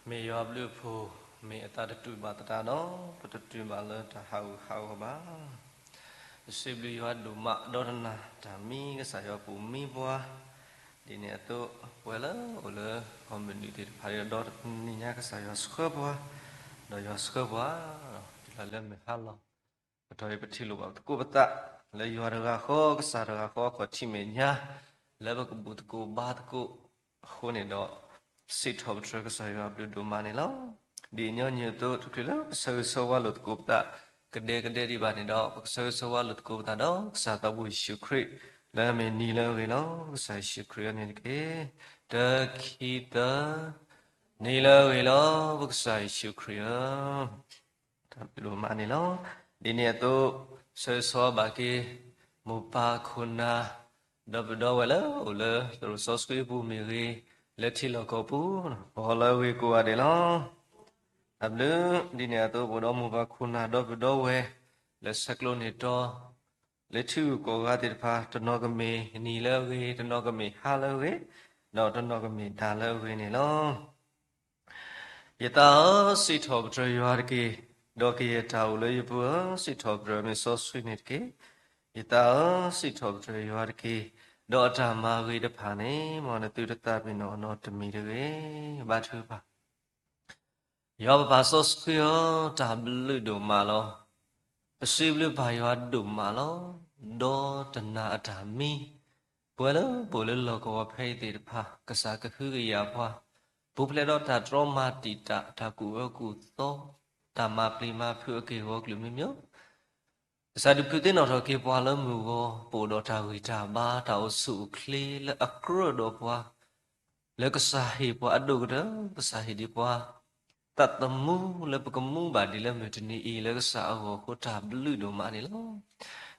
မ့ၢ်ယွၤဘျုးအဖှိၣ်, မ့ၢ်အသးတတူာ်ဘၣ်သတးဒီး ပတတုၤဘၣ်လၢတၢ်ဟးဂူာ်ဟးဂီၤဘၣ်. ပစံးဘျုးယွၤဒိၣ်မး ဒီးတနၤ တၢ်မံကစၢ်ယွၤပူၤမံပှၤ, ဒ်န့ၣ်အသိး ပဝဲလၢအိၣ်လၢကီၢ်မုၢ်နုာ်သ့ၣ်တဖၣ်ဒီး တနံၤညါကစၢ်ယွၤဆှၢပှၤ, ဒီးယွၤဆှၢပှၤ တုၤလၢမုၢ်ဟါလီၤ ပထီၣ်အံၤ ပထံၣ်လိာ်ဘၣ်ပသကိးပသး လၢယွၤတဂၤဃီ ကစၢ်တဂၤဃီ အခီၣ်ထံးမဲာ်ညါ လၢပကဘူၣ်သကိးဘါသကိးအဃိန့ၣ်ဒီး စံးထီၣ်ပတြၢၤကစၢ်ယွၤအဘျုးဒိၣ်မးန့ၣ်လီၤ. ဒ်ညီနုၢ်အသိး တချုးလၢပဆၢဂ့ၤဆၢဝါလိာ်သကိးပသး ကဒဲကဒဲဒံးဘၣ်န့ၣ်ဒီး ပကဆၢဂ့ၤဆၢဝါလိာ်သကိးပသးဒီး ကစၢ်သးဘိယ့ၣ်ၡူးခရံာ် လၢအမ့ၢ်နံၤလၢအဂ့ၤလီၤ. ကစၢ်ယ့ၣ်ၡူးခရံာ်အမ့ၢ်တက့ၢ်. တၢ ခံ သၢ, နံၤလၢအဂ့ၤလီၤ ပကစၢ်ယ့ၣ်ၡူးခရံာ်ဧၢ. တၢ်ဘျုးဒိၣ်မးန့ၣ်လီၤ. ဒ်န့ၣ်အသိး ဆၢဂ့ၤဆၢဝါဘၣ်က့ၤ မိၢ်ပၢ်ခိၣ်နၢ် ဒီပုၢ်ဒီဝဲၢ်လၢအိၣ်လၢသရိာ်စီဆှံအပူၤမ့ၢ်ဂ့ၤ, လၢထံလီၢ်ကီၢ်ပူၤ ဂီၤလၢအဂ့ၤကိးဂၤဒဲးလီၤ. တၢ်ဘျုး ဒ်န့ၣ်အသိး ပအိၣ်ဒီးမိၢ်ပၢ်ခိၣ်နၢ်ဒီပုၢ်ဒီဝဲၢ် လၢဆဲးကျိးန့ၢ်တီ လၢထံဂုၤကီၢ်ဂၤသ့ၣ်တဖၣ် တနီၤကမ့ၢ်နံၤလၢအဂ့ၤ, တနီၤကမ့ၢ်ဟါလၢအဂ့ၤ, ဒီးတနီၤကမ့ၢ်တၢ်လၢအဂ့ၤန့ၣ်လီၤ. ယသးဧၢ, စံးထီၣ်ပတြၢၤယွၤတက့ၢ်. ဒီးကယဲၢ်တၢ်အိၣ်လၢယပူၤဧၢ, စံးထီၣ်ပတြၢၤမ့ၢ်စီဆှံန့ၣ်တက့ၢ်. ယသးဧၢ, စံးထီၣ်ပတြၢၤယွၤတက့ၢ်. ဒီးအတၢ်မၤဂ့ၤတဖၣ်န့ၣ် မ်နသုတသးပ့ၤနီၣ်အီၤနီတမံၤတဂ့ၤ. ဘါထုကဖၣ်. ယွၤပပၢ်စီဆှံဧၢ, တၢ်ဘျုးဒိၣ်မးလီၤ. ပစံးဘျုးပၢ်ယွၤဒိၣ်မးလီၤ. ဒီးတနၤအတၢ်မံ ပဝဲလၢပအိၣ်လၢလီၢ်ကဝီၤဖဲအံၤသ့ၣ်တဖၣ် ကစၢ်ကဟုကယာ်ပှၤ, ပူၤဖျဲးဒီးတၢ်တြီမၤတံာ်တာ် တၢ်ကူၣ်အၢကူၣ်သီ, တၢ်မၤပျံၤမၤဖုးအက့ၢ်အဂီၤကလုာ်မံၤမံၤ ကစၢ်ဒုးဖုးသ့ၣ်နီၣ်ထီၣ်က့ၤပှၤလၢမုၢ်ဂီၤ ပအိၣ်ဒီးတၢ်ဂံၢ်တၢ်ဘါ တၢ်အိၣ်ဆူၣ်အိၣ်ချ့လၢအကြၢးဒီးပှၤ, လၢကစၢ်ဟ့ၣ်ပှၤအဒိၣ်ကတၢၢ် ကစၢ်ဟ့ၣ်ဒံးပှၤ သးသမူလၢပကမူဘၣ်ဒံးလၢမုၢ်တနံၤအံၤ လၢကစၢ်အဂီၢ်အဃိ တၢ်ဘျုးဒိၣ်မးန့ၣ်လီၤ.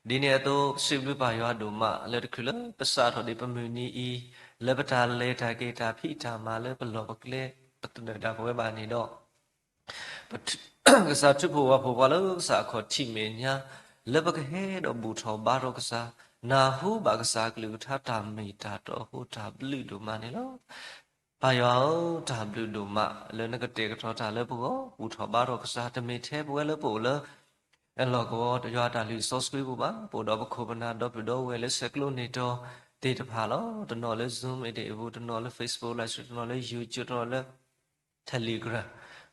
ဒ်န့ၣ်အသိး ပစံးဘျုးပၢ်ယွၤဒိၣ်မး လၢတချုးလၢပစးထီၣ်ဒံးပမုၢ်နံၤအံၤ လၢပတၢ်လဲၤတၢ်က့ၤတၢ်ဖံးတၢ်မၤလၢပလီၢ်ပကျဲ ပသနၢၣ်ဒၣ်ပဝဲဘၣ်န့ၣ်ဒီး ကစၢ်ထုးဖှိၣ်ဝၣ်ဖှိၣ်ပှၤလၢကစၢ်အခီၣ်ထံးမဲာ်ညါ လၢပကဟဲဒီးဘူၣ်ထီၣ်ဘါထီၣ်ကစၢ်, နၢ်ဟူဘၣ်ကစၢ်အကလုၢ်ကထါတၢ်မ့ၢ်တၢ်တီအဃိ တၢ်ဘျုးဒိၣ်မးန့ၣ်လီၤ. ပၢ်ယွၤဧၢ, တၢ်ဘျုးဒိၣ်မး လၢနကတဲာ်ကတီၤတၢ်လၢပဂီၢ်, ဘူၣ်ထီၣ်ဘါထီၣ်ကစၢ် တမ့ၢ်ထဲပဝဲလၢပအိၣ်လၢ အလီၢ်ကဝီၤ ယွၤတၢ်လုၢ်စီဆှံပူၤဘၣ်, ပအိၣ်ဒီးပခိၣ်ပနၢ်ဒီပုၢ်ဒီဝဲၢ်လၢဆဲးကျိးန့ၢ်တီသ့ၣ်တဖၣ်လီၤ. တနီၤလၢ Zoom အံၤဒၣ်အံၤပူၤ, တနီၤလၢ Facebook Live Stream, တနီၤလၢ YouTube, တနီၤလၢ Telegram.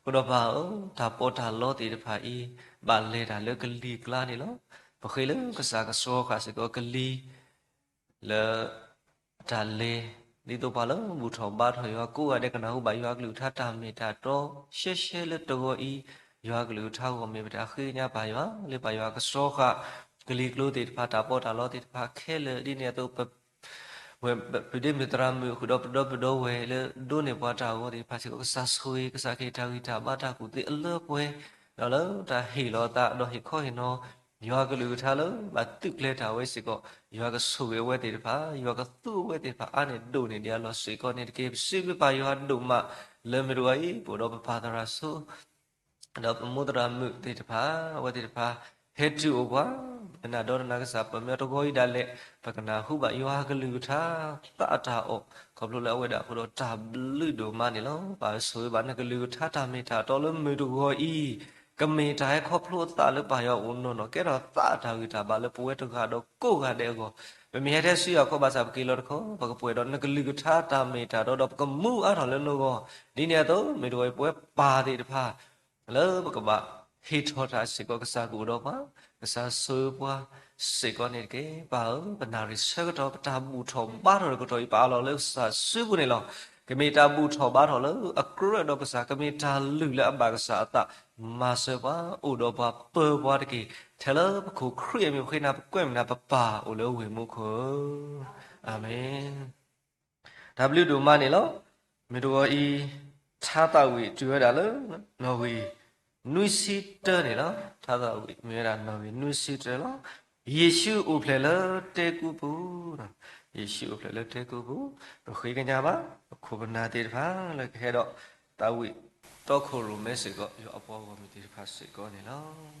အဃိဒီးပၢ်ဧၢ, တၢ်ပီးတၢ်လီသ့ၣ်တဖၣ်အံၤ ဘၣ်လဲၤတၢ်လၢကလံၤကျါန့ၣ်လီၤ. ပဃ့လၢကစၢ်ကဆှီဃာ်စ့ၢ်ကီးကလံၤ လၢ တၢ်လဲၤ ဒ်သိးပှၤလၢဘူၣ်ထီၣ်ဘါထီၣ်ယွၤကိးဂၤဒဲး ကနၢ်ဟူဘၣ်ယွၤကလုၢ်ကထါတၢ်မ့ၢ်တၢ်တီ ရှဲရှဲလၢတဂီၤအံၤ, ယွၤကလုၢ်ကထါဂီၢ်မ့ၢ်ပတၢ်ဃ့ကညးပၢ်ယွၤ လၢပၢ်ယွၤကဆှီဃာ် ကလံၤကျိသ့ၣ်တဖၣ် တၢ်ပီးတၢ်လီသ့ၣ်တဖၣ်ခဲလၢာ် ဒ်န့ၣ်အသိး ပ ဝဲပုၢ်ဒ့မုၣ်သရၣ်မုၣ် ဃုာ်ဒီးပဒီပုၢ်ဒီဝဲၢ်လၢဒိးန့ၢ်ပှၤတၢ်ဂီၤသ့ၣ်တဖၣ်စ့ၢ်ကီး ကစၢ်ဆိၣ်ဂ့ၤ ကစၢ်ကဟ့ၣ်တၢ်ဂံၢ်တၢ်ဘါတၢ်ကူၣ်သ့အလၢပှဲၤ, ဒီးလၢတၢ်ဟ့ၣ်လီၤအသးဒီးဟ့ၣ်ခီဟ့ၣ်နီၤ ယွၤကလုၢ်ကထါလၢဘၣ်သုးကျဲၤတၢ်ဝဲစ့ၢ်ကီး ယွၤကဆိၣ်ဂ့ၤအဝဲသ့ၣ်တဖၣ် ယွၤကသူအဝဲသ့ၣ်တဖၣ်အါန့ၢ်ဒိၣ်န့ၢ်ဒံးအလီၢ်စ့ၢ်ကီးန့ၣ်တက့ၢ်. ပစံးဘျုးပၢ်ယွၤဒိၣ်မး လၢမုၢ်တဂီၤအံၤ ပအိၣ်ဒီးပပၢ်သရၣ်စိ ဒီးပမိၢ်သရၣ်မုၣ်သ့ၣ်တဖၣ် အဝဲသ့ၣ်တဖၣ် ဟဲတုၤအိၣ်ပှၤ နၤဒီးနၤကစၢ် ပမ့ၢ်တဂီၤအံၤဒၣ်လဲာ် ပကနၢ်ဟူဘၣ်ယွၤကလုၢ်ကထါ သးအတၢ်အီၣ် ခီဖျိလၢအဝဲဒၣ်အဃိဒီး တၢ်ဘျုးဒိၣ်မးန့ၣ်လီၤ. ပၢ်ဆိၣ်ဂ့ၤဘၣ်နကလုၢ်ကထါတၢ်မ့ၢ်တၢ်တီလၢမုၢ်တဂီၤအံၤ ကမ့ၢ်တၢ်ဟဲခီဖျိအသးလၢပၢ်ယွၤအိၣ်နီၢ်နီၢ် ကဲထီၣ်သးအတၢ်ဂံၢ်တၢ်ဘါလၢပဝဲတဂၤဒီးကိးဂၤဒဲးအဂီၢ် ပမ့ၢ်ဟဲထဲဆူယွၤခီဘၣ်ဆၣ် ပက့ၤလီၤတခီ ပကပှဲၤဒီးနကလုၢ်ကထါတၢ်မ့ၢ်တၢ်တီဒီး ပကမူအါထီၣ်လၢနဂီၢ် ဒ်န့ၣ်အသိး မုၢ်တဂီၤအံၤ ပဝဲပၢ်သ့ၣ်တဖၣ် လၢပကဘၣ်ဟ့ၣ်ထီၣ်တၢ်စ့ၢ်ကီး ကစၢ်ကအိၣ်ဒီးပှၤ ကစၢ်ဆိၣ်ဂ့ၤပှၤစ့ၢ်ကီးန့ၣ်တက့ၢ်. ပၢ်ဧၢ, ပနၣ်ရံၣ်ဆၢကတီၢ် ပတၢ်ဘူၣ်ထီၣ်ဘါထီၣ်တကတီၢ်အံၤ ပအးလီၤလၢကစၢ်စုပူၤန့ၣ်လီၤ. ကမ့ၢ်တၢ်ဘူၣ်ထီၣ်ဘါထီၣ်လၢအကြၢးဒီးကစၢ်, ကမ့ၢ်တၢ်လုၢ်လၢအဘၣ်ကစၢ်အသး, မၤစၢၤပှၤ, အိၣ်ဒီးပှၤ, ပၢၤပှၤတက့ၢ်. ထဲလၢပခိၣ်ခရံာ်အမံၤ ပဃ့နၤ ပကွဲမုာ်နၤ ပပၢ်အိၣ်လၢဝ့ၢ်မူခိၣ်ဧၢ, အၤမ့ၣ်. တၢ်ဘျုးဒိၣ်မးန့ၣ်လီၤ. မုၢ်တဂီၤအံၤ ထါသးဝံၣ်တုၤဝဲဒၣ်လၢ နီၣ်ဂံၢ်နွံဆံတၢန့ၣ်လီၤ. ထါသးဝံၣ်မ့ၢ်ဝဲဒၣ်နီၣ်ဂံၢ်နွံဆံတၢလီၤ. ယ့ၣ်ၡူးအိၣ်ဖျဲၣ်လၢတဲကူပူၤ, ယ့ၣ်ၡူးအိၣ်ဖျဲၣ်လၢတဲကူပူၤ, ပဃ့ကညးဘၣ် ပခိၣ်ပနၢ်သ့ၣ်တဖၣ်လၢကဟဲဒီး သးဝံၣ်တီခိၣ်ရိၣ်မဲစ့ၢ်ကီး ယွၤအပှၤဂီၢ်မုၢ်သ့ၣ်တဖၣ်စ့ၢ်ကီးန့ၣ်လီၤ.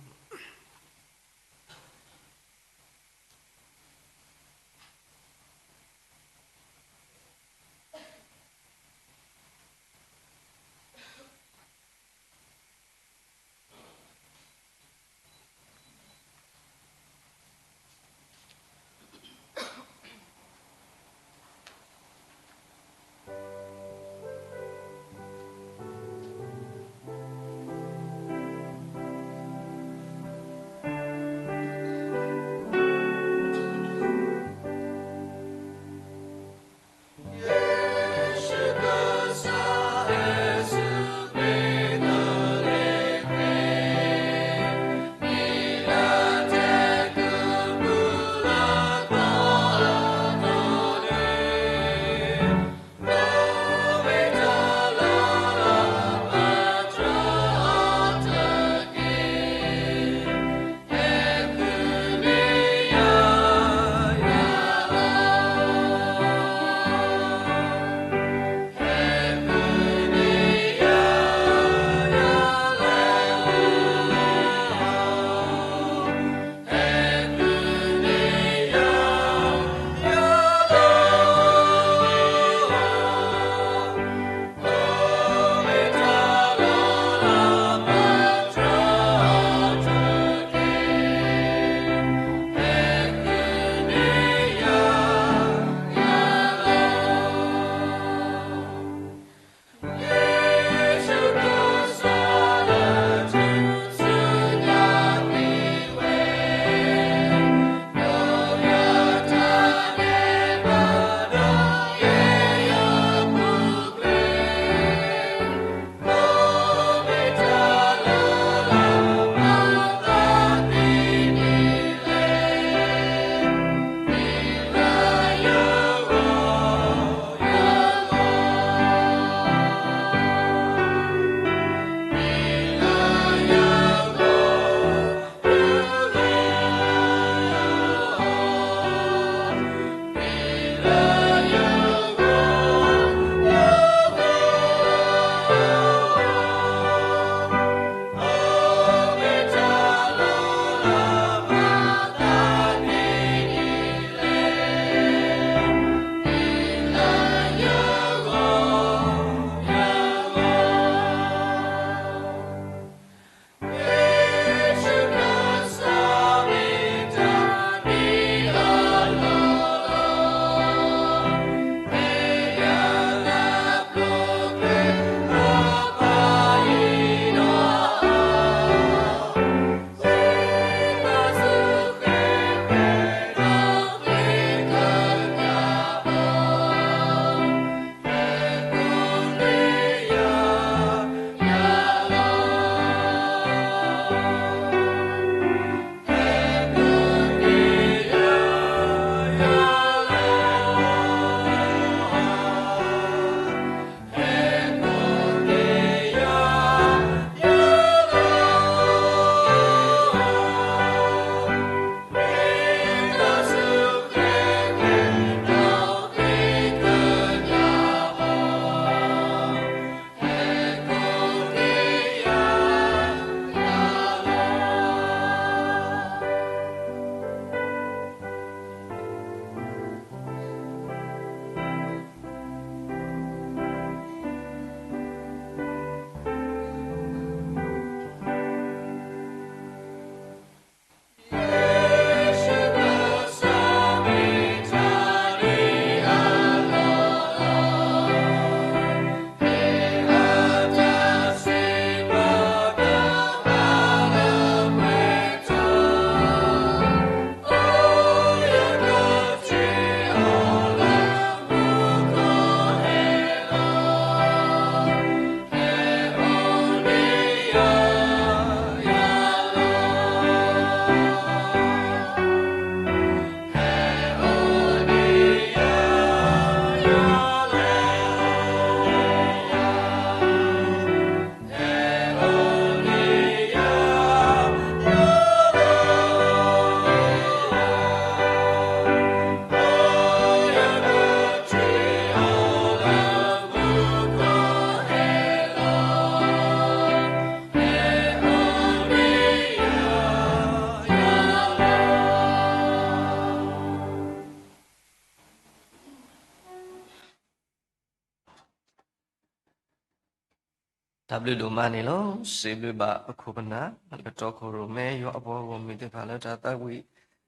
တၢ်ဘျုးဒိၣ်မးန့ၣ်လီၤ. စံးဘျုးဘၣ်ပခိၣ်ပနၢ် လၢတီခိၣ်ရိၣ်မဲ ယွၤအပှၤဂီၢ်မုၢ်သ့ၣ်တဖၣ်လၢတၢ်သးဝံၣ်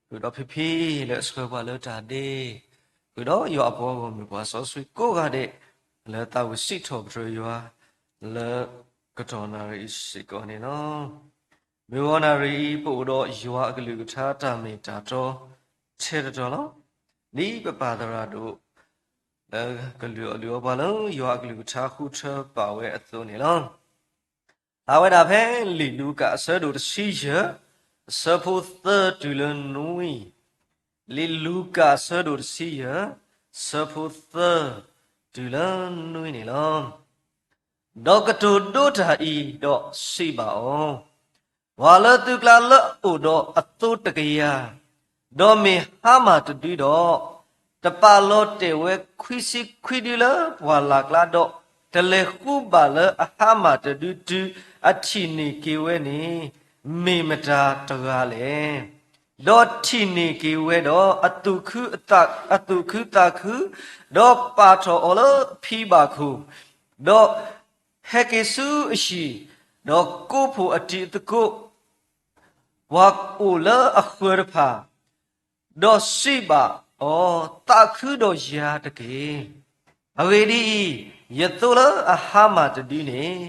ဃုာ်ဒီးဖံဖံ လၢအဆှၢပှၤလၢတၢ်ဒ့, ဃုာ်ဒီးယွၤအပှၤဂီၢ်မုၢ်ပှၤစီဆှံကိးဂၤဒဲး လၢသးဝံၣ်စံးထီၣ်ပတြၢၤယွၤ လၢကတီၢ်နၣ်ရံၣ်အံၤစ့ၢ်ကီးန့ၣ်လီၤ. မုၢ်ဂီၤနၣ်ရံၣ်အံၤ ပအိၣ်ဒီးယွၤအကလုၢ်ကထါတၢ်မ့ၢ်တၢ်တီ ထဲတတီၤလီၤ. ဒ်ပပၢ်သရၣ်ဒိၣ် လၢကလုၢ်အီၣ်လုၢ်အီပှၤလၢ ယွၤအကလုၢ်ကထါဃုထၢပာ်ဝဲအသိးန့ၣ်လီၤ. ဖျါဝဲဒၣ်ဖဲလံာ်လူၤကၣ်အဆၢဒိၣ်တဆံယဲၢ် အဆၢဖိသၢတုၤလၢနွံ, လံာ်လူၤကၣ်အဆၢဒိၣ်တဆံယဲၢ် အဆၢဖိသၢတုၤလၢနွံန့ၣ်လီၤ. ဒီးကတိၤဒိတၢ်အံၤဒီးစံးဘၣ်အီၤ, ပှၤလၢသုကျါလၢအအိၣ်ဒီးအသိတကယၤ, ဒီးမ့ၢ်ဟါမၢ်တဒုဒီး, တပာ်လီၤတဲာ်ဝဲခွံဆံခွံဒုလၢပှၢ်လၢ်ကျါဒီး, တလဲၤဃူဘၣ်လၢအဟါမၢ်တဒုတုၤအထံၣ်န့ၢ်က့ၤဝဲန့ၣ်, မ့ၢ်မတၤတဂၤလဲၣ်. ဒီးထံၣ်န့ၢ်က့ၤဝဲဒီး အသူၣ်ခုသးခု, ဒီးပာ်ထီၣ်အီၤလၢအဖံဘၣ်ခိၣ်, ဒီးဟဲက့ၤဆူအဟံၣ်, ဒီးကိးဖှိၣ်အတံၤသကိး ပှၤအိၣ်လၢအဃၢၤတဖၣ်, ဒီးစံးဘၣ်အီၤ, သးခုဒီးယၤတက့ၢ်. အဂ့ၢ်ဒ်အံၤ, ယသိလၢအဟါမၢ်တဒုန့ၣ်,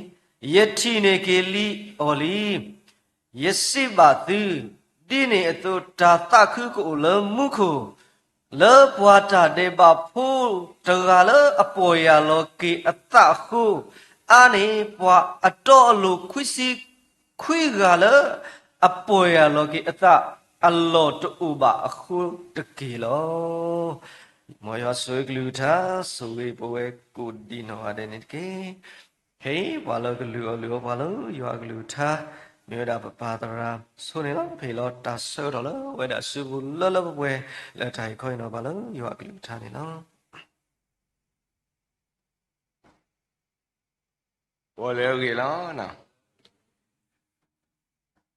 ယထံၣ်န့ၢ်က့ၤလံအီၤလံ. ယစံးဘၣ်သု, ဒ်န့ၣ်အသိး တၢ်သးခုကအိၣ်လၢမူခိၣ် လၢပှၤတၢ်ဒဲးဘးဖိတဂၤလၢအပီၢ်ယၢ်လီၤက့ၤအသးအဃိ, အါန့ၢ်ပှၤအတီအလိၤခွံဆံခွံဂၤလၢ အပီၢ်ယၢ်လီၤက့ၤအသးအလီၢ်တအိၣ်ဘၣ်အဃိတက့ၢ်လီၤ. မ်ယွၤဆိၣ်ဂ့ၤကလုၢ်ကထါ ဆိၣ်ဂ့ၤပဝဲကိးဒံးနီၢ်ဂၤဒဲးန့ၣ်တက့ၢ်. ခဲအံၤပှၤလၢကလုၢ်အီၣ်လုၢ်အီပှၤလၢယွၤအကလုၢ်ကထါ မ့ၢ်ဝဲဒၣ်ပပၢ်သရၣ်ဆိန့ၣ်လီၤ. ဖဲအံၤလီၤ တၢ်ဆၢကတီၢ်လၢအဝဲဒၣ်စုပူၤလၢလၢပှဲၤပှဲၤ လၢတၢ်ဟ့ၣ်ခီဟ့ၣ်နီၤပှၤလၢယွၤအကလုၢ်ကထါန့ၣ်လီၤ. အိၣ်လၢအဂ့ၢ်လီၤ.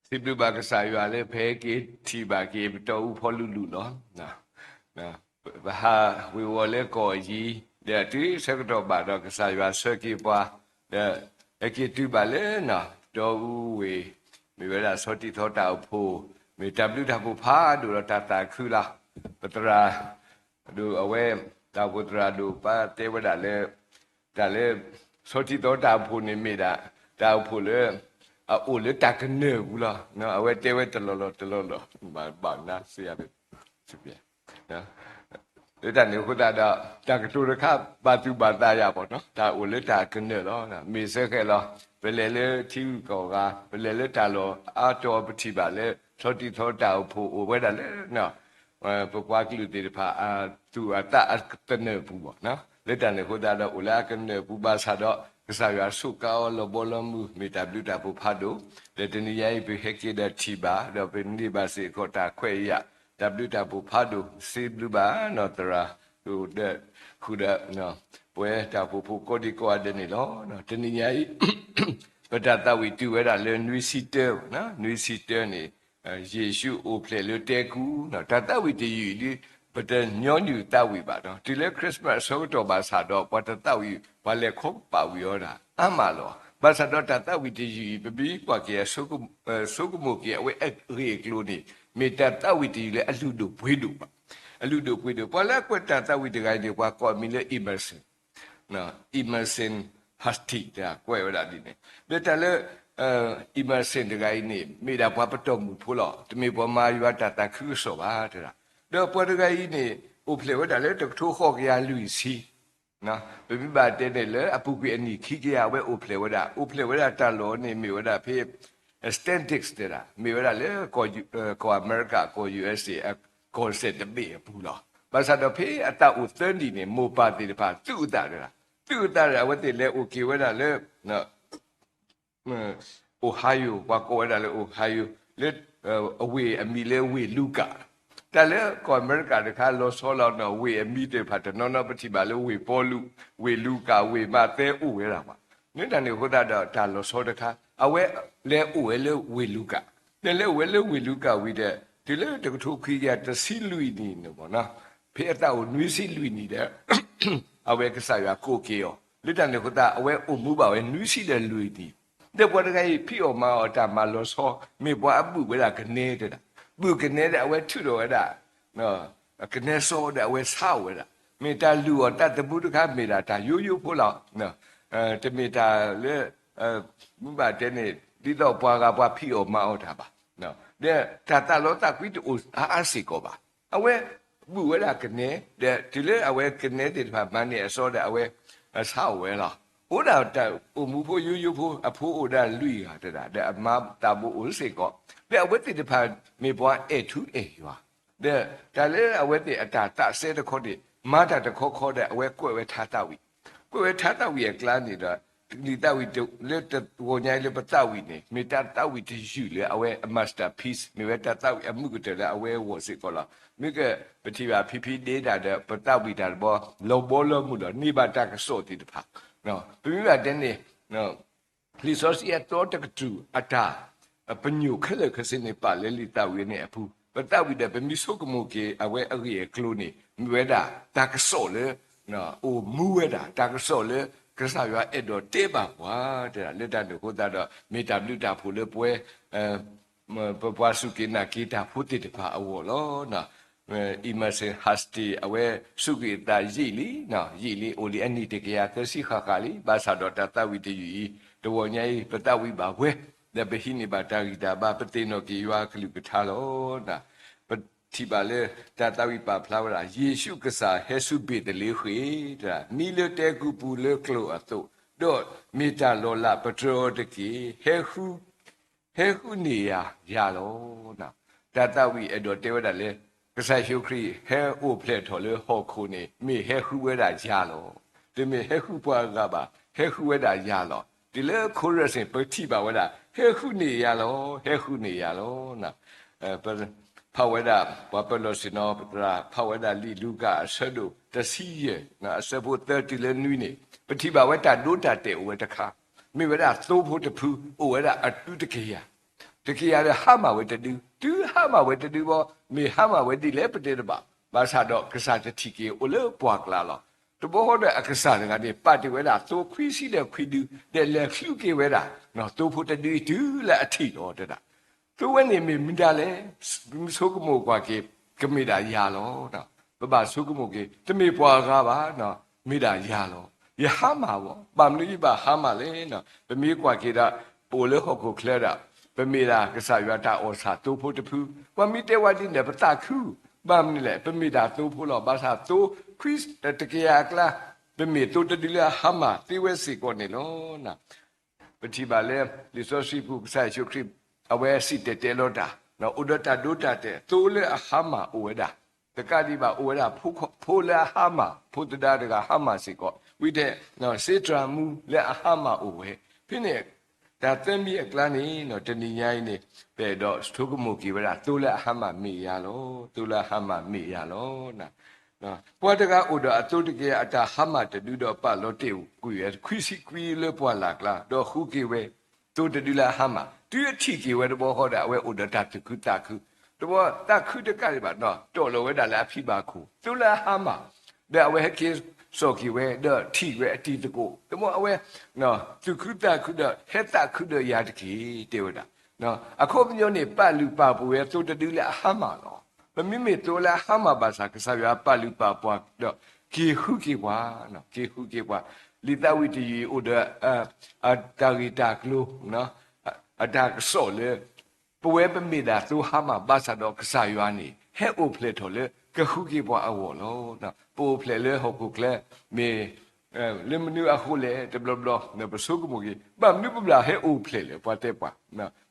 စံးဘျုးဘၣ်ကစၢ်ယွၤလၢဖဲက့ၤထံၣ်ဘၣ်က့ၤပတီၢ်အူဖီလူၤလူၤလီၤ. ပဟးဝ့ၤဝီၤလၢကီၢ်အယံၤ, ဒီးတုၤဆၢကတီၢ်ဘၣ်ဒီးကစၢ်ယွၤဆှၢက့ၤပှၤ, ဒီးဟဲက့ၤတုၤဘၣ်လၢ ပတီၢ်အူဝ့ၢ်, မ့ၢ်ဝဲဒၣ်ဆီတံၢ်သီတၢ်အိၣ်ဖှိၣ်, မ့ၢ်တၢ်ဘျုးတၢ်ဖှိၣ်ဖးဒိၣ်ဒီးတၢ်သးခုလီၤ. ပသရၣ် ဒိၣ်အဝဲ တၢ်အိၣ်ဖှိၣ်သရၣ်ဒိၣ်ပၢ်တဲဝဲဒၣ်လၢ တၢ်လၢ ဆီတံၢ်သီတၢ်အိၣ်ဖှိၣ်န့ၣ်မ့ၢ်ဒၣ် တၢ်အိၣ်ဖှိၣ်လၢ အအိၣ်လၢတၢ်ကနၢၢ်ပူၤလီၤ. အဝဲတဲဝဲတလီၢ်လီၢ်တလီၢ်လီၢ် ဘၣ်နၢ်စ့ၢ်ယၤ လၢတၢ်န့ၣ်အဃိသတးဒီး တၢ်ကတိၤတခါဘၣ်သူၣ်ဘၣ်သးယၤဘၣ်နီၤ, တၢ်အိၣ်လၢတၢ်ကနၢၢ်လီၤ. မ့ၢ်စ့ၢ်ကီးလီၤ, ပလဲၤလၢထံဂုၤကီၢ်ဂၤ, ပလဲၤလၢတၢ်လီၢ်အါတီၤ ပထံၣ်ဘၣ်လၢ ဆီတံၢ်သီတၢ်အိၣ်ဖှိၣ်အိၣ်ဝဲဒၣ်လၢ ပပှၤကလုာ်သ့ၣ်တဖၣ် အသူၣ်အသးအကနၢၢ်ပူၤဘၣ်နီၤ. လၢတၢ်န့ၣ်အဃိသတးဒီး အိၣ်လၢအကနၢၢ်ပူၤဘၣ်ဆၣ်ဒီး ကစၢ်ယွၤဆိးကါအီၤလီၤဘီလီၤမုၢ် မ့ၢ်တၢ်ဘျုးတၢ်ဖှိၣ်ဖးဒိၣ်, ဒီးတနံၤညါအံၤ ပဟဲက့ၤဒီးထံၣ်ဘၣ် ဒီးပန့ၢ်ဘၣ်စ့ၢ်ကီးတၢ်ခွဲးယာ် တၢ်ဘျုးတၢ်ဖှိၣ်ဖးဒိၣ်, စံးဘျုးဘၣ်နီၢ်သရၣ်ဒိၣ်ဒီး ဃုာ်ဒီး ပဝဲတၢ်အိၣ်ဖှိၣ်ဖိကိးဒံကိးဂၤဒဲးန့ၣ်လီၤ. တနံၤညါအံၤ ပတၢ်သးဝံၣ်တုၤဝဲဒၣ်လၢနွံဆံတၢ, နွံဆံတၢန့ၣ် ယ့ၣ်ၡူးအိၣ်ဖျဲၣ်လၢတဲကူ, တၢ်သးဝံၣ်တယုၢ်အံၤဒ် ပတညီနုၢ်သးဝံၣ်ဘၣ်နီၤ. တုၤလၢ Christmas အဆၢကတီၢ်ဘၣ်ဆၣ်ဒီး ပှၤတသးဝံၣ် ပှၤလဲၤခီပာ်ဝံၤအီၤဒၣ် အါမးလီၤ. ဘၣ်ဆၣ်ဒီးတၢ်သးဝံၣ်တယုၢ်အံၤ ပမ့ၢ်ကွၢ်က့ၤ ဆိကမိၣ်က့ၤအဝဲအဂ့ၢ်အကျိၤန့ၣ် မ့ၢ်တၢ်သးဝံၣ်တယုၢ်လၢအလုၢ်ဒိၣ်ပှ့ၤဒိၣ်ဘၣ်. အလုၢ်ဒိၣ်ပှ့ၤဒိၣ် ပှၤလၢအကွဲးတၢ်သးဝံၣ်တဂၤအံၤန့ၣ် ပှၤကိးအမံၤလၢ Emerson Emerson Husty တၢ်ကွဲးဝဲဒၣ်ဒ်န့ၣ်, ဒီးတၢ်လၢ Emerson တဂၤအံၤန့ၣ် မ့ၢ်ဒၣ်ပှၤပတီၢ်မုၢ်ဖိလီၤ. တမ့ၢ်ပှၤမၤယွၤတၢ်သးခုကစီၣ်ဘၣ်တဲဒၣ်. ဒီးပှၤတဂၤအံၤန့ၣ် အိၣ်ဖျဲၣ်ဝဲဒၣ်လၢတကထိဃိးကယၤလွံၢ်ဆံ ပမ့ၢ်ဘၣ်တဲန့ၣ်လၢအပူၤကွံာ်အနံၣ်ခံကယၤ အဝဲအိၣ်ဖျဲၣ်ဝဲဒၣ်, အိၣ်ဖျဲၣ်ဝဲဒၣ်တၢ်လီၢ်န့ၣ် မ့ၢ်ဝဲဒၣ်ဖဲ statistics တဲဒၣ်, မ့ၢ်ဝဲဒၣ်လၢ ကီၢ်အမဲရကၤ ကီၢ် USA အကီၢ်စဲၣ်တဘ့ၣ်အပူၤလီၤ. ဘၣ်ဆၣ်ဒီးဖဲအသးအိၣ်သၢနံၣ်န့ၣ် မိၢ်ပၢ်သ့ၣ်တဖၣ် သုးအသးတဒၣ်, သုးအသးဒီး အဝဲသ့ၣ်လဲၤအိၣ်က့ၤဝဲဒၣ်လၢ Ohio, ပှၤကိးဝဲဒၣ်လၢ Ohio, လၢအဝ့ၢ်အမံၤလၢဝ့ၢ်လူကၣ်, တၢ်လၢကီၢ်အမဲရကၤတခါ လီၤဆီလီၤနီၢ် ဝ့ၢ်အမံၤသ့ၣ်တဖၣ်တနီၤနီၤ ပထံၣ်ဘၣ်လၢဝ့ၢ်ပီလူး, ဝ့ၢ်လူကၣ်, ဝ့ၢ်မးသဲအိၣ်ဝဲဒၣ်ဘၣ်. လၢတၢ်န့ၣ်အဃိသတးဒီး တၢ်လီၤဆီတခါ အဝဲလဲၤအိၣ်ဝဲလၢဝ့ၢ်လူကၣ်, ဒီးလဲၤအိၣ်ဝဲလၢဝ့ၢ်လူကၣ်ဝံၤဒီး တုၤလၢတကထိခွံကယၤတဆံလွံၢ်နံၣ်န့ၣ်မ့ၢ်နီၤ, ဖဲအသးအိၣ်နွံဆံလွံၢ်နံၣ်ဒီး အဝဲကစၢ်ယွၤကိးက့ၤအီၤ လၢတၢ်န့ၣ်အဃိသတး အဝဲအိၣ်မူဘၣ်ဝဲနွံဆံဒီးလွံၢ်နံၣ်, ဒီးပှၤတဂၤအံၤ ဖံးအီၣ်မၤအီၣ်တၢ်မၤလီၤဆီ မ့ၢ်ပှၤအဘုၣ်ဝဲဒၣ်ကနဲတဒၣ်, ဘုၣ်ကနဲဒီးအဝဲထုးထီၣ်ဝဲဒၣ် ကနဲစီဒီးအဝဲဆါအီၣ်ဝဲဒၣ်, မ့ၢ်တၢ်လုၢ်အီၣ်တၢ်တမူတခါ မ့ၢ်ဒၣ်တၢ်ယိယိဖိလီၤ. တမ့ၢ်တၢ်လၢ မ့ၢ်ဘၣ်တဲန့ၣ် ဒ်သိးပှၤဂၤပှၤဖံးအီၣ်မၤအီၣ်တၢ်ဘၣ်, ဒီးတၢ်သးလီသးကွံတအိၣ်အါအါစ့ၢ်ကီးဘၣ်. အဝဲဘုၣ်ဝဲဒၣ်ကနဲ, ဒီးတုၤလၢအဝဲကနဲသ့ၣ်တဖၣ်မၤန့ၢ်အစီဒီး အဝဲဆါအီၣ်ဝဲလီၤ. အိၣ်ဒၣ်တၢ်အိၣ်မူဖိယိယိဖိ အဖိအိၣ်ဒၣ်လွံၢ်ဂၤတဒၣ် ဒီးအမါသးဘိအိၣ်စ့ၢ်ကီး, ဒီးအဝဲသ့ၣ်တဖၣ်မ့ၢ်ပှၤအဲၣ်ထူအဲၣ်ယွၤ, ဒီးတၢ်လၢအဝဲသ့ၣ်အတၢ်သးစဲတခီန့ၣ် မၤတၢ်တခီခီဒီး အဝဲကွဲးဝဲထါသးဝံၣ်, ကွဲးဝဲထါသးဝံၣ်အကျါန့ၣ်ဒီး လံာ်သးဝံၣ်လၢတဂီၤညါအံၤလၢပသးဝံၣ်န့ၣ် မ့ၢ်တၢ်သးဝံၣ်တယုၢ်လၢအဝဲအ masterpiece မ့ၢ်ဝဲတၢ်သးဝံၣ်အမုာ်ကတၢၢ်လၢအဝဲအဂီၢ်စ့ၢ်ကီးလီၤ. မ့ၢ်ကပထံၣ်ဘၣ်ဖံဖံဒ့တၢ်ဒီး ပသးဝံၣ်တၢ်တဘျီ လီၤဘီလီၤမုၢ်ဒီး န့ၢ်ဘၣ်တၢ်ကစီၣ်သ့ၣ်တဖၣ်, ပမ့ၢ်ဘၣ်တဲန့ၣ် လံာ်စီဆှံအသီတကတြူၢ်အတၢ်ပညိၣ်ခဲလၢာ်ခဲဆ့န့ၣ် ပာ်လၢလံာ်သးဝံၣ်န့ၣ်အပူၤ, ပသးဝံၣ်ဒီးပမ့ၢ်ဆိကမိၣ်က့ၤအဝဲအဂ့ၢ်အကျိၤန့ၣ် မ့ၢ်ဝဲဒၣ်တၢ်ကစီၣ်လၢ အိၣ်မူဝဲဒၣ် တၢ်ကစီၣ်လၢကစၢ်ယွၤအဲၣ်ဒိးတဲဘၣ်ပှၤ, လၢတၢ်န့ၣ်အဃိသတးဒီး မ့ၢ်တၢ်ဘျုးတၢ်ဖှိၣ်လၢပဝဲ ပပှၤစူၢ်က့ၤနာ်က့ၤတၢ်ဖိသ့ၣ်တဖၣ်အဂီၢ်လီၤ. Emerson Hasty အဝဲစူးကွံာ်အသးယံာ်လံ, ယံာ်လံ အိၣ်လံအနံၣ်တကယၤသၢဆံဃၣ်ဃၣ်လံ, ဘၣ်ဆၣ်ဒီးတၢ်သးဝံၣ်တယုၢ်အံၤ တဂီၤညါအံၤ ပသးဝံၣ်ဘၣ်ဝဲ, ဒီးပဟံးန့ၢ်ဘၣ်တၢ်ဂံၢ်တၢ်ဘါ ပသ့ၣ်နီၣ်က့ၤယွၤအကလုၢ်ကထါလီၤ. ပထံၣ်ဘၣ်လၢ တၢ်သးဝံၣ်ပာ်ဖျါဝဲဒၣ် ယ့ၣ်ၡူးကစၢ်ဟဲဆူဘ့းသလ့ဃ့ၣ်, မံလၢတဲကုပူၤလၢကျိအသိး, ဒီးမ့ၢ်တၢ်လီၤလးပတြၢၤအီၤတက့ၢ်, ဟဲဃု ဟဲဃုန့ၢ်ယၤယၤလီၤ. တၢ်သးဝံၣ်အဲၣ်ဒိးတဲဝဲဒၣ်လၢ ကစၢ်ယ့ၣ်ၡူးခရံာ်ဟဲအိၣ်ဖျဲၣ်ထီၣ်လၢဟီၣ်ခိၣ်န့ၣ် မ့ၢ်ဟဲဃုဝဲဒၣ်ယၤလီၤ. တမ့ၢ်ဟဲဃုပှၤဂၤဘၣ်, ဟဲဃုဝဲဒၣ်ယၤလီၤ. တုၤလၢ chorus န့ၣ် ပထံၣ်ဘၣ်ဝဲဒၣ် ဟဲဃုန့ၢ်ယၤလီၤ, ဟဲဃုန့ၢ်ယၤလီၤ. ဖးဝဲဒၣ် ပှၤပၢၤလီၢ်ဆ့ၣ်နီၤ ပသရၣ် ဖးဝဲဒၣ်လံာ်လူၤကၣ်အဆၢဒိၣ်တဆံယဲၢ် အဆၢဖိသၢတုၤလၢနွံန့ၣ် ပထံၣ်ဘၣ်ဝဲတၢ်ဒိတၢ်တဲာ်အိၣ်ဝဲတခါ, မ့ၢ်ဝဲဒၣ်သိဖိတဖု အိၣ်ဝဲဒၣ်အဒူတကယၤ, တကယၤဒီးဟါမၢ်ဝဲတဒု, တုၤဟါမၢ်ဝဲတဒုဘီ မ့ၢ်ဟါမၢ်ဝဲဒ်လဲၣ်ပတဲတဘၣ်, ဘၣ်ဆၣ်ဒီးကစၢ်တထံၣ်က့ၤအိၣ်လၢပှၢ်ကျါလီၤ. တဘျီဃီဒီးအကစၢ်တဂၤန့ၣ် ပာ်တ့ၢ်ဝဲဒၣ်သိခွံဆံဒီးခွံဒု ဒီးလဲၤချုးက့ၤဝဲဒၣ် သိဖိတဒုအံၤတုၤလၢအထံၣ်လီၤတဲဒၣ် သိဝဲန့ၣ်မ့ၢ်မတၤလဲၣ်, ပမ့ၢ်ဆိကမိၣ်ကွၢ်က့ၤ ကမ့ၢ်ဒၣ်ယၤလီၤ. ပဘၣ်ဆိကမိၣ်က့ၤ တမ့ၢ်ပှၤဂၤဘၣ်, မ့ၢ်ဒၣ်ယၤလီၤ. ယဟါမၢ်ဘၣ်, ဘၣ်မနုၤယဘၣ်ဟါမၢ်လဲၣ်. ပမ့ၢ်ကွၢ်က့ၤဒီး ပအိၣ်လၢဟီၣ်ခိၣ်ချၢဒီး ပမ့ၢ်ဒၣ်ကစၢ်ယွၤတၢ်အီၣ်ဆၣ်သိဖိတဖု, ပှၤမ့ၢ်တဲဝဲဒ်န့ၣ် ပသးခု, ဘၣ်မနုၤလဲၣ်, ပမ့ၢ်ဒၣ်သိဖိလီၤ. ဘၣ်ဆၣ်သိခွံတကယၤအကျါ ပမ့ၢ်သိတဒုလၢအဟါမၢ်သ့ဝဲစ့ၢ်ကီးန့ၣ်လီၤ. ပထံၣ်ဘၣ်လၢ လံာ်စီဆှံပူၤ ကစၢ်ယ့ၣ်ၡူးခရံာ် အဝဲစံၣ်တဲၤတဲလီၤတၢ်, အိၣ်ဒီးတၢ်ဒိတၢ်တဲာ် သိလၢအဟါမၢ်အိၣ်ဝဲဒၣ်, တကးဒံးဘၣ် အိၣ်ဝဲဒၣ် ဖိလၢအဟါမၢ်, ဖိသဒါတဂၤဟါမၢ်စ့ၢ်ကီး, ဝံၤဒီး စ့တြၢ်မူလၢအဟါမၢ်အိၣ်ဝဲ, ဖဲန့ၣ် တၢ်သၢမံၤအကျါန့ၣ် တနံၤညါအံၤန့ၣ် ပအဲၣ်ဒိးဆိကမိၣ်က့ၤဝဲဒၣ် သိလၢအဟါမၢ်မ့ၢ်ယၤလီၤ, သိလၢအဟါမၢ်မ့ၢ်ယၤလီၤ. ပှၤတဂၤအိၣ်ဒီးအသိတကယၤအတၢ်ဟါမၢ်တဒုဒီးပာ်လီၤတ့ၢ်ကွံာ်ဝဲခွံဆံခွံလၢပှၢ်လၢ်ကျါ, ဒီးဃုက့ၤဝဲ သိတဒုလၢအဟါမၢ်, တုၤအထံၣ်က့ၤဝဲတဘျီဃီဒီး အဝဲအိၣ်ဒီးတၢ်သူၣ်ခုသးခု, တဘျီသးခုတကးဒံးဘၣ် တီၢ်လီၤဝဲဒၣ်လၢအဖံဘၣ်ခိၣ်, သိလၢအဟါမၢ်, ဒီးအဝဲဟဲက့ၤစိာ်က့ၤဝဲ ဒီးထံၣ်ဝဲအတံၤသကိး, တဘျီအဝဲ သူၣ်ခုသးခုဒီး ဟဲသးခုဒီးယၤတက့ၢ် တဲဝဲဒၣ်. အခီပညီန့ၣ် ပာ်လုၢ်ပာ်ပှ့ၤဝဲသိတဒုလၢအဟါမၢ်လီၤ. ပမ့မ့ၢ်သိလၢအဟါမၢ်ဘၣ်ဆၣ် ကစၢ်ယွၤပာ်လုၢ်ပာ်ပှ့ၤဒီး က့ၤဃုက့ၤပှၤ, က့ၤဃုက့ၤပှၤ, လံာ်သးဝံၣ်တယုၢ်အံၤအိၣ်ဒီး အတၢ်ဂ့ၢ်တၢ်ကျိၤ အတၢ်ကစီၣ်လၢ ပဝဲပမ့ၢ်ဒၣ်သိဟါမၢ်ဘၣ်ဆၣ်ဒီးကစၢ်ယွၤန့ၣ် ဟဲအိၣ်ဖျဲၣ်ထီၣ်လၢကဃုက့ၤပှၤအဂီၢ်လီၤ. ပအိၣ်ဖျဲၣ်လၢဟီၣ်ခိၣ်ချၢ မ့ၢ် လၢမနုၤအဃိလဲၣ် တဘျီဘျီ ပဆိကမိၣ်က့ၤ ဘၣ်မနုၤပဘၣ်ဟဲအိၣ်ဖျဲၣ်လဲၣ် ပှၤတဲပှၤ,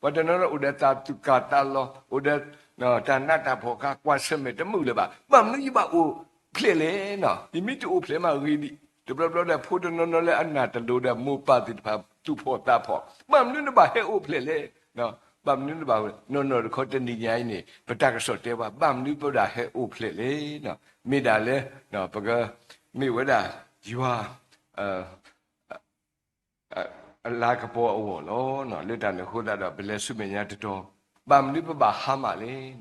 ပှၤတနီၤနီၤအိၣ်ဒီးတၢ်သူၣ်ကၢ်သးလီၤ အိၣ်ဒီး တၢ်နးတၢ်ဖှီၣ်အခါ ကွၢ်ဆၢၣ်မဲာ်တမုာ်လၢၤဘၣ်, ဘၣ်မနုၤယဘၣ်အိၣ်ဖျဲၣ်လဲၣ်, ယမ့ၢ်တအိၣ်ဖျဲၣ်မးဂ့ၤဒံး, တဘျီဘျီဒီး ဖိတနီၤနီၤလၢအနၢ်တလိၤဒီး မိၢ်ပၢ်သ့ၣ်တဖၣ်သူၣ်ဖှီၣ်သးဖှီၣ်, ဘၣ်မနုၤနဘၣ်ဟဲအိၣ်ဖျဲၣ်လဲၣ်, ဘၣ်မနုၤနဘၣ် နီၢ်နီၢ်တခီတနံၤညါအံၤန့ၣ် ပတၢ်ကစီၣ်တဲပှၤ ဘၣ်မနုၤပဒၣ်ဟဲအိၣ်ဖျဲၣ်လဲၣ်, မ့ၢ်ဒၣ်လၢ ပက မ့ၢ်ဝဲဒၣ်ယွၤ အလၤကပီၤအဂီၢ်လီၤ. လၢတၢ်န့ၣ်အဃိသတးဒီး ပလဲၤဆူမဲာ်ညါတတီၤ, ဘၣ်မနုၤပဘၣ်ဟါမၢ်လဲၣ်,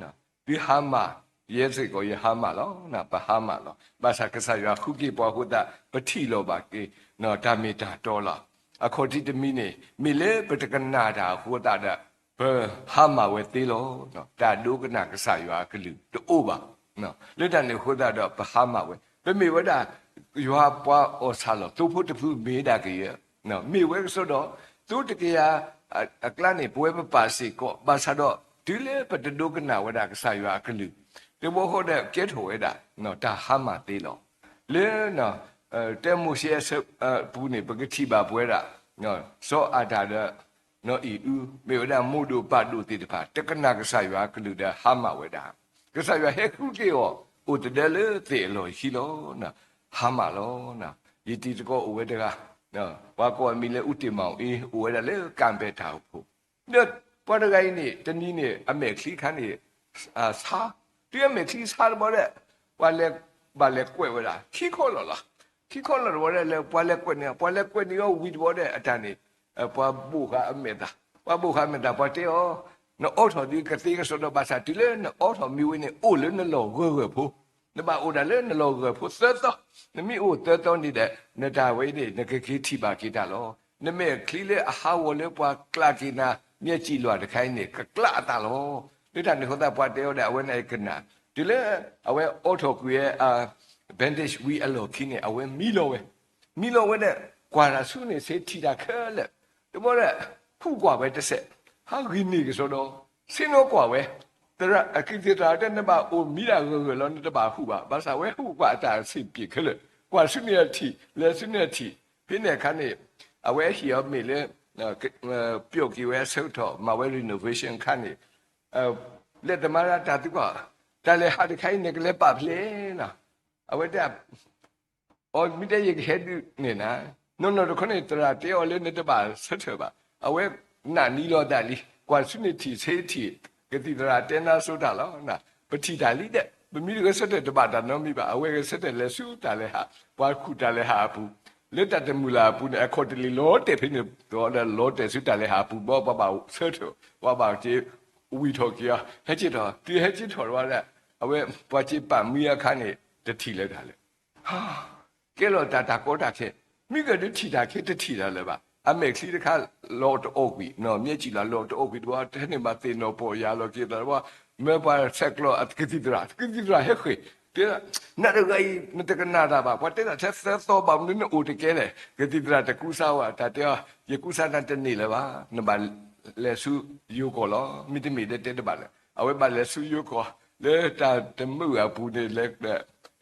သုဟါမၢ် ယဲစ့ၢ်ကီးယဟါမၢ်လီၤ. ပဟါမၢ်လီၤ. ဘၣ်ဆၣ်ကစၢ်ယွၤဃုက့ၤပှၤအဃိသတး ပထံၣ်လီၤဘၣ်က့ၤ တၢ်မ့ၢ်တၢ်တီလီၤ. အခီၣ်ထံးတမံၤန့ၣ် မ့ၢ်လၢပတကနၣ်တၢ်အဃိသတးဒီး ပဟါမၢ်ဝဲသ့လီၤ. တၢ်ဒိကနၣ်ကစၢ်ယွၤအကလုၢ်တအိၣ်ဘၣ်. လၢတၢ်န့ၣ်အဃိသတးဒီး ပဟါမၢ်ဝဲ, ပမ့ၢ်ဝဲဒၣ် ယွၤပှၤအီၣ်ဆၣ်လီၤ သိဖိတဖုမ့ၢ်ဒၣ်ကယဲၢ်, မ့ၢ်ဝဲကစီဒီး သိတကယၤအကျါန့ၣ် ပဝဲပပာ်စ့ၢ်ကီး, ဘၣ်ဆၣ်ဒီး တုၤလၢပတဒိကနၣ်ဝဲဒၣ်ကစၢ်ယွၤအကလုၢ်, တဘျီဃီဒီးကဲထီၣ်ဝဲဒၣ် တၢ်ဟါမၢ်သ့လီၤ. လၢ တၢမိၤၡ့အဆၢပူၤန့ၣ် ပကထံၣ်ဘၣ်ပဝဲဒၣ် စီၤအၤဒၣ်ဒီး နီၢ်အံၤအု မ့ၢ်ဝဲဒၣ်မိၢ်ဒိၣ်ပၢ်ဒိၣ်သ့ၣ်တဖၣ် တကနၣ်ကစၢ်ယွၤအကလုၢ်ဒီးဟါမၢ်ဝဲဒၣ်, ကစၢ်ယွၤဟဲဃုက့ၤအီၤ အိၣ်တဒၢလၢသ့ၣ်အလီၢ်အခံလီၤ. ဟါမၢ်လီၤ. ယတံၤသကိးအိၣ်ဝဲတဂၤ, ပှၤကိးအမံၤလၢ အူတ့ၢ်မီၣ်အ့ အိၣ်ဝဲဒၣ်လၢကၣ်ဘဲၣ်တၢ်အိၣ်ဖှိၣ်, ဒီးပှၤတဂၤအံၤန့ၣ် တနံၤန့ၣ် အမဲာ်ချံခါန့ၣ် ဆါ, တုၤအမဲာ်ချံဆါတဘျီဒီး ပှၤလဲၤ ဘၣ်လဲၤကွဲးဝဲဒၣ် ခံခီလီၢ်လီၤ. ခံခီလီၢ်တဘျီဒီး လၢပှၤလဲၤကွဲးန့ၢ်, ပှၤလဲၤကွဲးန့ၢ်အီၤဝံၤတဘျီဒီး အတၢ်န့ၣ် ပှၤဘိၣ်ဃာ်အမဲာ်သၣ်, ပှၤဘိၣ်ဃာ်အမဲာ်သၣ် ပှၤတဲအီၤ, နအိးထီၣ်ဒုးကသ့ကစီဒီ ဘၣ်ဆၣ်တုၤလၢနအိးထီၣ်မ့ၢ်ဝဲန့ၣ် အိၣ်လၢနလီၢ်ဂၢၢ်ဂၢၢ်ဖိ, နဘၣ်အိၣ်ဒၣ်လၢနလီၢ်ဂၢၢ်ဖိသၢသီ, နမ့ၢ်အိၣ်သၢသီန့ၣ်ဒီး နတၢ်ဝဲအံၤန့ၣ် နကက့ၤထံၣ်ဘၣ်က့ၤတၢ်လီၤ. နမဲာ်ချံလၢအဟးဂီၤလၢပှၤကျးက့ၤနၤ မၠဲးစံၣ်လွၢ်တခါအံၤန့ၣ် ကကျးအသးလီၤ. လၢတၢ်န့ၣ်အဃိသတး ပှၤတဲအီၤဒီး အဝဲန့ၣ်ကနၣ်, တုၤလၢအဝဲအိးထီၣ်ကွံာ်ဝဲ bandage ဝံၤအလီၢ်ခံန့ၣ် အဝဲမံလီၤဝဲ, မံလီၤဝဲဒီး ကွၢ်တၢ်ဆူန့ၣ် ဆ့ထံၣ်တၢ်ခဲလၢာ်, တဘျီဒီး ဟူးကွၢ်ဝဲတစဲး, ဟးဂံၢ်န့ၢ်ကစီဒီ, ဆ့ၣ်နီၤကွၢ်ဝဲ, သရၣ် ကသံၣ်သရၣ်တဲ နဘၣ်အိၣ်မံဒၣ်ဂၢၢ်ဂၢၢ်လီၤ နတဘၣ်ဟူးဘၣ်, ဘၣ်ဆၣ်ဝဲဟူးကွၢ်အတၢ်ဆ့ၣ်ပ့ၣ်ခဲလၢာ်, ကွၢ်ဆူန့ၣ်အထံၣ် လဲၤဆူန့ၣ်အထံၣ်, ဖဲန့ၣ်အခါန့ၣ် အဝဲဟ့ၣ်အီၤမ့ၢ်လၢ ပျီၣ်က့ၤဝဲအဆၢကတီၢ် မၤဝဲ renovation အခါန့ၣ် လဲၤသမါဒၣ်တၢ်သံကွၢ်, တၢ်လဲၤဟးတခါအံၤ နကလဲၤပာ်ဖျါလီၤ. အဝဲတဲ အီၤ မ့ၢ်တဲယကဟဲဒုးန့ၣ်နၤ, နီၢ်နီၢ်တခီန့ၣ် သရၣ်တဲအီၤလၢနတဘၣ်ဆၢထၢၣ်ဘၣ်, အဝဲနာ်န့ၢ်လီၤတၢ်လံ, ကွၢ်ဆူန့ၣ်ထံၣ်ဆ့ထံၣ်, ကသံၣ်သရၣ်တဲနါစိတၢ်လီၤ. ပထံၣ်တၢ်လံဒီး ပမ့ၢ်တဂဲၤဆၢထၢၣ်တဘၣ်တၢ်နီတမံၤဘၣ်, အဝဲဂဲၤဆၢထၢၣ်လဲၤဆူတၢ်လဲၤဟး, ပှၤခူၣ်တၢ်လဲၤဟးအပူၤ, လၢတၢ်တမုာ်လၢ်အပူၤန့ၣ် အခီၣ်တလ့ၢ်လီၤတဲာ်ဖဲန့ၣ်ဒီး လီၤတဲာ်ဆူတၢ်လဲၤဟးအပူၤ ဘီပှၤဘၣ်ဆၢထၢၣ်, ပှၤဘၣ်က့ၤဝံၢ်ထီၣ်က့ၤအီၤ ဟဲက့ၤထီၣ်, တုၤဟဲက့ၤထီၣ်တဘျီဒီး အဝဲပှၤက့ၤပာ်မံအခါန့ၣ် တထံၣ်လၢၤတၢ်လၢၤ ကဲလီၤတၢ်တၢ်ကီတၢ်ခဲ, မ့ၢ်ကဒုးထံၣ်တၢ်ခဲတထံၣ်တၢ်လၢၤဘၣ်, အမဲာ်ချံတခါ လီၤတအီၣ်ကွံာ်, မၠဲးစံၣ်လၢ်လီၤတအီၣ်ကွံာ်တဘျီ တဟဲန့ၣ်ဘၣ်သ့ၣ်နီၣ်ပီၢ်ယၤလီၤက့ၤသးတဘျီ, မၢပှၤဆဲးကျိးကသံၣ်သရၣ်, ကသံၣ်သရၣ်ဟဲဃ့ၢ်, တဲ, နတဂၤအံၤ နတကနၣ်တၢ်ဘၣ်, ပှၤတဲတၢ်ထဲသၢသီဘၣ်မနုၤနအိၣ်တကဲလဲၣ်, ကသံၣ်သရၣ်တကူစါဝဲ, တၢ်တဲအီၤ, ယကူစါနၤတန့ၢ်လၢၤဘၣ်, နဘၣ်လဲၤဆူယိၤကီၢ်လီၤ, မ့တမ့ၢ်ဒ်တဲတဘၣ်လၢၤ, အဝဲဘၣ်လဲၤဆူယိၤကီၢ်, လၢတၢ်တမုာ်အပူၤန့ၣ် လဲၤ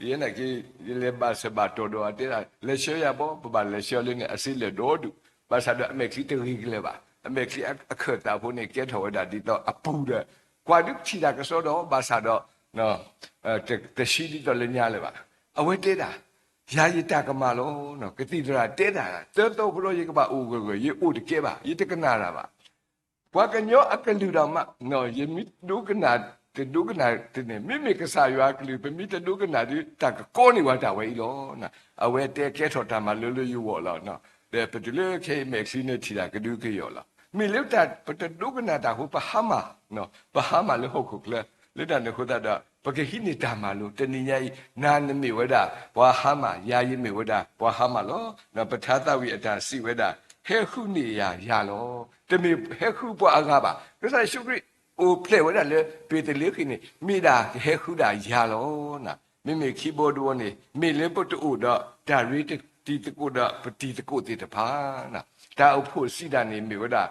ယဲနာ်က့ ယလဲၤဘၣ်ဆၢဘၣ်တီၢ်ဒီး အတဲဒၣ် လဲၤဆှၢယၤဘီ, ပဘၣ်လဲၤဆှၢလၢန့ၣ် အစ့လၢာ်ဒီဒူၣ်, ဘၣ်ဆၣ်ဒီးအမဲာ်ချံတဂ့ၤကလဲာ်ဘၣ်, အမဲာ်ချံအခၢၣ်သးဖိန့ၣ် ကဲထီၣ်ဝဲဒၣ်ဒ်သိးအပူၤဒီး, ကွၢ်ဒုးထံၣ်တၢ်ကစီဒီး ဘၣ်ဆၣ်ဒီး တဆှံဒ်သိးလၢညါလၢၤဘၣ်. အဝဲတဲဒၣ်, ယၤယတၢ်ကမၣ်လီၤ, ကသံၣ်သရၣ်တဲတၢ် သၢသီဖိလီၤ ယကဘၣ်အိၣ်ဂၢၢ်ဂၢၢ် ယအိၣ်တကဲဘၣ် ယတကနၣ်တၢ်ဘၣ် ပှၤကညီအကလုၢ်ဒီးမး, ယမ့ၢ်ဒိကနၣ် တဒိကနၣ်တန့ၣ် မ့မ့ၢ်ကစၢ်ယွၤအကလုၢ် ပမ့ၢ်တဒိကနၣ်ဒီး တၢ်ကကီန့ၢ်ဝဲတၢ်ဝဲအံၤလီၤ. အဝဲတဲကဲထီၣ်တၢ်မၤလိလၢယဂီၢ်လီၤ. ဒီးပတုၤလၢခဲအံၤမဲာ်ချံန့ၣ်ထံၣ်တၢ်ကဒုကယီၤလီၤ. မ့ၢ်လၢတၢ်ပတဒိကနၣ်တၢ်အဃိ ပဟါမၢ်, ပဟါမၢ်လၢဟီၣ်ခိၣ်ချၢ, လၢတၢ်န့ၣ်အဃိသတးဒီး ပကဟံးန့ၢ်တၢ်မၤလိ တနံၤညါအံၤ နၤနမ့ၢ်ဝဲဒၣ် ပှၤဟါမၢ်, ယၤယမ့ၢ်ဝဲဒၣ်ပှၤဟါမၢ်လီၤ. ပထါသးဝံၣ်အတၢ်စံးဝဲဒၣ် ဟဲဃုန့ၢ်ယၤယၤလီၤ. တမ့ၢ်ဟဲဃုပှၤအဂၤဘၣ်. ကစၢ်ယ့ၣ်ၡူးခရံာ်အိၣ်ဖျဲၣ်ဝဲဒၣ်လၢ ပ့းသလ့ဃံန့ၣ် မ့ၢ်ဒၣ်ကဟဲဃုဒၣ်ယၤလီၤ. မ့မ့ၢ်ခံဘီတဘီန့ၣ် မ့ၢ်လၢပတအိၣ်ဒီးတၢ်ရ့တံၤသကိးဒီးပတံၤသကိးသ့ၣ်တဖၣ်, တၢ်အိၣ်ဖှိၣ်စံးတၢ်န့ၣ်မ့ၢ်ဝဲဒၣ်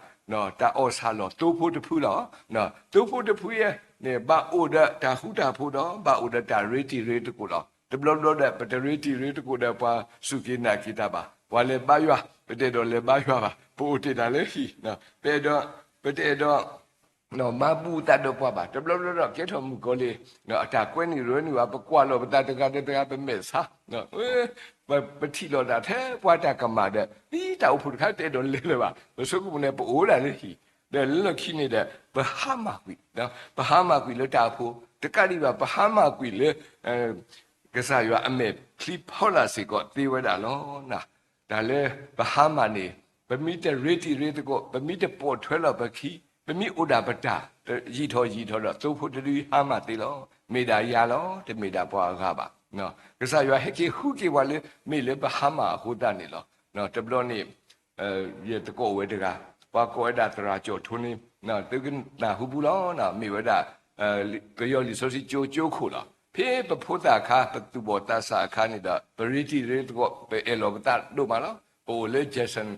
တၢ်အီၣ်ဆၣ်လီၤသိဖိတဖုလီၤ. သိဖိတဖုအံၤန့ၣ် ဘၣ်အိၣ်ဒီးတၢ်ဃူတၢ်ဖိးဒီး ဘၣ်အိၣ်ဒီးတၢ်ရ့တံၤရ့သကိးလီၤ. တဘျီဘျီဒီး ပတရ့တံၤရ့သကိးဒီးပှၤစူၢ်က့ၤနာ်က့ၤတၢ်ဘၣ်. ပှၤလဲၤဘါယွၤ, ပတအဲၣ်ဒိးလဲၤဘါယွၤဘၣ်. ပအိၣ်တ့ၢ်တၢ်လၢဟံၣ်, ပအဲၣ်ဒိး, ပတအဲၣ်ဒိး မၤဘူၣ်သးဒီးပှၤဘၣ်. တဘျီဘျီဒီး ကဲထီၣ်မုၣ်ကီၤလံၤ အတၢ်ကွဲနုာ်ရၢနုာ်ဘၣ်. ပကွၢ်လီၤပသးတဂၤဒီးတဂၤ ပမဲာ်ဆါ, ပထံၣ်လီၤသးထဲပှၤတၢ်ကမၣ်ဒီး တၢ်အိၣ်ဖှိၣ်တခါတအဲၣ်ဒိးလဲၤလၢၤဘၣ်. ပဆိကမိၣ်န့ၣ် ပအိၣ်ဒၣ်လၢဟံၣ်, ဒီးလၢလီၢ်ခံန့ၣ်ဒီး ပဟါမၢ်ကွံာ်, ပဟါမၢ်ကွံာ်လၢတၢ်အိၣ်ဖှိၣ်, တကးဒံးဘၣ် ပဟါမၢ်ကွံာ်လၢ ကစၢ်ယွၤအမဲာ်ချံဖီလာ်စ့ၢ်ကီးသ့ဝဲဒၣ်လီၤ. တၢ်လၢပဟါမၢ်န့ၣ် ပမ့ၢ်တရ့တံၤရ့သကိး, ပမ့ၢ်တပိာ်ထွဲလီၤပခံ, ပ ပမ့ၢ်အိၣ်ဒၣ်ပတၢ် ယံာ်ထီၣ်ယံာ်ထီၣ်ဒီး သိဖိတဒုဟါမၢ်သ့လီၤ. မ့ၢ်ဒၣ်ယၤလီၤ, တမ့ၢ်ဒၣ်ပှၤအဂၤဘၣ်. ကစၢ်ယွၤဟဲက့ၤဃုက့ၤပှၤလၢ မ့ၢ်လၢပဟါမၢ်အဃိသတးန့ၣ်လီၤ. တဘျီန့ၣ် ယသကိးအိၣ်ဝဲတဂၤ, ပှၤကိးဝဲဒၣ်သရၣ်ကၠီၣ်ထိန့ၣ်, သုကနၢ်ဟူပူၤလီၤ, မ့ၢ်ဝဲဒၣ် ပယီၤလံာ်စီဆှံကၠိကၠိခိၣ်လီၤ. ဖဲပဖိသၣ်အခါ ပသူၣ်ဘီၣ်သးစၢ်အခါန့ၣ်ဒီး ပရ့တံၤရ့သကိး ပအဲၣ်လီၤပသးဒိၣ်မးလီၤ. ပအိၣ်လၢ Jackson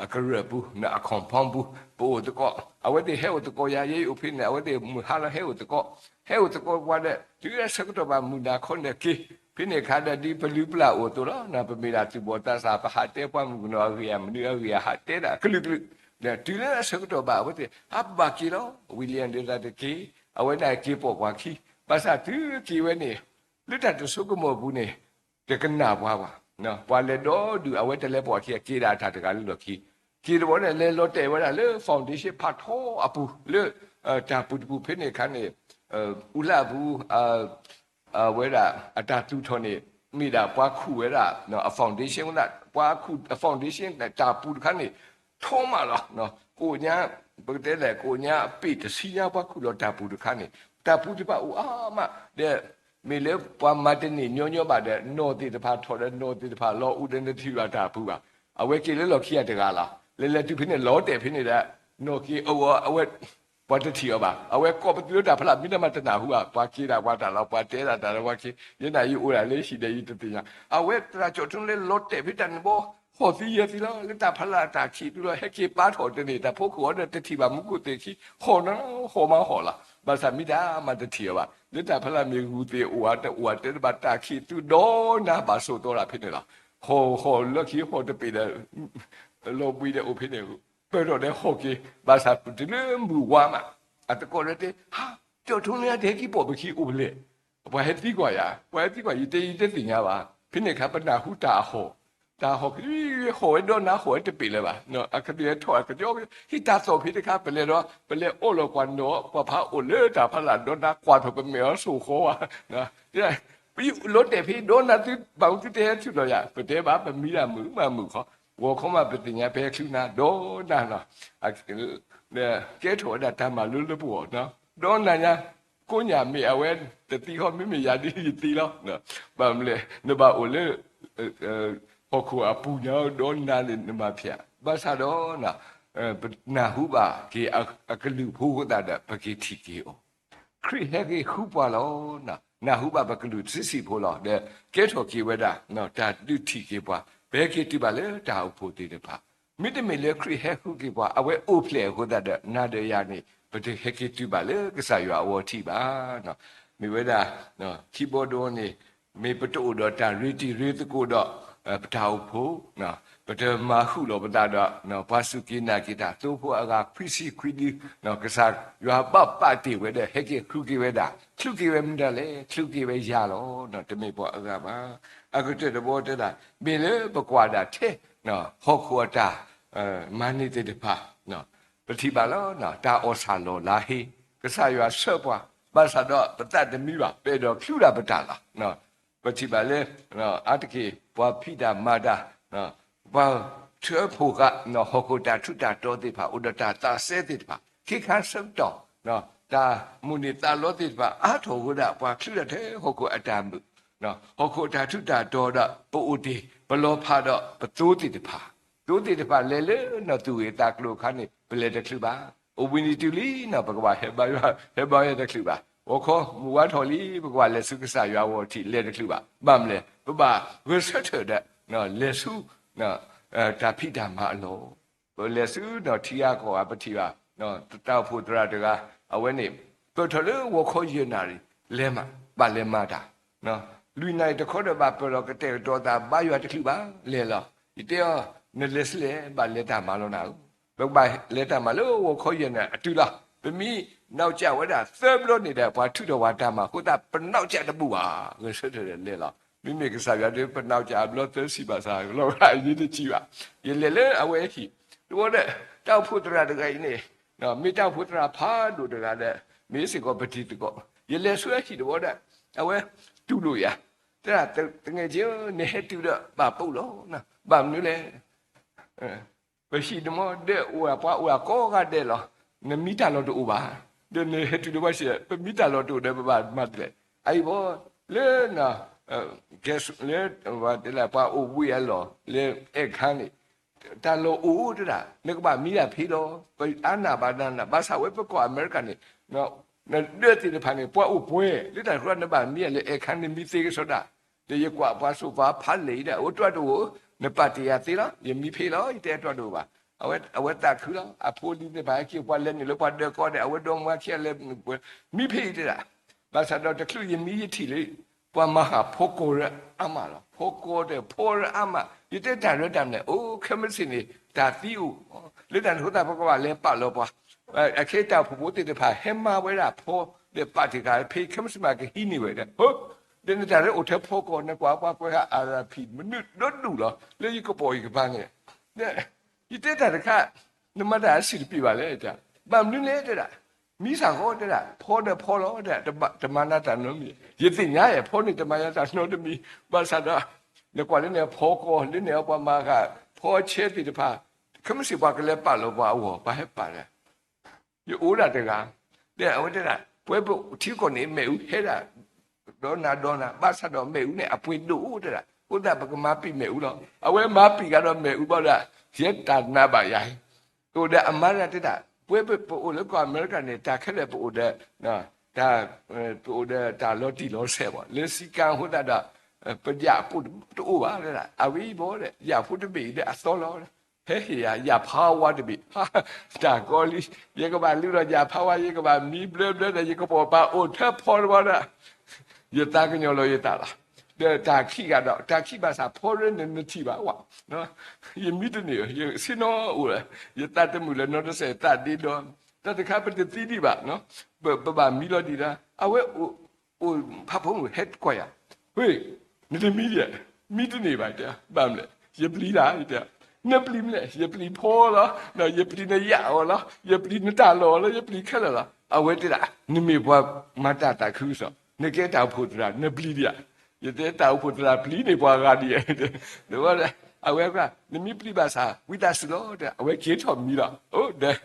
အကရၢၢ်ပူၤ အ compound ပူၤ ပအိၣ်သကိး, အဝဲသ့ၣ်ဟဲအိၣ်သကိးယၤ ယဲအံၤအိၣ်ဖဲန့ၣ် အဝဲသ့ၣ်မုၢ်ဟါလီၤဟဲအိၣ်သကိး, ဟဲအိၣ်သကိးပှၤဒီး တုၤလၢဆၢကတီၢ်ဘၣ်မုၢ်နၤခီန့ၣ်က့ၤ, ဖဲန့ၣ်အခါဒီးဒ်ပလုၢ်ပလၢ်အိၣ်အသိးလီၤ. ပမ့ၢ်ဒၣ်သူၣ်ဘီၣ်သးစၢ် ပဟးတဲပှၤမုၣ်ကနီၤအဂ့ၢ်ဧါ မနုၤအဂ့ၢ်ဧါ ဟးတဲဒၣ်ကလုာ်ကလုာ်, တုၤလၢဆၢကတီၢ်ဘၣ်အဝဲသ့ၣ် အဘၣ်က့ၤလီၤ. ဝံၤလံအဒုးသးတက့ၤ, အဝဲဒၣ်က့ၤပိာ်ပှၤခံ, ဘၣ်ဆၣ်သုက့ၤဝဲန့ၣ် လၢတၢ်တဆိကမိၣ်အပူၤန့ၣ် တကနၣ်ပှၤဘၣ်. ပှၤလဲၤဒီဒူၣ် အဝဲတလဲၤပိာ်ခံ အက့ၤဒၣ်တၢ်တဂၤလၢလီၢ်ခံ, က့ၤတဘျီန့ၣ် လဲၤလီၤတဲာ်ဝဲဒၣ်လၢ foundation ဖးထီအပူၤ လၢ တၢ်ပူၤတပူၤဖဲန့ၣ်အခါန့ၣ် အူလၢအပူၤ အဝဲဒၣ်အတၢ်သူၣ်ထီၣ်န့ၣ် မ့ၢ်ဒၣ်ပှၤခူၣ်ဝဲဒၣ် အ foundation ဝဲဒၣ် ပှၤခူၣ် foundation တၢ်ပူၤတခါန့ၣ် ထီမးလီၤ. ကိးညါ ပကတဲလဲၣ် ကိးညါအပ့ၢ်တဆံညါ ပှၤခူၣ်လီၤတၢ်ပူၤတခါန့ၣ် တၢ်ပူၤတဖၣ်အိၣ်အါမးဒီး မ့ၢ်လၢပှၤမၤတန့ၢ်ညီညီဘၣ်ဒီး နီၢ်သ့ၣ်တဖၣ်ထီၣ်ဒီး နီၢ်သ့ၣ်တဖၣ်လီၤအိၣ်ဒီး နတထံၣ်ဘၣ်တၢ်ပူၤဘၣ်. အဝဲက့ၤလၢလီၢ်ခံအတဂၤလီၤ. လဲၤလဲၤတုၤဖဲန့ၣ် လီၤတဲာ်ဖဲန့ၣ်ဒီး နီၢ်က့ၤအဝဲ ပှၤတထံၣ်အီၤဘၣ်. အဝဲကိးပသူလၢတၢ်ဖးလၢ် မ့ၢ်တၢ်မၤတနၢ်ဟူဘၣ်. ပှၤက့ၤဒၣ်ပှၤတၢ်လီၤ ပှၤတဲဒၣ်တၢ်လၢပှၤက့ၤ ယဲနၤယအိၣ်ဒၣ်လၢဟံၣ်ဒီးယတသ့ၣ်ညါ. အဝဲသရၣ်ကၠီၣ်ထူန့ၣ်လီၤတဲာ်ဖဲတၢ်န့ၣ်ဘီ ဟီၣ်သံယဲၢ်သံလီၤ. လၢတၢ်ဖးလၢ်အတၢ်ခံးသူလီၤ ဟဲက့ၤပာ်ထီၣ်တန့ၢ် တၢ်ဖိခိၣ်အီၤဒီး တထံၣ်ဘၣ်မူခိၣ်သ့ၣ်ခံ ဟီၣ်နီၤ ဟီၣ်မးဟီၣ်လီၤ. ဘၣ်ဆၣ်မ့ၢ်တၢ်မၤတထံၣ်အီၤဘၣ်. လၢတၢ်ဖးလၢ်မ့ၢ်ဂုၢ်သ့ၣ်အိၣ်ဧါတအိၣ်ဧါတဲတဘၣ် တၢ်ခံးသူဒီနၤဘၣ်ဆိးသီလၢဖဲန့ၣ်လီၤ. ဟီၣ်ဟီၣ်လၢခံဟီၣ်တပ့ၤဒီး လီၤဘှံးဒီးအိၣ်ဖဲန့ၣ် ပၢၢ်ထီၣ်ဒီးဟီၣ်က့ၤ ဘၣ်ဆၣ်တုၤလၢမုၢ်ဝါမး အသကိးဒီးတဲ ဟါ ကၠီၣ်ထူန့ၣ် တဟဲက့ၤပိာ်ပခံအိၣ်ဖဲလဲၣ်. ပှၤဟဲသံကွၢ်ယၤ ပှၤဟဲသံကွၢ် ယတဲယတသ့ၣ်ညါဘၣ်. ဖဲန့ၣ်အခါ ပနၢ်ဟူတၢ်အဟီၣ်, တၢ်ဟီၣ်က ဟီၣ်ဝဲဒီနၤ ဟီၣ်ဝဲတပ့ၤလၢၤဘၣ်. အကဒုးဟဲထီၣ်အကညီ ဟံၣ်တၢ်သီၣ်ဖဲတခါ ပလဲၤဒီး ပလဲၤအိၣ်လီၤကွၢ်နီၣ် ပှၤဖးအိၣ်လၢတၢ်ဖးလၢ်ဒီနၤ ကွၢ်ထီၣ်ပမဲာ်အီၤဆိၣ်ဃီဘၣ်. ပလီၤတဲာ်ဖဲဒီနၤသု ဘၣ်မနုၤသုတဟဲဆူၣ်လီၤယၤ ပတဲဘၣ် ပမံဒၣ်မုာ်မးမုာ်ခီ, ဂီၤခီမးပသ့ၣ်ညါ ပဟဲချုးနၤ ဒီနၤလီၤ. ကဲထီၣ်ဝဲဒၣ်တၢ်မၤလိလၢပဂီၢ်, ဒီနၤညါ ကိးညါမ့ၢ်အဝဲတသံဃီ မ့မ့ၢ်ယၤဒ်ယသံလီၤ. ဘၣ်မနုၤလဲၣ် နဘၣ်အိၣ်လၢ ဟီၣ်ခိၣ်အပူၤညါ ဒီနၤန့ၣ် နမၤဖျဲး. ဘၣ်ဆၣ်ဒီး ပနၢ်ဟူဘၣ်က့ၤအကလုၢ်ဖိအဃိသတးဒီး ပက့ၤထံၣ်က့ၤအီၤ ခရံာ်ဟဲက့ၤဃုပှၤလီၤ. နၢ်ဟူဘၣ်ပကလုၢ်တဆံးဆံးဖိလီၤ. ဒီးကဲထီၣ်က့ၤဝဲဒၣ် တၢ်ဒုးထံၣ်က့ၤပှၤ ပဟဲက့ၤတုၤဘၣ်လၢတၢ်အိၣ်ဖှိၣ်သ့ၣ်တဖၣ်. မ့တမ့ၢ်လၢခရံာ်ဟဲဃုက့ၤပှၤ အဝဲအိၣ်ဖျဲၣ်အဃိသတးဒီး နၤဒီးယၤန့ၣ် ပတဟဲက့ၤတုၤဘၣ်လၢကစၢ်ယွၤအဂီၢ်ထံးဘၣ်. မ့ၢ်ဝဲဒၣ် ခံဘီတဝီန့ၣ် မ့ၢ်ပတအိၣ်ဒီးတၢ်ရ့တံၤရ့သကိးဒီး ပတၢ်အိၣ်ဖှိၣ် ပတမၤဃုာ်လီၤပသးဒီး ပှၤစူၢ်က့ၤနာ်က့ၤတၢ်သိဖိအဂၤခွံဆံခွံဒု ကစၢ်ယွၤဘၣ်ပာ်တ့ၢ်ဝဲဒီး ဟဲက့ၤဃုက့ၤဝဲဒၣ် ချုးက့ၤဝဲမတၤလဲၣ် ချုးက့ၤဝဲယၤလီၤ. တမ့ၢ်ပှၤအဂၤဘၣ်. အကတၢၢ်တဘီတဲဒၣ် မ့ၢ်လၢပကွၢ်ဒၣ်ထဲ ဟီၣ်ခိၣ်အတၢ် မၤန့ၢ်သ့ၣ်တဖၣ် ပထံၣ်ဘၣ်လီၤ. တၢ်အီၣ်ဆၣ်လီၢ်လါဟ့ ကစၢ်ယွၤဆှၢပှၤ ဘၣ်ဆၣ်ဒီးပသးတမံဘၣ် ပအဲၣ်ဒိးချုးဒၣ်ပတၢ်လီၤ. ပထံၣ်ဘၣ်လၢ အါတက့ၢ် ပှၤဖံးတၢ်မၤတၢ် ပှၤထၢဖှိၣ်ဃာ် ဟီၣ်ခိၣ်တၢ်ထူးတၢ်တီၤသ့ၣ်တဖၣ် အိၣ်ဒီးတၢ်သးစဲသ့ၣ်တဖၣ် ခ့ခါဆၢကတီၢ် တၢ်မိၣ်န့ၢ်သးလီသ့ၣ်တဖၣ် အါထီၣ်ဝဲဒၣ် ပှၤချုးဒၣ်ထဲဟီၣ်ခိၣ်အတၢ်မုာ် ဟီၣ်ခိၣ်တၢ်ထူးတၢ်တီၤဒီး ပအိၣ်တ့ၢ် ပလီၤဖးဒီးပသိသ့ၣ်တဖၣ် သိသ့ၣ်တဖၣ်လဲၤလၢနီၢ်သူၣ်ဂ့ၤသးကျိၤအခါန့ၣ် ပလဲၤတချုးဘၣ်. အိၣ်ဘှံးနံၤတုၤလံနီၤ ပကဘၣ်ဟဲဘါယွၤ ဟဲဘါယွၤတချုးဘၣ်. ဂီၤခီမုၢ်ဝါထီၣ်လံ ပကဘၣ်လဲၤဆူကစၢ်ယွၤအဂီၢ်ထံး လဲၤတချုးဘၣ်. ဘၣ်မနုၤလဲၣ် ပဘၣ်ဂဲၤဆၢထၢၣ်ဒီး လဲၤဆူ တၢ်ဖံးတၢ်မၤအလီၢ် ပလဲၤဆူနီၢ်ထံဂၤကီၢ်ဂၤ ပထံၣ်ဘၣ် တၢ်အိၣ်ဖှိၣ်သရၣ်တဂၤ အဝဲန့ၣ် ပၢၢ်ထီၣ်လၢဂီၤခီယဲၢ်နၣ်ရံၣ် လဲၤမး ဘၣ်လဲၤမၤတၢ် လွံၢ်နၣ်ရံၣ်တခီဒီး ဘၣ်ပၢၢ်ထီၣ်ကတဲာ်ကတီၤသး ဘါယွၤတချုးဘၣ် လဲၤလီၤ. ယတဲအီၤ နလဲၤဆူလဲၣ် ဘၣ်လဲၤတၢ်မၤလီၤနၤဧၢ. ပကဘၣ်လဲၤတၢ်မၤလၢဂီၤခီယဲၢ်နၣ်ရံၣ်အတုၤလီၤ. ပမ့ၢ်နီၢ်ကၠးဝဲဒၣ်သၢဘျီန့ၣ်ဒီး ပှၤထုးထီၣ်ပှၤတၢ်မၤအဃိသတး ပနီၢ်ကၠးတဘူၣ်ဘၣ်. ဂဲၤဆၢထၢၣ်ဒီးလဲၤလီၤ. မ့မ့ၢ်ကစၢ်ယွၤဒီး ပနီၢ်ကၠးအဘျီသၢဆံဘၣ်ဆၣ် လီၤဂာ်အရေးတကြီးဘၣ်. ယလဲၤလၢအဝဲအဟံၣ် တဘျီဒီး တၢ်အိၣ်ဖှိၣ်သရၣ်တဂၤအံၤန့ၣ် မ့ၢ်တၢ်အိၣ်ဖှိၣ်သရၣ်ဖးဒိၣ်တဂၤဒီး မ့ၢ်စ့ၢ်ကီးပတံၤသကိး ယလဲၤဆူအဟံၣ်တဘျီဒီး အဝဲတူၢ်လိာ်ယၤ တဲဒၣ် သူငယ်ချင်းဧၢ နဟဲတုၤဒီးဘၣ်ပိာ်လီၤ. ဘၣ်မနုၤလဲၣ် ပဟံၣ်န့ၣ်မ့ၢ်ဒဲးအိၣ် ပှၤအိၣ်ဒၣ်ကိးဂၤဒဲးလီၤ. နမံတၢ်လီၢ်တအိၣ်ဘၣ်. ဒီးနဟဲတုၤလၢပှၤစံး ပမံတၢ်လီၢ်တအိၣ်ဒီး ပဘၣ်မၤဒ်လဲၣ်. အအံၤဘီ လၢ လၢ ပှၤအိၣ်ဘှံးအလီၢ် လၢအဲၣ်ခါန့ၣ် တၢ်လီၢ်အိၣ်တဲဒၣ် နကဘၣ်မံဒၣ်ဖဲလီၤ. ပအါနၢ်ဘၣ်နၢ်နၢ် ဘၣ်ဆၣ်ဝဲပကီၢ်အမဲရကၤန့ၣ် နဒၢးသ့ၣ်တဖၣ်န့ၣ် ပှၤအိၣ်ပှဲၤ လၢတၢ်တခါ နဘၣ်မံဒၣ်လၢအဲၣ်ခါ နမံသ့ကစီဒီး ဒီးယကွၢ်ပှၤစိာ်ပှၤဖးလဲၢ်အံၤဒၣ် အိၣ်တြီတအိၣ်, နပာ်တ့ၢ်ယၤသ့လီၤ, ယမံဖဲလီၤ, ယတဲတြီတအိၣ်ဘၣ်. အဝဲသးခုလီၤ. အဖိလံၤသ့ၣ်တဖၣ်ဟဲက့ၤ ပှၤလဲၤနုာ်လၢပှၤဒၢးကီၢ်ဒီး အဝဲဒီမါခံဂၤလဲၤ မံဖဲအံၤတဲဒၣ်. ဘၣ်ဆၣ်ဒီးတချုးယမံယထံၣ်လၢ ပှၤမၤဃာ်ဖီကီၢ်ရၢအါမးလီၤ. ဖီကီၢ်ဒီးဖီရၢအါမး, ယတဲတၢ်ရၢတၢ်မနုၤလဲၣ်, အိၣ်ခဲမုၢ်ဆ့ၣ်န့ၣ် တၢ်သံအိၣ်, လၢတၢ်န့ၣ်အဃိသတး ပကဘၣ်လဲၤပာ်လီၤပှၤ အခဲတၢ်အိၣ်ဖှိၣ်ဖိသ့ၣ်တဖၣ် ဟဲမၤဝဲဒၣ်ဖီဒီးပာ်တ့ၢ်ဃာ်ဖဲ ခဲမုၢ်ဆ့ၣ်မး ကဟံးန့ၢ်ဝဲဒီး, ဒီးနတၢ်ရၢအိၣ်ထဲဖီကီၢ် နကွၢ်ပှၤကွဲးဟး အါရဖံး မနုၤဒီဒူၣ်လီၤ လၢယကပိာ်ယကပၤန့ၣ်. ယတဲတၢ်တခါ နမၤတၢ်အဆံးတပ့ၤဘၣ်လဲၣ်. ဘၣ်မနုၤလဲၣ်တဲဒၣ်, မံစ့ၢ်ကီးတဲဒၣ်, ဖီဒီးဖီလီၤ, တမၤနၤတၢ်နီတမံၤ, ယသ့ၣ်ညါယဲ ဖီန့ၣ်တမၤယၤတၢ်နီတမံၤ, ဘၣ်ဆၣ်ဒီး နကွၢ်လၢန့ၣ်ဖီကီၢ် လၢန့ၣ်ပှၤမၤဃာ် ဖီဆဲသ့ၣ်တဖၣ်, ခဲမုၢ်ဆ့ၣ်ပှၤကလဲၤပာ်လီၤပှၤအဂီၢ် ပှၤဟဲပာ်ဒီး ယအိၣ်ဒၣ်တဂၤ, ဒီးအဝဲတဲဒၣ် ပဝဲပထံကီၢ်န့ၣ် မ့ၣ်အူဟဲဒၣ် ဒီနၤဒီနၤ, ဘၣ်ဆၣ်ဒီးမ့ၣ်အူန့ၣ် အပှ့ၤဒိၣ်အိၣ်တဲဒၣ်, အဃိသတးပကမၤပံာ်မ့ၣ်အူလီၤ. အဝဲမၤပံာ်ကဒီးမ့ၣ်အူဘၣ်ဒီး ယဲတၢ်နးဘၣ်ယၤ, အိၣ်ဒီးအမါဒၣ်တဲဒၣ်, ပဝဲပအိၣ်လၢကီၢ်အမဲရကၤန့ၣ် တၢ်ခဲလၢာ်ပအိၣ်ဒီး တၢ် ပအိၣ်ဒီးတၢ်လီၤတံၢ်လီၤဆဲးဘၣ်, လၢစံကါအဃိသတးဒီး ပယၣ်ဖိတအိၣ်ဘၣ်တဲဒၣ်, အဝဲအံၤဘၣ်ဒီး ယၣ်ဖိတဘ့ၣ်အံၤဒီးအသီလီၤ, ဟဲဟ့ၣ်ယၤ ယၣ်ဖးဝါတဘ့ၣ်, တၢ်ကီလံ, ယကဘၣ်လုၢ်ဒီးယၣ်ဖးဝါ ယကဘၣ်မံဘျၢဘျၢဒီး ယကပိာ်ပာ်အိၣ်ထဲဖီတဘျီဒီး ယသးကညီၤလီၤယသးလီၤ. ဒီးတၢ်ခံးဂၤဒီး တၢ်ခံးဘၣ်ဆၣ်ဖီရၢန့ၣ် နထံၣ်ဘၣ်ဝဲ, ယမံတန့ၢ် ယဆ့ၣ်နီၤအိၣ်, ယသးတမုာ်လၢၤနီတစဲး သးဒ့ဒီ, တၢ်တခါပတသံဒံးဘၣ်, ပဘၣ်မံလီၤဒံးဒီး အဝဲအိၣ်ဖးဖိမုၣ်ဟဲကွၢ်ယၤ, ဝ့ၢ် နတမံဒံး, မံတန့ၢ်ဘၣ်တဲ, ဘၣ်မနုၤလဲၣ် ယပျံၤတၢ်, နပျံၤမနုၤလဲၣ် ယပျံၤဖီလီၤ, ယပျံၤနယၣ်အီၤလီၤ, ယပျံၤနတၢ်လီၢ်အီၤလီၤ, ယပျံၤခဲလၢာ်လီၤ. အဝဲတဲဒၣ် နမ့ၢ်ပှၤမၤတၢ်သးခုကစီၣ် နကဲတၢ်အိၣ်ဖှိၣ်သရၣ် နပျံၤဒံးဧါ, ယတဲတၢ်အိၣ်ဖှိၣ်သရၣ်ပျံၤန့ၢ်ပှၤဂၤဒံးဧါ, အဝဲ နမံပျံၤဘၣ်ဆၣ် ဝံသးစူၤလီၤ အဝဲက့ၤထီၣ်မံလီၤ, အိၣ်ဒီး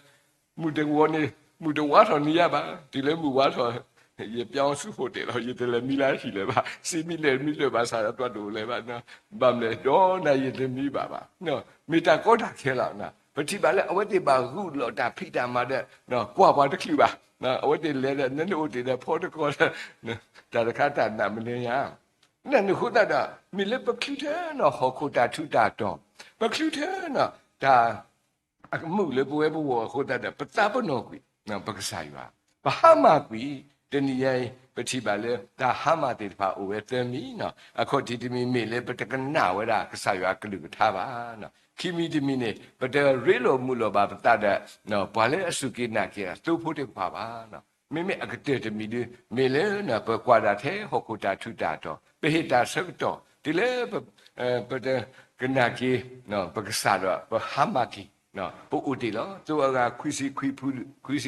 မုၢ်တဝီန့ၣ် မုၢ်တဝါထီၣ်န့ၢ်ယၤဘၣ်, တုၤလၢမုၢ်ဝါထီၣ် ယပြောင်းဆူ hotel လီၤ, ယတလဲၤမံလၢဟံၣ်လၢၤဘၣ်, စံးမံလဲၤမံလၢၤဘၣ်ဆၣ်ဒီး တွၤတအိၣ်လၢၤဘၣ်, ဘၣ်မနုၤလဲၣ် ဒီးနၤယတမံဘၣ်ဘၣ်, မ့ၢ်တၢ်ကီတၢ်ခဲလီၤ. ပထံၣ်ဘၣ်လၢအဝဲသ့ၣ်ဘၣ်ဂုာ်လီၤတၢ်ဖံးတၢ်မၤဒီး ကွၢ်ပှၤတချုးဘၣ်, အဝဲသ့ၣ်လဲၤဒီး နန့ၣ်အိၣ်တ့ၢ်ဒီးဖီတကီၢ်ဒီး တၢ်တခါတၢ်နးမနုၤညါ န့ၣ်အဃိသတးဒီး မ့ၢ်လၢပချုးထၢနီၤဟီၣ်ခိၣ်တၢ်ထူးတၢ်တီၤ, ပချုးထၢနီၤတၢ် အကမုာ်လၢပဝဲပဂီၢ်အဃိသတးဒီး ပသးပ့ၤနီၣ်ကွံာ် ပကစၢ်ယွၤ, ပဟါမၢ်ကွံာ်, တနံၤညါအံၤ ပထံၣ်ဘၣ်လၢတၢ်ဟါမၢ်သ့ၣ်တဖၣ်အိၣ်ဝဲသၢမံၤနီၤ, အခီၣ်ထံးတမံၤမ့ၢ်လၢ ပတကနၣ်ဝဲဒၣ်ကစၢ်ယွၤအကလုၢ်ကထါဘၣ်, ခံမံၤတမံၤန့ၣ် ပတရ့လိာ်မုာ်လိာ်ဘၣ်ပသးဒီး ပှၤလၢအစူၢ်က့ၤနာ်က့ၤအသိဖိသ့ၣ်တဖၣ်ဘၣ် မ့မ့ၢ်အကတၢၢ်တမံၤဒု မ့ၢ်လၢ ပကွၢ်ဒၣ်ထဲဟီၣ်ခိၣ်တၢ်ထူးတၢ်တီၤ, ပဟ့ၣ်တၢ်ဆၢကတီၢ် တုၤလၢ ပတကနၣ်က့ၤ ပကစၢ်ဒီး ပဟါမၢ်က့ၤ ပအိၣ်တ့ၢ်လီၤ. သိအဂၤ ခွံဆ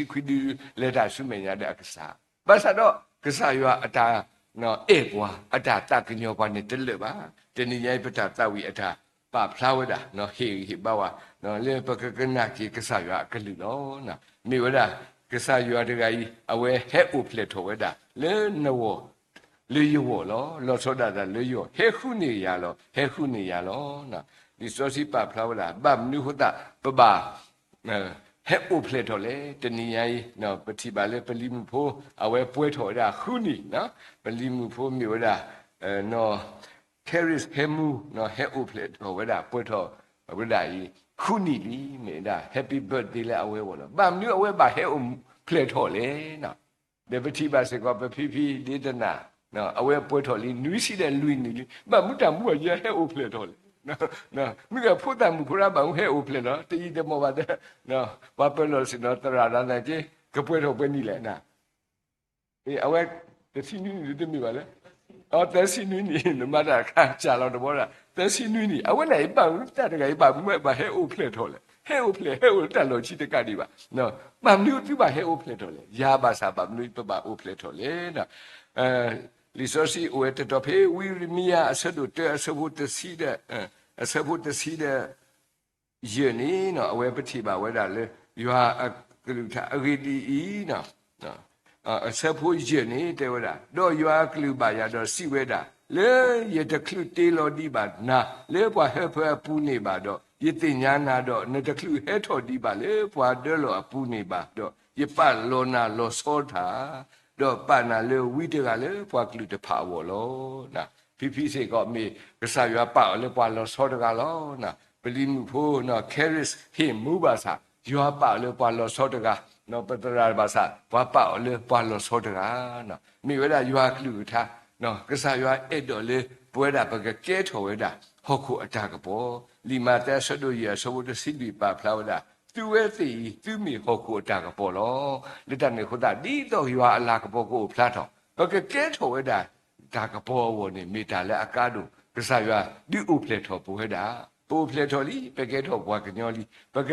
ံခွံဒု လဲၤတၢ်ဆူမဲာ်ညါဒီးအကစၢ်, ဘၣ်ဆၣ်ဒီး ကစၢ်ယွၤအတၢ်အဲၣ်ပှၤ အတၢ်သးကညီၤပှၤန့ၣ်တလၢာ်ဘၣ်. တနံၤညါအံၤ ပတၢ်သးဝံၣ်အတၢ်ပာ်ဖျါဝဲဒၣ် ဟ့ၣ်ဂံၢ်ဟ့ၣ်ဘါဝဲ လၢပကကနၣ်က့ၤကစၢ်ယွၤအကလုၢ်လီၤ. မ့ၢ်ဝဲဒၣ် ကစၢ်ယွၤတဂၤအံၤ အဝဲဟဲအိၣ်ဖျဲၣ်ထီၣ်ဝဲဒၣ် လၢနဂီၢ် လၢယဂီၢ်လီၤ. လီၤဆီဒၣ်တၢ်လၢယဂီၢ် ဟဲဃုန့ၢ်ယၤလီၤ, ဟဲဃုန့ၢ်ယၤလီၤ. လံာ်စီဆှံပာ်ဖျါဝဲဒၣ် ဘၣ်မနုၤအဃိသတး ပဘၣ် ဟဲအိၣ်ဖျဲၣ်ထီၣ်လဲၣ်. တနံၤညါအံၤ ပထံၣ်ဘၣ်လၢပလံၤမုၣ်ဖိ အဝဲပှဲၤထီၣ်ဝဲဒၣ်ဃုနံၣ်, ပလံၤမုၣ်ဖိမ့ၢ်ဝဲဒၣ် နီၢ် Carrie ဟဲမူ ဟဲအိၣ်ဖျဲၣ်ထီၣ်ဝဲဒၣ် ပှဲၤထီၣ်ဝဲဒၣ်အံၤ ဃုနံၣ်လံ မ့ၢ်ဝဲဒၣ် happy birthday လၢအဝဲအဂီၢ်လီၤ. ဘၣ်မနုၤအဝဲဘၣ်ဟဲအိၣ်ဖျဲၣ်ထီၣ်လဲၣ်. ဒီးပထံၣ်ဘၣ်စ့ၢ်ကီး ပဖံဖံဒ့တနၤ အဝဲပှဲၤထီၣ်လံ နွံဆံဒီးလွံၢ်နံၣ်လံ, ဘၣ်မနုၤတၢ်မူအယဲဟဲအိၣ်ဖျဲၣ်ထီၣ်လဲၣ်. မ့ၢ်ဂ့ၤဖိသၣ်မုၣ်ဖိရၣ် ဘၣ်မနုၤဟဲအိၣ်ဖျဲၣ်လီၤ တယံာ်တမီၢ်ဘၣ်ဒီး ပှၤပၢၤလီၢ်ဆ့ၣ်နီၤ သရၣ်ဒၣ်နၤက့ ကပှဲၤထီၣ်ပှဲၤနံၣ်လဲၣ်. အဝဲ တဆံနွံနံၣ် တမ့ၢ်ဘၣ်လဲၣ်, အ သၢဆံနွံနံၣ် နမၤတၢ်တခါစှၤလီၤတဘျီဒီး သၢဆံနွံနံၣ် အဝဲန့ၣ်အံၤ ဘၣ်မနုၤတၢ်တဂၤအံၤ ဘၣ်မနုၤဘၣ်ဟဲအိၣ်ဖျဲၣ်ထီၣ်လဲၣ်, ဟဲအိၣ်ဖျဲၣ် ဟဲအိၣ်လၢတၢ်လီၢ်ခံတကးဒံးဘၣ်, ဘၣ်မနုၤသုဘၣ်ဟဲအိၣ်ဖျဲၣ်ထီၣ်လဲၣ်, ယၤဘၣ်ဆၣ်ဘၣ်မနုၤပဘၣ်အိၣ်ဖျဲၣ်ထီၣ်လဲၣ်. လံာ်စီဆှံအိၣ်ဝဲတတီၤဖဲ ဝံယံးရမံယၤ အဆၢဒိၣ်တၢ အဆၢဖိတဆံဒီး အဆၢဖိတဆံဒီး ယဲၢ်န့ၣ် အဝဲပထံၣ်ဘၣ်ဝဲဒၣ်လၢ ယွၤအ ကလုၢ်ကထါအဂ့ၢ်ဒ်အံၤ, အဆၢဖိယဲၢ်န့ၣ်တဲဝဲဒၣ်, ဒီးယွၤအကလုၢ်ဘၣ်ယၤဒီးစံးဝဲဒၣ်, လၢယတချုးတ့လီၤဒံးဘၣ်နၤလၢပှၤဟၢဖၢအပူၤန့ၣ်ဘၣ်ဒီး, ယသ့ၣ်ညါနၤဒီးနတချုးဟဲထီၣ်ဒံးဘၣ်လၢပှၤဒၢလီၢ်အပူၤန့ၣ်ဘၣ်ဒီး, ယပာ်လီၤနၤလီၤဆီတၢ် ဒီးပာ်နၤလၢဝံတဂၤလၢပှၤကလုာ်တဖၣ်အဂီၢ်လီၤ. ဖံဖံစ့ၢ်ကီးမ့ၢ်ကစၢ်ယွၤပာ်အီၤလၢပှၤလီၤဆီတဂၤလီၤ. ပလံၤမုၣ်ဖိ Charis Hayes မူဘၣ်ဆၣ်, ယွၤပာ်အီၤလၢပှၤလီၤဆီတဂၤ, ပသရၣ်ဘၣ်ဆၣ် ပှၤပာ်အီၤလၢပှၤလီၤဆီတဂၤ, မ့ၢ်ဝဲဒၣ်ယွၤအကလုၢ်ကထါ, ကစၢ်ယွၤအဲၣ်ဒိးလၢပဝဲဒၣ်ပကကဲထီၣ်ဝဲဒၣ် ဟီၣ်ခိၣ်အတၢ်ကပီၤ, လံာ်မးသဲအဆၢဒိၣ်ယဲၢ်အဆၢဖိတဆံလွံၢ်ပာ်ဖျါဝဲဒၣ်, သုဝဲသ့ၣ်အံၤ သုမ့ၢ်ဟီၣ်ခိၣ်အတၢ်ကပီၤလီၤ. လၢတၢ်န့ၣ်အဃိသတး ဒ်သိးယွၤအလၤကပီၤကအိၣ်ဖျါထီၣ်, ပကကဲထီၣ်ဝဲဒၣ် တၢ်ကပီၤအဂီၢ်န့ၣ် မ့ၢ်တၢ်လၢအကါဒိၣ်, ကစၢ်ယွၤဒုးအိၣ်ဖျဲၣ်ထီၣ်ပဝဲဒၣ်, ပအိၣ်ဖျဲၣ်ထီၣ်လံ, ပကဲထီၣ်ပှၤကညီလံ, ပက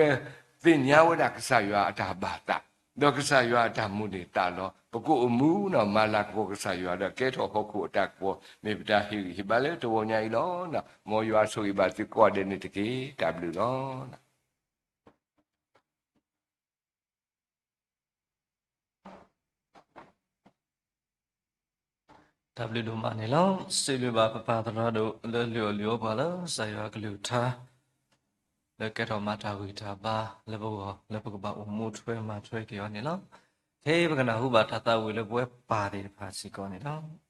သ့ၣ်ညါဝဲဒၣ်ကစၢ်ယွၤအတၢ်ဘၣ်သး, ဒီးကစၢ်ယွၤအတၢ်မိၣ်န့ၢ်သးလီၤ, ပကအိၣ်မူနီၢ်မၤလၤကပီၤကစၢ်ယွၤဒီးကဲထီၣ်ဟီၣ်ခိၣ်အတၢ်ကပီၤ မ့ၢ်ပတၢ်ဟ့ၣ်ဂံၢ်ဟ့ၣ်ဘါလၢတဂီၤညါအံၤလီၤ. မ်ယွၤဆိၣ်ဂ့ၤဘၣ်သုကိးဂၤဒဲးန့ၣ်တက့ၢ်. တၢ်ဘျုးလီၤ. တၢ်ဘျုးဒိၣ်မးန့ၣ်လီၤ. စံးဘျုးဘၣ်ပပၢ်သရၣ်ဒိၣ်လၢလုၢ်အီၣ်လုၢ်အီပှၤလၢကစၢ်ယွၤအကလုၢ်ကထါ လၢကဲထီၣ်မၤတၢ်ဂံၢ်တၢ်ဘါလၢပဂီၢ် လၢပကဘၣ်အိၣ်မူထွဲမၤထွဲက့ၤအီၤန့ၣ်လီၤ. ခဲအံၤပကနၢ်ဟူဘၣ်တၢ်သးဝံၣ်လၢပဝဲပၢ်သ့ၣ်တဖၣ်စ့ၢ်ကီးန့ၣ်လီၤ.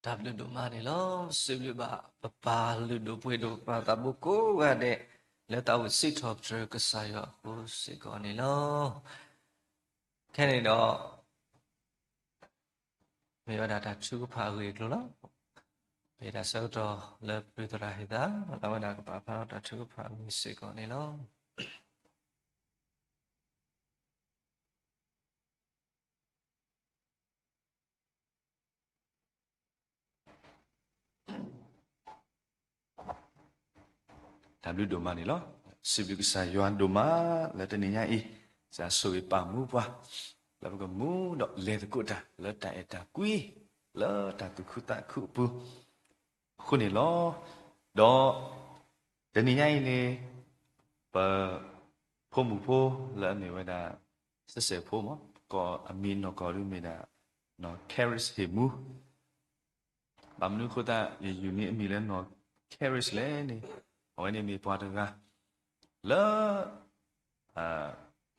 တၢ်ဘျုးဒိၣ်မးန့ၣ်လီၤ. စံးဘျုးဘၣ်ပပၢ်လုၢ်ဒိၣ်ပှ့ၤဒိၣ် ပၢ်သးဘိကိးဂၤဒဲး လၢသးအိၣ်စံးထီၣ်ပတြၢၤကစၢ်ယွၤအဃိစ့ၢ်ကီးန့ၣ်လီၤ. ခဲန့ၣ်ဒီး မ့ၢ်ဝဲဒၣ်တၢ်ထုကဖၣ်အဂ့ၢ်အကျိၤလီၤ. မ့ၢ်တၢ်ဆၢကတီၢ်လၢပၢၤသရၣ်ဟ့ၣ်သး လၢအဝဲဒၣ်ကပာ်ဖျါထီၣ်တၢ်ထုကဖၣ်အဂ့ၢ်စ့ၢ်ကီးန့ၣ်လီၤ. တၢ်ဘျုးဒိၣ်မးန့ၣ်လီၤ. စံးဘျုးကစၢ်ယွၤဒိၣ်မးလၢတနံၤညါအံၤ, ကစၢ်ဆိၣ်ဂ့ၤပာ်မူပှၤ လၢပကမူဒီးလဲၤသကိးတၢ်လၢတၢ်အဲၣ်တၢ်ကွံ လၢတၢ်သူၣ်ခုသးခုအပူၤ အဃိန့ၣ်လီၤ. ဒီးတနံၤညါအံၤန့ၣ် ပဖိမုၣ်ဖိလၢအမ့ၢ်ဝဲဒၣ် စဲးစဲးဖိမး ကိးအမံၤနီၢ်ကီၢ်ဒုးမ့ၢ်ဒၣ် နီၢ် Charis ဟ့ၣ်မူ ဘၣ်မနုၤအဃိသတး ယယူၢ်န့ၢ်အမံၤလၢနီၢ် Charis လဲၣ်န့ၣ်, အဝဲန့ၣ်မ့ၢ်ပှၤတဂၤ လၢ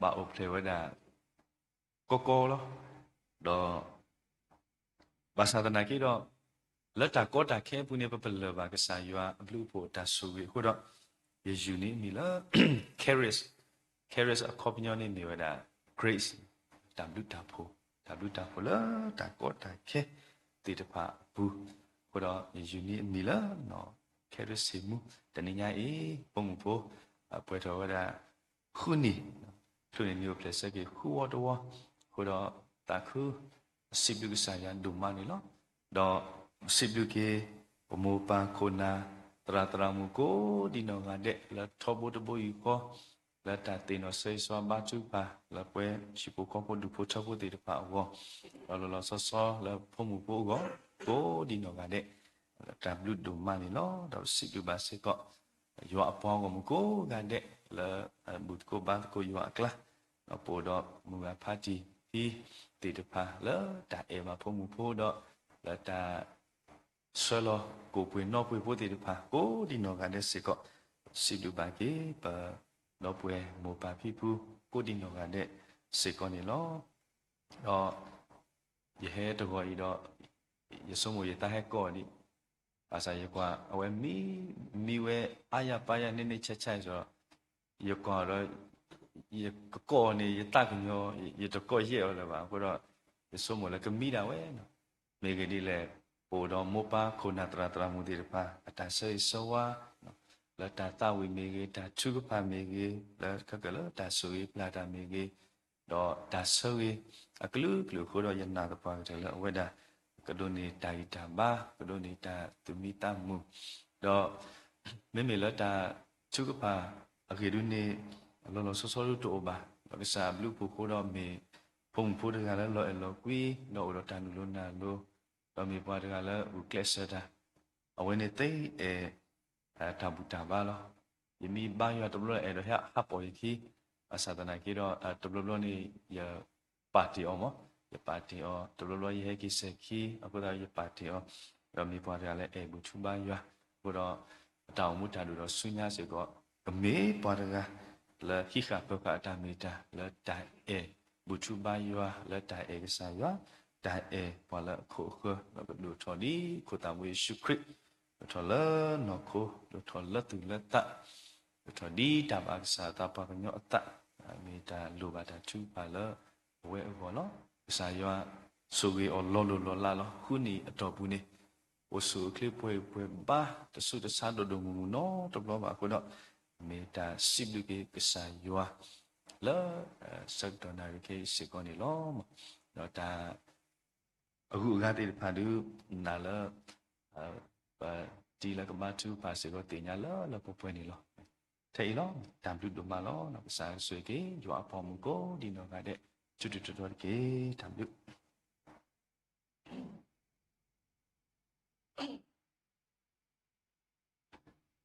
ဘၣ်အိၣ်ဖျဲၣ်ဝဲဒၣ် ကီကီလီၤ. ဒီး ဘၣ်ဆၣ်သနာ်က့ဒီး လၢတၢ်ကီတၢ်ခဲအပူၤန့ၣ် ပပလၢၢ်ဘၣ်ကစၢ်ယွၤအဘျုးအဖှိၣ်အတၢ်ဆိၣ်ဂ့ၤအဃိဒီး ယယူၢ်န့ၢ်အမံၤလၢ Charis, Charis အခီပညီန့ၣ်မ့ၢ်ဝဲဒၣ် grace, တၢ်ဘျုးတၢ်ဖှိၣ်, တၢ်ဘျုးတၢ်ဖှိၣ်လၢတၢ်ကီတၢ်ခဲသ့ၣ်တဖၣ်အပူၤ, အဃိဒီးယယူၢ်န့ၢ်အမံၤလၢနီၢ် Charis ဟ့ၣ်မူ တနံၤညါအံၤ ဖိမုၣ်ဖိ ပှဲၤထီၣ်ဝဲဒၣ် ဃုနံၣ်, ချုးန့ၣ်နံၣ်အိၣ်ဖျဲၣ်ဆၢက့ၤဃုဝီတဝီ, အဃိဒီးသးခု စံးဘျုးကစၢ်ယွၤဒိၣ်မးန့ၣ်လီၤ. ဒီးစံးဘျုးက့ၤ ပမိၢ်ပၢ်ခိၣ်နၢ် သရၣ်သရၣ်မုၣ်ကိးဒံးနီၢ်ဂၤဒဲး လၢထီဘိတဘိယူၢ်ဃီ လၢတၢ်သ့ၣ်နီၣ်ဆၢဂ့ၤဆၢဝါဘါထုကဖၣ် လၢပှဲၤဟံၣ်ဖိဃီဖိဒူၣ်ဖိထၢဖိသ့ၣ်တဖၣ်အဂီၢ်, ဒီးလီၤလီၤဆီဆီလၢဖိမုၣ်ဖိအဂီၢ် ကိးဒံးနီၢ်ဂၤဒဲး တၢ်ဘျုးဒိၣ်မးန့ၣ်လီၤ. ဒီးစံးဘျုးဘၣ်စ့ၢ်ကီး ယွၤအပှၤဂီၢ်မုၢ်ကိးဂၤဒဲး လၢအဘူၣ်သကိးဘါသကိးယွၤအကျါ, ဒီးပအိၣ်ဒီးမုၢ်ဂၤဖါတံၢ်သံသ့ၣ်တဖၣ် လၢတၢ်အဲၣ်ဘၣ်ဖိမုၣ်ဖိဒီး လၢတၢ် ဆှၢလီၤကိၣ်ပှ့ၤနီၣ်ပှ့ၤဖိသ့ၣ်တဖၣ် ကိးဒံးနီၢ်ဂၤဒဲးစ့ၢ်ကီး, စံးဘျုးဘၣ်က့ၤ ပဒီပုၢ်ဝဲၢ်မိၢ်ပၢ်ဖံဖု ကိးဒံးနီၢ်ဂၤဒဲးစ့ၢ်ကီးန့ၣ်လီၤ. ဒီး ယဟဲတဂီၤအံၤဒီး ယဆိကမိၣ်ယသးဟဲကိးဒံး, ဘၣ်ဆၣ်ယကွၢ် အဝဲမံ မံဝဲအါယၤပါယၤ န့ၢ်န့ၢ်ဆါဆါအံၤဒီး ယကွၢ်ဒီး ယကကိးအီၤန့ၣ် ယသးကညီၤ ယတကိးယဲၢ်အီၤလၢၤဘၣ်. အဃိဒီး ယဆိကမိၣ်လၢကမံဒၣ်ဝဲနီၤ. မ့ၢ်ဂ့ၢ်ဒ်လဲၣ်, ပအိၣ်ဒီးမိၢ်ပၢ်ခိၣ်နၢ်သရၣ်သရၣ်မုၣ်သ့ၣ်တဖၣ် အတၢ်ဆၢဂ့ၤဆၢဝါ လၢတၢ်သးဝံၣ်မ့ၢ်ဂ့ၤ, တၢ်ထုကဖၣ်မ့ၢ်ဂ့ၤ, လၢခဲကလၢတၢ်ဆိၣ်ဂ့ၤပျၢ်တၢ်မ့ၢ်ဂ့ၤ, ဒီးတၢ်ဆၢဂ့ၤအကလုာ်ကလုာ်အဃိဒီး ယနာ်သပှၢ်ကတၢၢ်လၢအဝဲဒၣ် ကဒိးန့ၢ်တၢ်ဂံၢ်တၢ်ဘါ, ကဒိးန့ၢ်တၢ်သူၣ်မံသးမုာ်, ဒီး မ့မ့ၢ်လၢတၢ်ထုကဖၣ်အဂ့ၢ်ဒ်န့ၣ် လီၤလီၤဆီဆီဒ်တအိၣ်ဘၣ်. ဒီးကစၢ်အဘျုးအဖှိၣ်အဃိဒီးမ့ၢ် ဖိမုၣ်ဖိတဂၤလၢလီၤအဲၣ်လီၤကွံ, ဒီးအိၣ်ဒီးတၢ်နုာ်လီၤနုာ်လီၤ, ဒီးမ့ၢ်ပှၤတဂၤလၢဂုာ်ကျဲးစၢးတၢ်, အဝဲန့ၣ်သ့အဲၣ် တၢ်ဘူၣ်တၢ်ဘါလီၤ. ယမ့ၢ်ဘါယွၤတဘျီလၢအဲၣ်ဒိးဟဲဟးပိာ်ယခံ, ဘၣ်ဆၣ်သနာ်က့ဒီး တဘျီဘျီန့ၣ် ယပာ်တ့ၢ်အီၤမး, ယပာ်တ့ၢ်အီၤ, တဘျီဘျီယဟဲက့ၤစဲၤခံ, အဃိသတးယပာ်တ့ၢ်အီၤ, ဒီးမ့ၢ်ပှၤတဂၤလၢအဲၣ်ဘူၣ်ထူဘါယွၤ, အဃိဒီး အတၢ်အိၣ်မူတၢ်ဒိၣ်ဒီးဆူညါစ့ၢ်ကီး ကမ့ၢ်ပှၤတဂၤ လၢဟံးဃာ်ပၢၤဃာ်အတၢ်မ့ၢ်တၢ် လၢတၢ်အဲၣ်ဘူၣ်ထူဘါယွၤ, လၢတၢ်အဲၣ်ကစၢ်ယွၤ, တၢ်အဲၣ်ပှၤလၢအခိၣ်အဃၢၤ, ဒီးကဒိၣ်ထီၣ်ဒ်ခိၣ်သးဘိယ့ၣ်ၡူးခရံာ် ဒိၣ်ထီၣ်လၢနီၢ်ခိ, ဒိၣ်ထီၣ်လၢသူၣ်လၢသး, ဒိၣ်ထီၣ်ဒ်တၢ်ဘၣ်ကစၢ်သးပှၤကညီအသး, မ့ၢ်တၢ်လိၣ်ဘၣ်တၢ်ထုကဖၣ်လၢအဝဲအဂီၢ်လီၤ. ကစၢ်ယွၤဆိၣ်ဂ့ၤအီၤလီၤလိၢ်လီၤလးလီၤ. ဃုနံၣ်အတီၢ်ပူၤန့ၣ် အိၣ်ဆူၣ်အိၣ်ချ့ပှဲၤပှဲၤဘါ တဆူးတဆါဒိၣ်ဒိၣ်မုၢ်မုၢ်နီတဘျီဘၣ်အဃိဒီး မ့ၢ်တၢ်စံးဘျုးက့ၤကစၢ်ယွၤလၢ ဆၢကတီၢ်နၣ်ရံၣ်ခဲအံၤစ့ၢ်ကီးန့ၣ်လီၤ. ဒီးတၢ် အဂုၤအဂၤသ့ၣ်တဖၣ်ဒုး နာ်လၢ ပတံၤလၢကဘါထုကဖၣ်စ့ၢ်ကီးသ့ၣ်ညါလၢလၢပှဲၤပှဲၤန့ၣ်လီၤ. ထဲအံၤလီၤ. တၢ်ဘျုးဒိၣ်မးလီၤ. ကစၢ်ဆိၣ်ဂ့ၤက့ၤ ယွၤအဖိမုၣ်ကိးဒ်နီၢ်ဂၤဒဲး ဆူတတီၤတက့ၢ်. တၢ်ဘျုး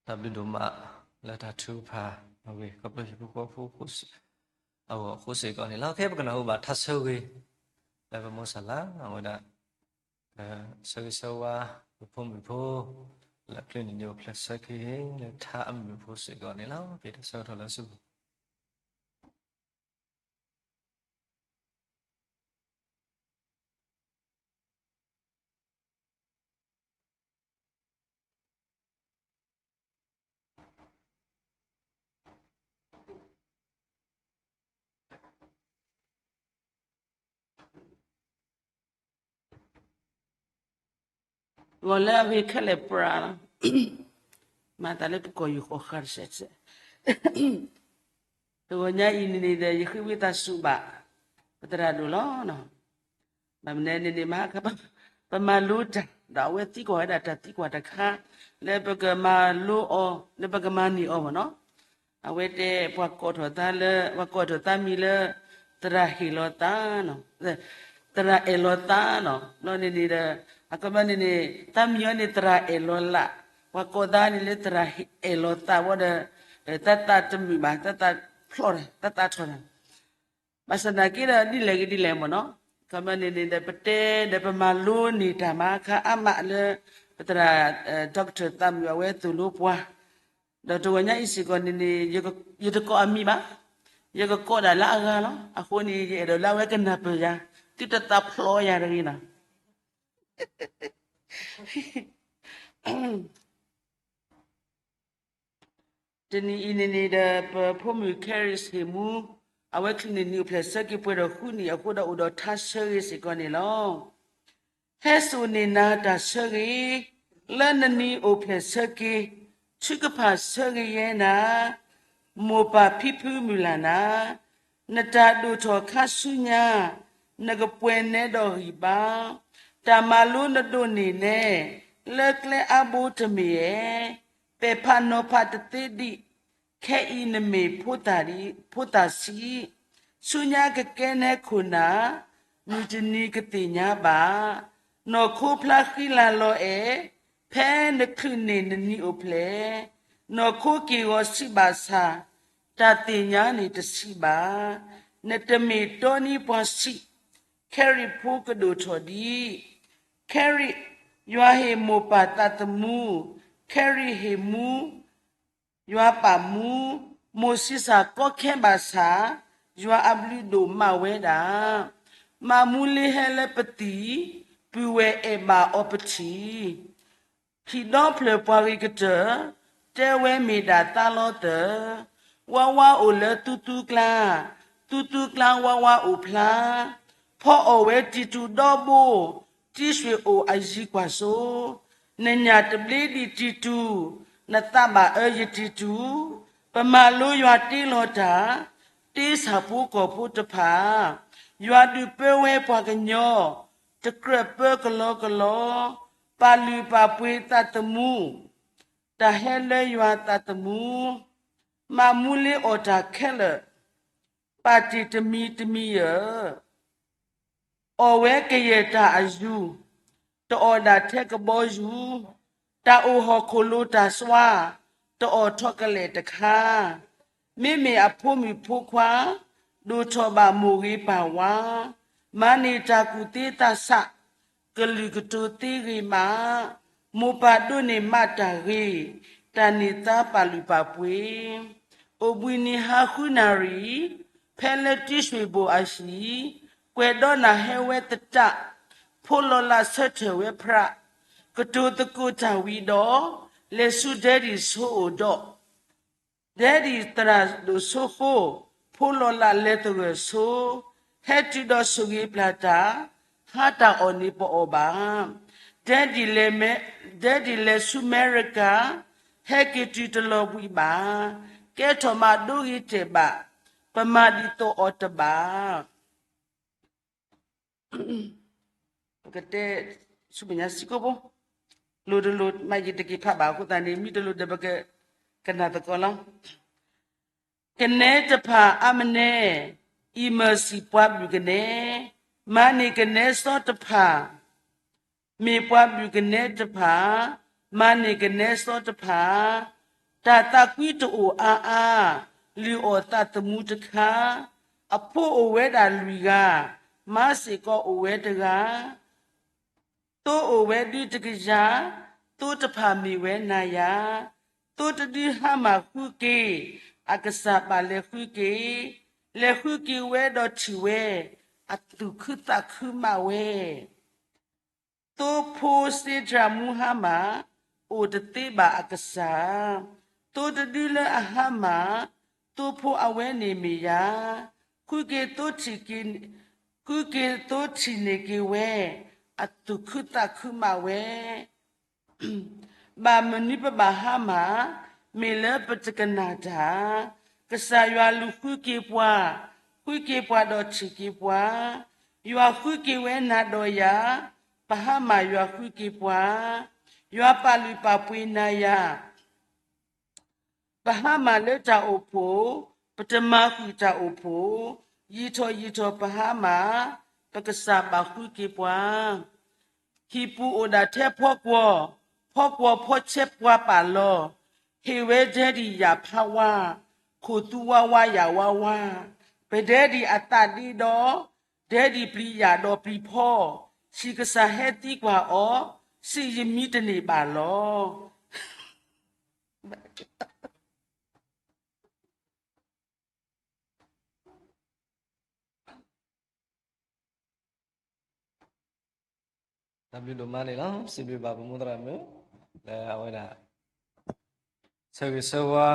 တၢ်ဘျုးဒိၣ်မး လၢတၢ်ထုကဖၣ်အဂ့ၢ် ခီဖျိဟံၣ်ဖိဃီဖိအဂီၢ်အဃိစ့ၢ်ကီးန့ၣ်လီၤ. ခဲအံၤပကနၢ်ဟူဘၣ်ထါဆၢဂ့ၤ လၢပမိၢ်ဆၣ်လၢအဝဲဒၣ် ဆၢဂ့ၤဆၢဝါ ပဖိမုၣ်ဖိ လၢအချ့န့ၣ် အိၣ်ဖျဲၣ်ဆၢက့ၤ လၢထါအမုာ်ဖိစ့ၢ်ကီးန့ၣ်လီၤ. ပတၢ်ဆၢကတီၢ်လၢအစုပူၤ ဂီၤလၢအဂ့ၤခဲလၢာ်ပြးလီၤ. မၤသးလၢပကိာ်ယူၢ်ဃီဃါတစဲးစဲး တဂီၤညါအံၤန့ၣ်ဒီး ယဃ့ဝံသးစူၤဘၣ် ပသရၣ်ဒိၣ်လီၤ. ဘၣ်မနုၤန့ၣ်န့ၣ် မဟါခါ ပမၤလိတၢ် ဒီးအဝဲသံကွၢ်ဝဲဒၣ်တၢ်သံကွၢ်တခါ လၢပကမၤလိအီၤ လၢပကမၤန့ၢ်အီၤမ့ၢ်နီၤ. အဝဲတဲ ပှၤကိးထီၣ်သးလၢ ပှၤကိးထီၣ်သးမံၤလၢ သရၣ်ဟ့ၣ်လီၤသး သရၣ်အဲၣ်လီၤသးနီၤ. ဘျီန့ၣ်န့ၣ်ဒီး အခီပညီန့ၣ်န့ၣ် သးမံၤအီၤန့ၣ် သရၣ်အဲၣ်လီၤလး, ပှၤကိးသးန့ၣ်လၢသရၣ်အဲၣ်လီၤသးဝဲဒီး သးသးတမုာ်ဘၣ်, သးသးဖျိးတၢ်, သးသးထီၣ်တၢ်. ဘၣ်ဆၣ်သနာ်က့ဒီး ဒ်လဲၣ်ဂ့ၤဒ်လဲၣ်မ့ၢ်နီၤ, အခီပညီန့ၣ်န့ၣ်ဒီး ပတဲဒီးပမၤလိန့ၢ်တၢ်မၤခါအါမးလၢ ပသရၣ် doctor သးမုာ်အဝဲသိၣ်လိပှၤ, ဒီးတဂီၤညါအံၤစ့ၢ်ကီးန့ၣ်န့ၣ် ယတကိးအမံၤဘၣ်, ယကကိးဒၣ်လၢအဂၤလီၤ. အဃိန့ၣ် ယအဲၣ်ဒိးလၢအဝဲကနၢ်ပၢၢ်ယၤ, သုတသးဖျိးယၤတဂ့ၤနီၤ. တနံၤအံၤန့ၣ်န့ၣ်ဒီး ပဖိမုၣ် Carrie ဟ့ၣ်မူ, အဝဲချံးန့ၢ်နံၣ်အိၣ်ဖျဲၣ်ဆၢက့ၤပှဲၤဒီးဃုနံၣ်အဃိဒီး အိၣ်ဒီးထါဆၢဂ့ၤစ့ၢ်ကီးန့ၣ်လီၤ. ဟဲစိာ်န့ၢ်နၤတၢ်ဆၢဂ့ၤ, လၢနနံၤအိၣ်ဖျဲၣ်ဆၢက့ၤ, ထုကဖၣ်ဆၢဂ့ၤယဲနၤ, မိၢ်ပၢ်ဖံဖုမုၢ်လၢ်နၤ, နတၢ်ဒိၣ်ထီၣ်ခါဆူညါ, နကပှဲၤနဲဒီးဂံၢ်ဘါ, တၢ်မၤလိနဒိးန့ၢ်နဲ, လၢကျဲအါဘိတမ့ၢ်ဧဲ, ပဲာ်ဖးနီၤဖးတသ့ဒံး, ခဲအံၤနမ့ၢ်ဖိသၣ်ဆံး, ဆူညါကကဲနဲခိၣ်နၢ်, မုၢ်တနံၤကသ့ၣ်ညါဘၣ်. နီၢ်ခိဖျါဃံလၤလီၤအဲၣ်, ဖဲနချုးန့ၢ်နနံၤအိၣ်ဖျဲၣ်, နီၢ်ခိက့ၢ်ဂီၤဆံးဘၣ်ဆၣ်, တၢ်သ့ၣ်ညါန့ၣ်တဆံးဘၣ်. နတမ့ၢ်တီနံပှၤဆံး, Carrie ဖိကဒိၣ်ထီၣ်ဒံး, Carrie ယွၤဟ့ၣ်မိၢ်ပၢ်သးသမူ, Carrie ဟ့ၣ်မူ ယွၤပာ်မူ, မိၢ်ဆံးစၢ်ကီခဲဘၣ်ဆၣ်, ယွၤအဘျုးဒိၣ်မးဝဲဒၣ်. မးမူလ့ဟဲလၢပသံၣ်, ပုၢ်ဝဲၢ်အဲၣ်ဘၣ်အီၤပထံၣ်, ဟံၣ်ဒီဖျၢၣ်ပှၤဂ့ၤကတၢၢ်, တဲဝဲမ့ၢ်ဒၣ်သါလီၤသၢၣ်, ဝါဝါအိၣ်လၢသူသူကျါ, သူသူကျါဝါဝါအိၣ်ဖျါ, ဖီအီၣ်ဝဲတံၤတူဒီဘိ, တံၢ်ရွှ့ၣ်အိၣ်အယံၤကွၢ်စိ, နညၣ်တဘျ့ဒံးတံၤတူ, နသးဘၣ်အၢယတံၤတူ, ပမၤလိယွၤတ့လီၤတၢ်, တ့ဆၣ်ဖိကီၢ်ဖိတဖၣ်, ယွၤဒုးပၢဝဲပှၤကညီ, တကြၢးပၢကလီကလီ, ပာ်လုၢ်ပာ်ပှ့ၤသးသမူ, တၢ်ဟဲလၢယွၤသးသမူ, မးမူလ့အီၣ်တၢ်ခဲလၢာ်, ပာ်တ့ၢ်တမံၤတမံၤဧၢ, အီၣ်ဝဲကယဲၢ်တၢ်အယူၤ, တအီၣ်ဒၣ်ထဲကဘီယူၤ, တၢ်အိၣ်ဟီၣ်ခိၣ်လိၤတၢ်စွါ, တအီၣ်ထီၣ်ကလဲာ်တခါ, မ့မ့ၢ်အဖိမုၣ်ဖိခွါ, ဒိၣ်ထီၣ်ဘၣ်မိၢ်ဂ့ၤပၢ်ဝါ, မၤန့ၢ်တၢ်ကူၣ်သ့သးဆး, ကလုာ်ကတိၤသ့ဂ့ၤမး, မိၢ်ပၢ်ဒိးန့ၢ်မးတၢ်ဂ့ၤ, တၢ်န့ၢ်သါပာ်လုၢ်ပာ်ပှ့ၤ, အိၣ်ဘှံးနံၤဟါဃုနၣ်ရံၣ်, ဖဲလၢတံၢ်ရွှ့ၣ်ဘိၣ်အဟံၣ်, ကွဲးဒီးနၢ်ဟဲဝဲသတး, ဖိလီၤလးဆၢထၢၣ်ဝဲဖြး, ကတိၤသကိးတၢ်ဝံၤဒီး, လဲၤဆူဒဲဒံၣ်ဆိအိၣ်ဒီး, ဒဲဒံၣ်သရၣ်ဒိၣ်ဆိဃိ, ဖိလီၤလးလဲၤသဂၢၢ်ဆိ, ဟဲတုၤဒီးဆိၣ်ဂ့ၤပျၢ်တၢ်, ဟါတၢ်အီၣ်န့ၣ်ပအီၣ်ဘၣ်. ဒဲဒံၣ်လဲၤမဲ, ဒဲဒံၣ်လဲၤဆူအမဲရကၤ, ဟဲက့ၤတုၤတလီၤဘှံးဘၣ်. ကဲထီၣ်မးဒိဂ့ၤတဲာ်ဘၣ်, ပမၤဒ်သိးအီၤတဘၣ်. ပကတဲဆူမဲာ်ညါစ့ၢ်ကီးဖိ, လိၤတလိၤမးယတက့ၤဖးဘၣ်အဃိသတးန့ၣ် မ့ၢ်တလိၤဒီးပကကနၣ်သကိးလီၤ. ကနဲတဖၣ်အါမနဲ, အံၤမၢစံၣ် ပှၤဘျုးကနဲ, မၤန့ၢ်ကနဲစီတဖၣ်, မ့ၢ်ပှၤဘျုးကနဲတဖၣ်, မၤန့ၢ်ကနဲစီတဖၣ်, တၢ်သးကွံတအိၣ်အါအါ, လုၢ်အီၣ်သးသမူတခါ, အဖိအိၣ်ဝဲဒၣ်လွံၢ်ဂၤ, မါစ့ၢ်ကီးအိၣ်ဝဲတဂၤ, သိအိၣ်ဝဲဒုတကယၤ, သိတဖၣ်မ့ၢ်ဝဲနၤယၤ, သိတဒုဟါမၢ်ဃုက့ၤ, အကစၢ်ဘၣ်လဲၤဃုက့ၤ, လဲၤဃုက့ၤဝဲဒီးထံၣ်ဝဲ, အသူၣ်ခုသးခုမးဝဲ. သိဖိစ့ဒြၣ်မူဟါမၢ်, အိၣ်တသ့ဘၣ်အကစၢ်, သိတဒုလၢအဟါမၢ်, သိဖိအဝဲန့ၣ်မ့ၢ်ယၤ, ဃုက့ၤသိထံၣ်က့ၤ, ဃုက့ၤသိထံၣ်န့ၢ်က့ၤဝဲ, အသူၣ်ခုသးခုမးဝဲ. ဘၣ်မနုၤပဘၣ်ဟါမၢ်, မ့ၢ်လၢပတကနၣ်တၢ်, ကစၢ်ယွၤလူၤဃုက့ၤပှၤ, ဃုက့ၤပှၤဒီးထံၣ်က့ၤပှၤ, ယွၤဃုက့ၤဝဲနၤဒီးယၤ, ပဟါမၢ်ယွၤဃုက့ၤပှၤ, ယွၤပာ်လုၢ်ပာ်ပှ့ၤနၤယၤ ပဟါမၢ်လၢတၢ်အိၣ်ဖှိၣ်, ပတမၤဃုာ်တၢ်အိၣ်ဖှိၣ်, ယံာ်ထီၣ်ယံာ်ထီၣ်ပဟါမၢ်, ပကစၢ်ဘၣ်ဃုက့ၤပှၤ. ဟံၣ်ပူၤအိၣ်ဒၣ်ထဲဖီကွီၢ်, ဖီကွီၢ်ဖီဆဲးပှၤပာ်လီၤ, ဟ့ၣ်ဝဲဒဲဒံၣ်ယၣ်ဖးဝါ, ခိၣ်သူဝါဝါယၣ်ဝါဝါ, ပဒဲဒံၣ်အသးဒ့ဒီး, ဒဲဒံၣ်ပျံၤယၣ်ဒီးပျံၤဖီ, ဟံၣ်ကစၢ်ဟဲသံကွၢ်အီၤ, စံးယမံတန့ၢ်ဘၣ်လီၤ. တၢ်ဘျုးဒိၣ်မးန့ၣ်လီၤ. စံးဘျုးဘၣ်ပမိၢ်သရၣ်မုၣ် လၢအဝဲဒၣ် ဆၢဂ့ၤဆၢဝါ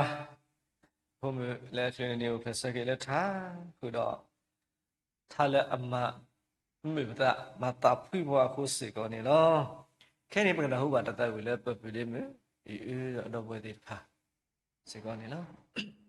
ဖိမုၣ်လၢအချုးန့ၣ် အိၣ်ဖျဲၣ်ဆၢက့ၤလၢထးဃုာ်ဒီး ထါလၢအမၤမုာ်ပသး မၤသးဖှံပှၤအဃိစ့ၢ်ကီးန့ၣ်လီၤ. ခဲအံၤန့ၣ် ပကနၢ်ဟူဘၣ်တၢ်သးဝံၣ်လၢပပုၢ်လံၤမုၣ် အံၤအၢဒီးဒီပုၢ်ဝဲၢ်သ့ၣ်တဖၣ် စ့ၢ်ကီးန့ၣ်လီၤ.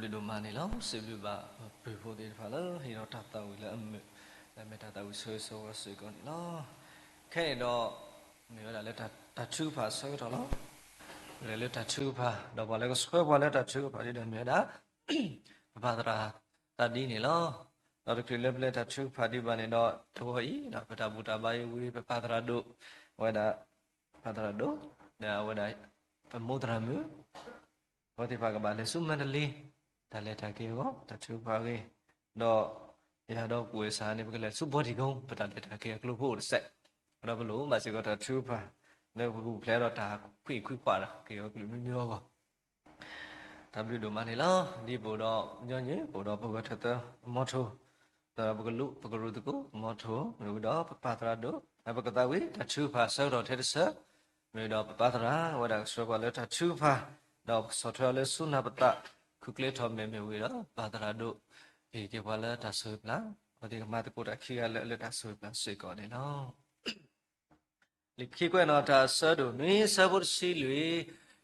ဘျုးဒိၣ်မးန့ၣ်လီၤ. စံးဘျုးဘၣ်ပပုၢ်ဖိသ့ၣ်တဖၣ်လၢဟ့ၣ်ဒီးတၢ်သးဝံၣ်လၢအမုာ်, လၢအမ့ၢ်တၢ်သးဝံၣ်ဆၢဂ့ၤဆၢဝါစ့ၢ်ကီးန့ၣ်လီၤ. ခဲအံၤဒီး မ့ၢ်ဝဲဒၣ်လၢတၢ်ထုကဖၣ်အဆၢကတီၢ်လီၤ. ပလဲၤလၢတၢ်ထုကဖၣ် ဒီးပှၤလၢကဆှၢပှၤလၢတၢ်ထုကဖၣ်ဒ်ဒီးမ့ၢ်ဝဲဒၣ် ပပၢ်သရၣ်သးဒ်န့ၣ်လီၤ. ဒီးတချုးလၢပလဲၤတၢ်ထုကဖၣ်ဒံးဘၣ်န့ၣ်ဒီး တဝီအံၤ ပတၢ်ဘူၣ်တၢ်ဘါအံၤဝံၤ ပပၢ်သရၣ်ဒိၣ်, အဝဲဒၣ် ပၢ်သရၣ်ဒိၣ်, ဒီးအဝဲဒၣ် ပမိၢ်သရၣ်မုၣ် အဝဲသ့ၣ်တဖၣ်ကဘၣ်လဲၤဆူ မန္တလေး တၢ်လဲၤတၢ်က့ၤအဂီၢ် တၢ်ထုကဖၣ်အဂ့ၢ်, ဒီးယၤဒီးပုၢ်ဝဲၢ်ဆၣ်န့ၣ် ပကလဲၤဆူ ဘော့ဒိကုန်း ပတၢ်လဲၤတၢ်က့ၤအကျိဖိအိၣ်တစဲး, ဒီးပလိၣ်ဘၣ်စ့ၢ်ကီးတၢ်ထုကဖၣ် လၢပကပူၤဖျဲးဒီးတၢ်ခွံခွံခွါတၢ်က့ၤအီၤကလုာ်မံမံအဂီၢ် တၢ်ဘျုးဒိၣ်မးန့ၣ်လီၤ. ဒ်ပအိၣ်ဒီးညီနုၢ် ပအိၣ်ဒီးပဂၢၢ်ထၢၣ်သၢ မီထိၣ်, ဒီးပကလူးပကရူၢ်သကိး မီထိၣ် မ့ၢ်ဝံၤဒီးပပၢ်သရၣ်ဒိၣ်, ဒီးပကသးဝံၣ်တၢ်ထုကဖၣ်ဆၢကတီၢ်ထဲတဆၢ, မ့ၢ်ဝံၤဒီးပပၢ်သရၣ် အဝဲဒၣ်ကဆှၢပှၤလၢတၢ်ထုကဖၣ်, ဒီးပကဆီၣ်ထွဲအီၤလၢဆူနၢ်ပသး ခူၣ်ကျဲထီၣ်မဲာ် မ့ၢ်ဝံၤဒီးပပၢ်သရၣ်ဒိၣ် ဟ့ၣ်က့ၤပှၤလၢတၢ်ဆိၣ်ဂ့ၤပျၢ်, အဝဲသ့ၣ်ကမၤသကိးတၢ်ခံဂၤလၢာ်လၢတၢ်ဆိၣ်ဂ့ၤပျၢ်စ့ၢ်ကီးန့ၣ်လီၤ. လံာ်ခံကွဲးနီၣ် တၢ်အဆၢဒိၣ်နွံ ဆၢဖိတဆံလွံၢ်,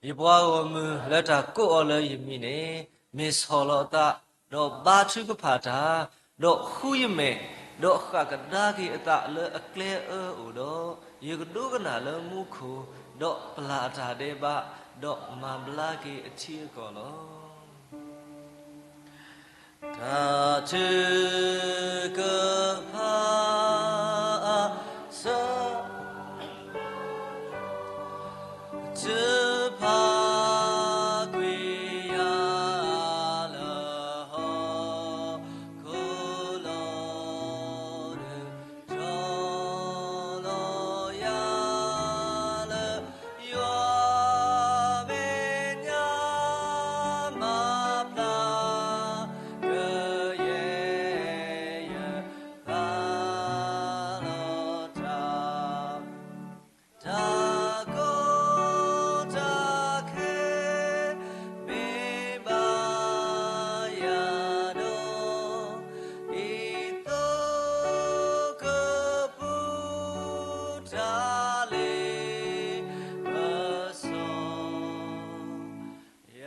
ယပှၤဂီၢ်မုၢ်လၢတၢ်ကိးအီၤလၢယမံၤန့ၣ် မ့ၢ်ဆီၣ်လီၤအသး, ဒီးဘါထုကဖၣ်တၢ်, ဒီးဃုယမဲာ်, ဒီးဃၣ်ကဒါက့ၤအသးလၢအကျဲအၢအိၣ်ဒီး, ယကဒိကနၣ်လၢမူခိၣ်, ဒီးပျၢ်အတၢ်ဒဲးဘး, ဒီးမၤဘျါက့ၤအထံအကီၢ်လီၤ. တၢ်ထုကဖၣ်အဆၢ, ထုကဖၣ်ကွံာ်ယၤလၢဟီၣ်ခိၣ်လီၤဒီး တီၤလီၤယၤလၢ ယွၤမဲာ်ညါမၤပျၢ်ကယဲၢ်ယဲၢ် ပာ်လီၤတၢ် တၢ်ကီတၢ်ခဲ မ့ၢ်ဘၣ်ယၤဒီး ဒ်သိးကပူၤတၢ်လ့ပစီ ယ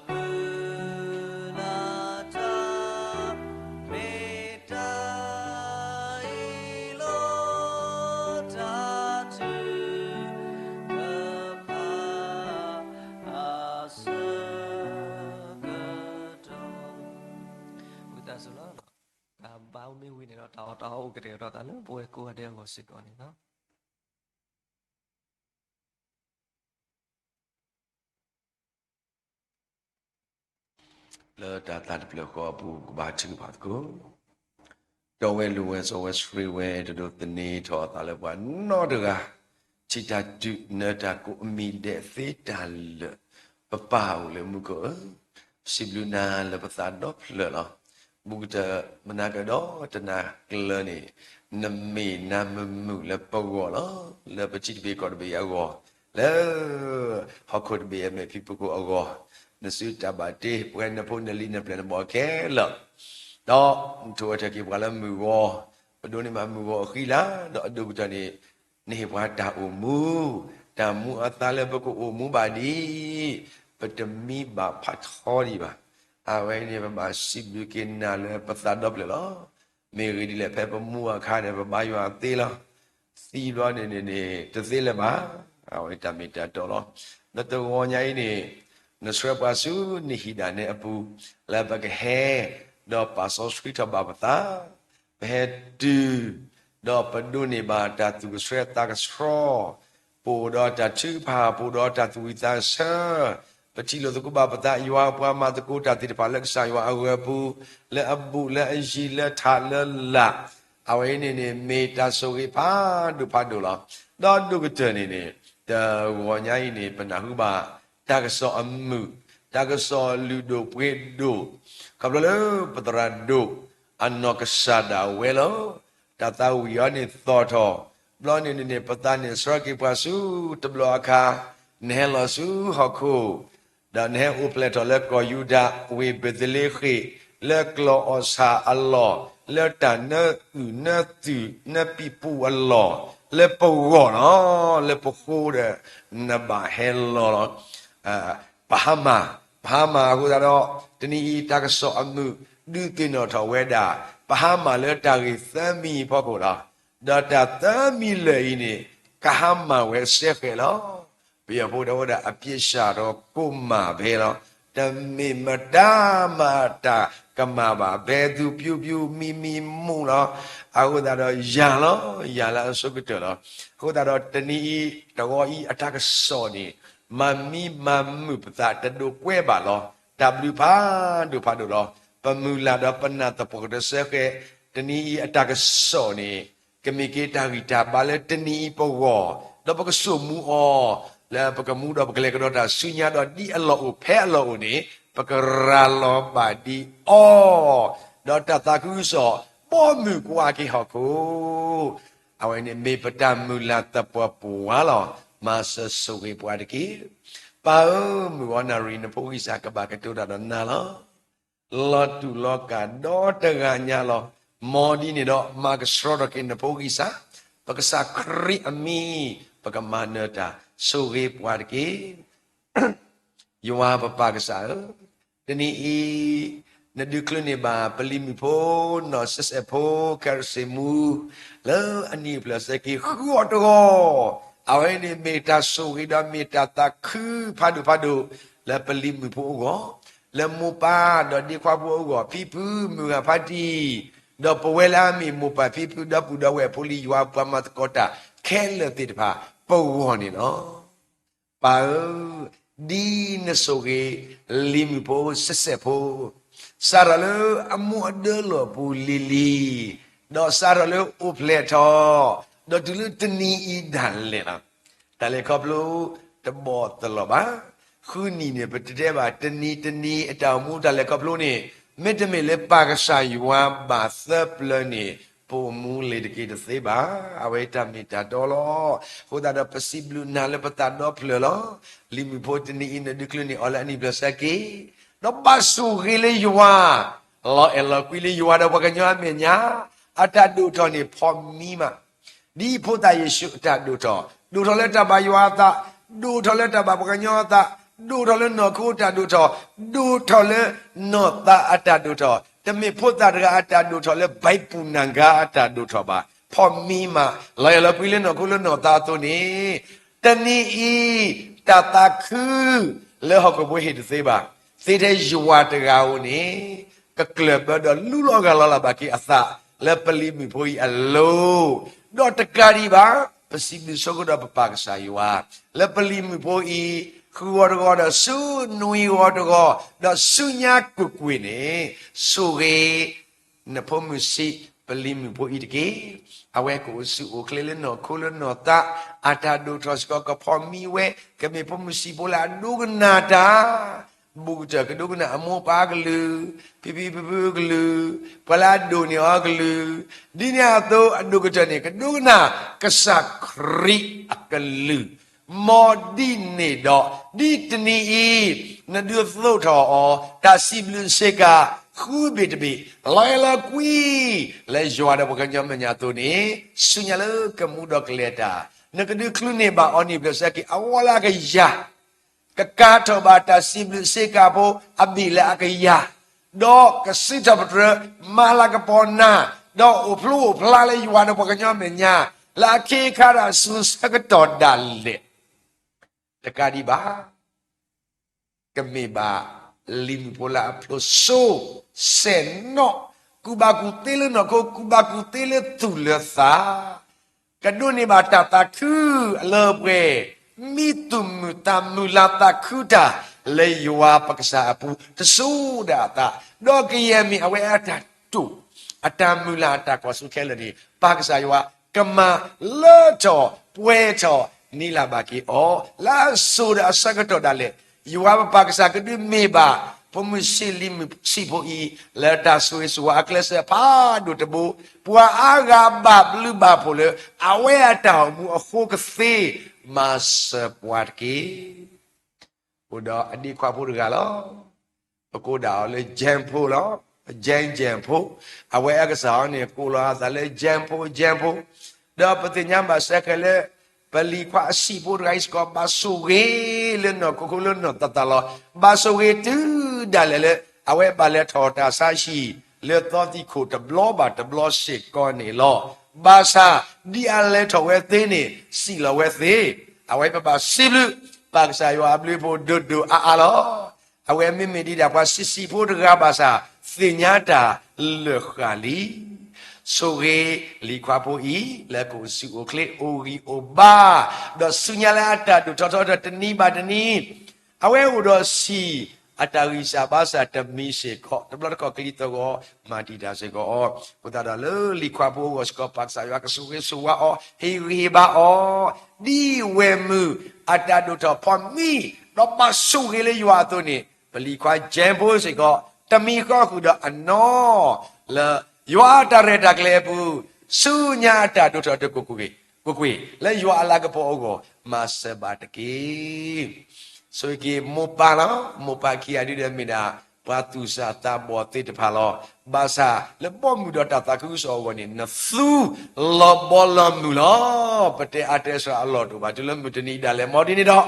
မုၢ်လၢ်တၢ် မ့ၢ်တၢ်အံၤလီၤ တၢ်ထုကဖၣ်အဆၢကတီၢ် ဝံသးစူၤလီၤ. တၢ်ဘါမ့ၢ်ဝံၤန့ၣ်ဒီး တၢ်အီၣ်တၢ်အီအိၣ်ကတဲာ်ကတီၤသးလၢပဝဲကိးဂၤဒဲးအဂီၢ်စ့ၢ်ကီးန့ၣ်လီၤ. လၢတၢ်သးတဖျၢၣ်ဃီအပူၤ ကဘါထုကဖၣ်သကိး, တီဝဲလိၤဝဲ စီဝဲဆှံဝဲ တဒိးသန့ၤထီၣ်အသးလၢပှၤနီတဂၤ, ထံၣ်တၢ်တုၤနၢၤတၢ်ကိးအမံၤဒဲးသ့တၢ်လၢာ်, ပပၢ်အိၣ်လၢမူခိၣ်ဧၢ, စံးဘျုးနၤလၢပသးဒီဖျၢၣ်လီၤ. ဘူးကတၢၢ် မနၤကဒီးတနၤကျၢၤန့ၣ်, နမ့ၢ်နၤမုာ်မုာ်လၢပဂီၢ်လီၤ. လၢပထံတဘ့ၣ်ကီၢ်တဘ့ၣ်အဂီၢ်, လၢ ဟီၣ်ခိၣ်တဘ့ၣ်အမဲာ်ဖံးဖုၣ်ကိာ်အဂီၢ်, နစုတၢ်ဘၣ်တ့ ပှၤနဖိနလံၤနပျဲၢ်နဘီၣ်ခဲလၢာ်, ဒီးနထိၣ်ဝဲထီၣ်က့ၤပှၤလၢမုၢ်ဂီၤ, ပဒိးန့ၢ်ဘၣ်မုၢ်ဂီၤအဃံလၤ, ဒီးအဒိၣ်ကတၢၢ်န့ၣ်, နဟ့ၣ်ပှၤတၢ်အိၣ်မူ, တၢ်မူအသါလၢပကအိၣ်မူဘၣ်ဒ်အံၤ, ပတမံဘၣ်ဖးထီဒံးဘၣ်. အဝဲန့ၣ် ပဘၣ်စံးဘျုးက့ၤနၤလၢပသးဒီဖျၢၣ်လီၤ. မ့ၢ်ဂ့ၢ်ဒ်လဲၣ် ဖဲပမူအခါန့ၣ် ပဘါယွၤသ့လီၤ. သံဘျီန့ၣ်န့ၣ်န့ၣ် တသ့လၢၤဘၣ်. အဝဲတၢ်မ့ၢ်တၢ်တီလီၤ. လၢတဂီၤညါအံၤန့ၣ်, နဆှၢပှၤဆူနဟံၣ်ဒၣ်နဲအပူၤ, လၢပကဟဲ, ဒီးပာ်စီဆှံထီၣ်ဘၣ်ပသး, ပဟဲတုၤ, ဒီးပဒိးန့ၢ်ဘၣ်တၢ်သူၣ်ကဆှီသးကဆှီ, ပအိၣ်ဒီးတၢ်ထုကဖၣ်, ပအိၣ်ဒီးတၢ်သူၣ်ဝံၣ်သးဆၢ, ပထံၣ်လိာ်သကိးဘၣ်ပသးယွၤ, ပှၤမၤသကိးတၢ်သ့ၣ်တဖၣ်လၢကစၢ်ယွၤအဂၢၤအပူၤ, လၢအဘူးလၢအယံၤလၢထးလၢလာ်, အဝဲအံၤန့ၣ်န့ၣ် မ့ၢ်တၢ်ဆိၣ်ဂ့ၤဖးဒိၣ်ဖးဒိၣ်လီၤ. ဒီးဒိၣ်ကတၢၢ်န့ၣ်န့ၣ်, တဂီၤညါအံၤန့ၣ် ပနၢ်ဟူဘၣ်, တၢ်ကစီၣ်အမုာ်, တၢ်ကစီၣ်လုၢ်ဒိၣ်ပှ့ၤဒိၣ်, ခီဖျိလၢပသရၣ်ဒိၣ်, အနီၢ်ကစၢ်ဒၣ်ဝဲလီၤ. တၢ်သးဝံၣ်အီၤန့ၣ်သီၣ်ထီၣ်, ဘျီန့ၣ်န့ၣ်န့ၣ် ပသးန့ၣ်ဆှၢက့ၤပှၤဆူတဘျီအခါ, နဟဲလီၤဆူဟီၣ်ခိၣ်, ဒီးနဟဲအိၣ်ဖျဲၣ်ထီၣ်လၢကီၢ်ယူဒၤ, ဝ့ၢ်ဘ့းသလ့ဃ့ၣ်, လၢကျီၢ်အီၣ်ဆၣ်အလီၢ်, လၢတၢ်နၢအုၣ်နၢသုးနၢပံာ်ပူၤအလီၢ်, လၢပဂီၢ်လီၤ, လၢပဃိဒီး, နဘၣ်ဟဲလီၤလီၤ. ပဟါမၢ်, ပဟါမၢ်အဃိသတးဒီး တနံၤအံၤတၢ်ကစီၣ်အမုာ် ဒုးသ့ၣ်နီၣ်ထီၣ်ဝဲဒၣ် ပဟါမၢ်လၢတၢ်ဂ့ၢ်သၢမံၤအဖီခိၣ်လီၤ. ဒီးတၢ်သၢမံၤလၢာ်အံၤန့ၣ် ကဟါမၢ်ဝဲစ့ၢ်ကီးလီၤ. ပယီၤဖိတဲဝဲဒၣ် အပြစ်ရှာတော့ ကိုယ့်မှာပဲလီၤ. တမ့ၢ်မတၤမၤတၢ်ကမၣ်ဘၣ်, ဘဲသူပျူပျူ မံမံမူလီၤ. အဃိသတးဒီး ယၤလီၤ, ယၤလၢအဆိကတၢၢ်လီၤ. အဃိသတးဒီး တနံၤအံၤ တဂီၤအံၤအတၢ်ကစီၣ်န့ၣ် မၤမံမၤမုာ်ပသးတဒိးကွဲဘၣ်လီၤ. တၢ်ဘျုးဖးဒိၣ်ဖးဒိၣ်လီၤ. ပမုၢ်လၢ်ဒီးပနၢ်သပှၢ်ကတၢၢ်စ့ၢ်ကီး, တနံၤအံၤအတၢ်ကစီၣ်န့ၣ် ကမ့ၢ်က့ၤတၢ်ဂံၢ်တၢ်ဘါလၢတနံၤအံၤပဂီၢ်, ဒီးပကစိာ်မူအီၤ, လၢပကမူဒီးပကလဲၤကဒီးတၢ်ဆူညါဒီး ဒ်အလီၢ်အိၣ်ဖဲအလီၢ်အိၣ်န့ၣ် ပကရၤလီၤဘၣ်ဒ်အီၤ, ဒီးတၢ်သးခုကစီၣ် ဘီမုၢ်ကွၢ်က့ၤဟီၣ်ခိၣ် အဝဲန့ၣ်မ့ၢ်ပတၢ်မုၢ်လၢ်သပှၢ်ပူၤဝါလီၤ. မၤစၢၤဆိၣ်ဂ့ၤပှၤတက့ၢ်. ပၢ်ဧၢ, မုၢ်ဂီၤနၣ်ရံၣ် နဖိဂံၢ်စၢ်ကဘၣ်ကတိၤတၢ်ဒီးနၤလီၤ. လီၤတူာ်လီၤကာ်ဒီတဂၤညါလီၤ. မ်ဒ်န့ၣ်ဒီး မၤကဆှီထီၣ်က့ၤနဖိဂံၢ်စၢ်, ပကစၢ်ခရံာ်အမံၤ ပကမၤနၢၤတၢ်ဆိၣ်ဂ့ၤပှၤတက့ၢ်. ယွၤပပၢ်ကစၢ်ဧၢ, တနံၤအံၤ နဒုးချုးန့ၢ်ဘၣ်ပလံၤမုၣ်ဖိ နီၢ်စဲးစဲးဖိ ခဲရစ့မူ လၢအနံၣ်ဖျၢၣ်ဆၢက့ၤ ဃုအီၤတဂီၢ်, အဝဲန့ၣ်မ့ၢ်တၢ်ဆိၣ်ဂ့ၤဒီးမ့ၢ်တၢ်သးခုဖးဒိၣ်ဖးဒိၣ် လၢပလံၤမုၣ်ဖိအဂီၢ်, လၢမိၢ်ပၢ်ဒီးဒ့ခွါဖိအဂီၢ်, ဖံဖုမုၢ်ဂၤဖါတံၢ်, ဒီးပဝဲလၢအမ့ၢ်မိၢ်ပၢ်ဖံဖုဒီပုၢ်ဒီဝဲၢ်ဖိလံၤယွၤပှၤမၤသကိးတၢ်ခဲလၢာ်သ့ၣ်တဖၣ် ပဂီၢ်န့ၣ်လီၤ. ပၢ်ဧၢ, ဒ်နဆိၣ်ဂ့ၤ လံၤမုၣ်ဖိစဲးစဲးဖိ, စးထီၣ်လၢအမိၢ်အဒၢလီၢ်ပူၤလံၤလံၤ, ဒီးစးထီၣ်လၢအိၣ်ဖျဲၣ်ထီၣ်, ဒီးတုၤလၢတနံၤအံၤဒၣ်လဲာ်လီၤ. တၢ်လဲၤခီဖျိတဘီၣ်သလီၤဘၣ်. ဃုနံၣ်န့ၣ် ပတတဲဘၣ် တနံၤတနံၤ အတၢ်အိၣ်မူတၢ်လဲၤခီဖျိန့ၣ် မ့တမ့ၢ်လၢပၢ်ကစၢ်ယွၤဘၣ်သၢပျၢၤန့ၣ် ပအိၣ်မူလ့ၤတက့ၤတသ့ဘၣ်. အဝဲတၢ်မ့ၢ်တၢ်တီလီၤ. အဃိသတးဒီး ပစံးဘျုးနၤလၢပသးဒီဖျၢၣ်လီၤ. လံၤမုၣ်ဖိတနံၤအံၤ နဒုးချုးန့ၢ်အီၤလၢအနံၣ်ဖျၢၣ်ဆၢက့ၤ, ဒီးဘၣ်ဆိၣ်ဂ့ၤလၢယွၤ, လီၤအဲၣ်လီၤကွံလၢယွၤဒီးပှၤကညီအမဲာ်ညါ, အတၢ်ဒိၣ်ထီၣ်န့ၣ်ဖီၣ်မံမး ဒ်ဖိသၣ်ယ့ၣ်ၡူးအတၢ်ဒိၣ်ထီၣ်, ဒိၣ်ထီၣ်လၢတၢ်ဘၣ်ယွၤအသး, ဒိၣ်ထီၣ်လၢတၢ်ဘၣ်ပှၤကညီအသး, ဒိၣ်ထီၣ်လၢနီၢ်ခိအတၢ်ဒိၣ်ထီၣ်, ဒိၣ်ထီၣ်လၢနီၢ်သးအတၢ်ဒိၣ်ထီၣ်, တမ့ၢ်ဖိသၣ်တဂၤအတၢ်ဒိၣ်ထီၣ်လၢဘံဘူၣ်နၢ်ဂၤအတၢ်ဒိၣ်ထီၣ်ဘၣ်, ဖီၣ်မံမး, လီၤအဲၣ်လီၤကွံလၢနီၢ်ခိလၢနီၢ်သးအသိးန့ၣ်, တနံၤအံၤ တၢ်သးခု လၢဟီၣ်ခိၣ်ဖိဟ့ၣ်တသ့ဘၣ်, သ့ထဲယွၤတဂၤဧိၤန့ၣ် ကကျၢၢ်ဘၢဒီးလူလီၤဂၢ်လီၤလၢ်ဘၣ်က့ၤအသး လၢပလံၤမုၣ်ဖိအံၤအလိၤ, ဒီးတကးဒံးဘၣ် ပစံးဘျုးဆိကဒီးပပၢ်ကစၢ်ယွၤ လၢပလံၤမုၣ်ဖိအံၤ ဃုဂီၤတဂီၤဒီးဆူနွံဂီၤတဂီၤ ဒီးဆူညါကွ့ၢ်ကွ့ၢ်န့ၣ် ဆိၣ်ဂ့ၤ နဖိမုၣ်ဆံး ပလံၤမုၣ်ဖိအံၤတက့ၢ်. အဝဲကအိၣ်ဆူၣ်အိၣ်ချ့လၢနီၢ်ခိလၢနီၢ်သး, အတၢ်ဒိၣ်ထီၣ်စ့ၢ်ကီးကဖီၣ်မံဝဲ, ကမ့ၢ်ဖိမုၣ်ဆံးဖိလၢအဒိကနၣ်တၢ် ဘူးကတၢၢ်ကဒိကနၣ်အမိၢ်ပၢ်အကလုၢ်, ဖံဖံဖုဖုအကလုၢ်, ပှၤလၢအဒိၣ်န့ၢ်အီၤအကလုၢ်, ဒ်န့ၣ်အသိးအဒိၣ်ကတၢၢ်န့ၣ် ကဒိကနၣ်ကစၢ်ခရံာ်အကလုၢ်, မ်ဒ်န့ၣ်ဒီး ဒ်တနံၤအံၤ နဒုးသိးထီၣ်အီၤ တၢ်စံးဘျုးစ့ၢ်ကီး ဃုဘ့ၣ်တဘ့ၣ် လီၤအဲၣ်လီၤကွံ လၢယွၤဒီးပှၤကညီမဲာ်ညါအသိးန့ၣ် ဆူညါလၢကမူဒီးကလဲၤတၢ် နကဒုးချုးန့ၢ်ဘၣ်အီၤနံၣ်ဖျၢၣ်ဆၢက့ၤ အဝီလၢအကယၤ ကကၤထီၣ်ဘၣ်တၢ်စံးဘျုးစ့ၢ်ကီးဖိအဘ့ၣ်လၢအကယၤ, ဒီးကစံးထီၣ်ပတြၢၤ မၤလၤကပီၤနၤ, ဒီးအိၣ်ဖျိအိၣ်ဖျါလၢယွၤဒီးပှၤကညီမဲာ်ညါ လၢအခ့အခါဒီးအစိၤဆၢကတီၢ်ဒၣ်လဲာ် တကးဒံးဘၣ် ကမ့ၢ်ဘၣ်လံၤမုၣ်ဖိလၢအဖျိစိစဲးနီၣ်, ကူၣ်ဘၣ်ကူၣ်သ့လၢနီၢ်ခိ, ကူၣ်ဘၣ်ကူၣ်သ့လၢသူၣ်လၢသး, ကဒိးန့ၢ်ဘၣ်တၢ်သးခုအလၢပှဲၤ, မံသူၣ်မုာ်သးမုာ်လၤသးခုတၢ် လၢယွၤပကစၢ်အပူၤ တစိၤဒၣ်အသး, ဒီးကယဲၢ်မ့ၢ်အဝဲအတၢ်တိာ်, အတၢ်မုၢ်လၢ်အတၢ်ကွၢ်စိခဲလၢာ်န့ၣ် ပၢ်ကစၢ်ယွၤ ကမၤလၢထီၣ်ပှဲၤထီၣ်န့ၢ်လၢ်ဘၣ်က့ၤအီၤ လၢအစိၤဒီးအဆၢကတီၢ်ဒၣ်လဲာ်, ယွၤပပၢ်ကစၢ်ကဒုးမ့ၢ်ဘၣ် ဖိမုၣ်ဆံးလံၤမုၣ်ဆံးဖိအံၤ လၢတၢ်ဆိၣ်ဂ့ၤဆိၣ်ဝါအကျဲးစၢးဖးဒိၣ်တဘိ, ပှၤအါဂၤဘၣ်ဘျုးဘၣ်ဖှိၣ်လၢ အဝဲအတၢ်အိၣ်မူအဃိကသ့ မၤစၢၤပှၤတက့ၢ်. အိၣ်ဒီးအဒ့ခွါဖိတဂၤလီၤ. ပကိးဒၣ်အီၤလၢ James ဖိလီၤ. James James ဖိ, အဝဲအကစၢ်အီၤန့ၣ် ကိးလီၤအသးလၢ James ဖိ James ဖိ, ဒီးပသ့ၣ်ညါဘၣ်စ့ၢ်ကီးလၢ ပလံၤခွါအဆံးဖိတဂၤအံၤစ့ၢ်ကီး ဘၣ်ဆိၣ်ဂ့ၤလၢနီၢ်ခိခိၣ်လၢနီၢ်သးသးလီၤ. ဘၣ်ဆိၣ်ဂ့ၤတုၤဒၣ်လဲာ်လၢ အဝဲဘၣ်လဲၤထီၣ်တၢ်ဆါဟံၣ် လၢသီသံခိၣ်တဘျီဘၣ်တဘျီစ့ၢ်ကီးန့ၣ်လီၤ. ဘၣ်ဆၣ် ဒ်အလဲၤထီၣ်ဝဲသ့န့ၣ် စံးလီၤဝဲသ့, အဝဲပဘၣ်စံးဘျုး ပၢ်ကစၢ်ယွၤအဘျုးအဖှိၣ်ဒိၣ်ဒိၣ်အါအါလီၤ. အဝဲမ့မ့ၢ်ဒ်ဒၣ်ပှၤဆံးဆံးဖိတဂၤဘၣ်ဆၣ် သ့ၣ်ညါတၢ်လၢာ်ဃၣ်လံ. ဆိၣ်ဂ့ၤလံၤခွါဖိအံၤ လၢကအိၣ်ဆူၣ်အိၣ်ချ့အိၣ်ဂံၢ်အိၣ်ဘါ, ဒီးဆူညါလၢအတၢ်ဒိၣ်ထီၣ်ထီထီၣ်တနံၤဘၣ်တနံၤ အဝဲအိၣ်ဒီးဆံးအတၢ်ဂံၢ်စၢ်ဘါစၢ်တမံၤစ့ၢ်ကီး တဘျီတခီၣ်ချံသဂီၤ မၤတံာ်တာ်စ့ၢ်ကီးအီၤ, အဃိသတးဒီးလၢလံၤခွါဖိအဂီၢ်စ့ၢ်ကီး ပၢ်ကစၢ်ယွၤကဆိၣ်ဂ့ၤဆိၣ်ဝါအီၤ ဟ့ၣ်ဂံၢ်ဟ့ၣ်ဘါအီၤ, ဒ်ဝဲၢ်မုၢ်အတၢ်ဒိၣ်ထီၣ်ဖီမံ ဒီးဘၣ်ဆိၣ်ဂ့ၤလၢယွၤအသိးန့ၣ် ပလံၤခွါကၠဲဖိစ့ၢ်ကီး တမံၤဃီဃုာ်ဒီးအနီၢ် လၢယွၤအတၢ်ရဲၣ်တၢ်ကျဲၤအပူၤ ဆူညါအတၢ်ဒိၣ်ထီၣ်တကိးကွ့ၢ် လၢယွၤအလၤကပီၤအဂီၢ် မၤစၢၤဘၣ်တက့ၢ်. ဆိၣ်ဂ့ၤက့ၤမိၢ်ပၢ်လီၤ. မိၢ်ပၢ်ခံဂၤဒုဒီးမ့ၢ်ဒၣ် ပှၤသူၣ်စၢ်သးဘီၣ်သ့ၣ်တဖၣ်လီၤ. ဘၣ်ဆၣ်လၢဘီမုၢ်ဒီးတၢ်သးခုကစီၣ်အဂီၢ်န့ၣ် နသူလီၤဘီလီၤမုၢ်လီၤ. ပတဲအါတဲစှၤအလီၢ်တအိၣ်ဘၣ် တုၤလၢမုၢ်တနံၤဒၣ်လဲာ် မ်ဒ်န့ၣ်ဒီး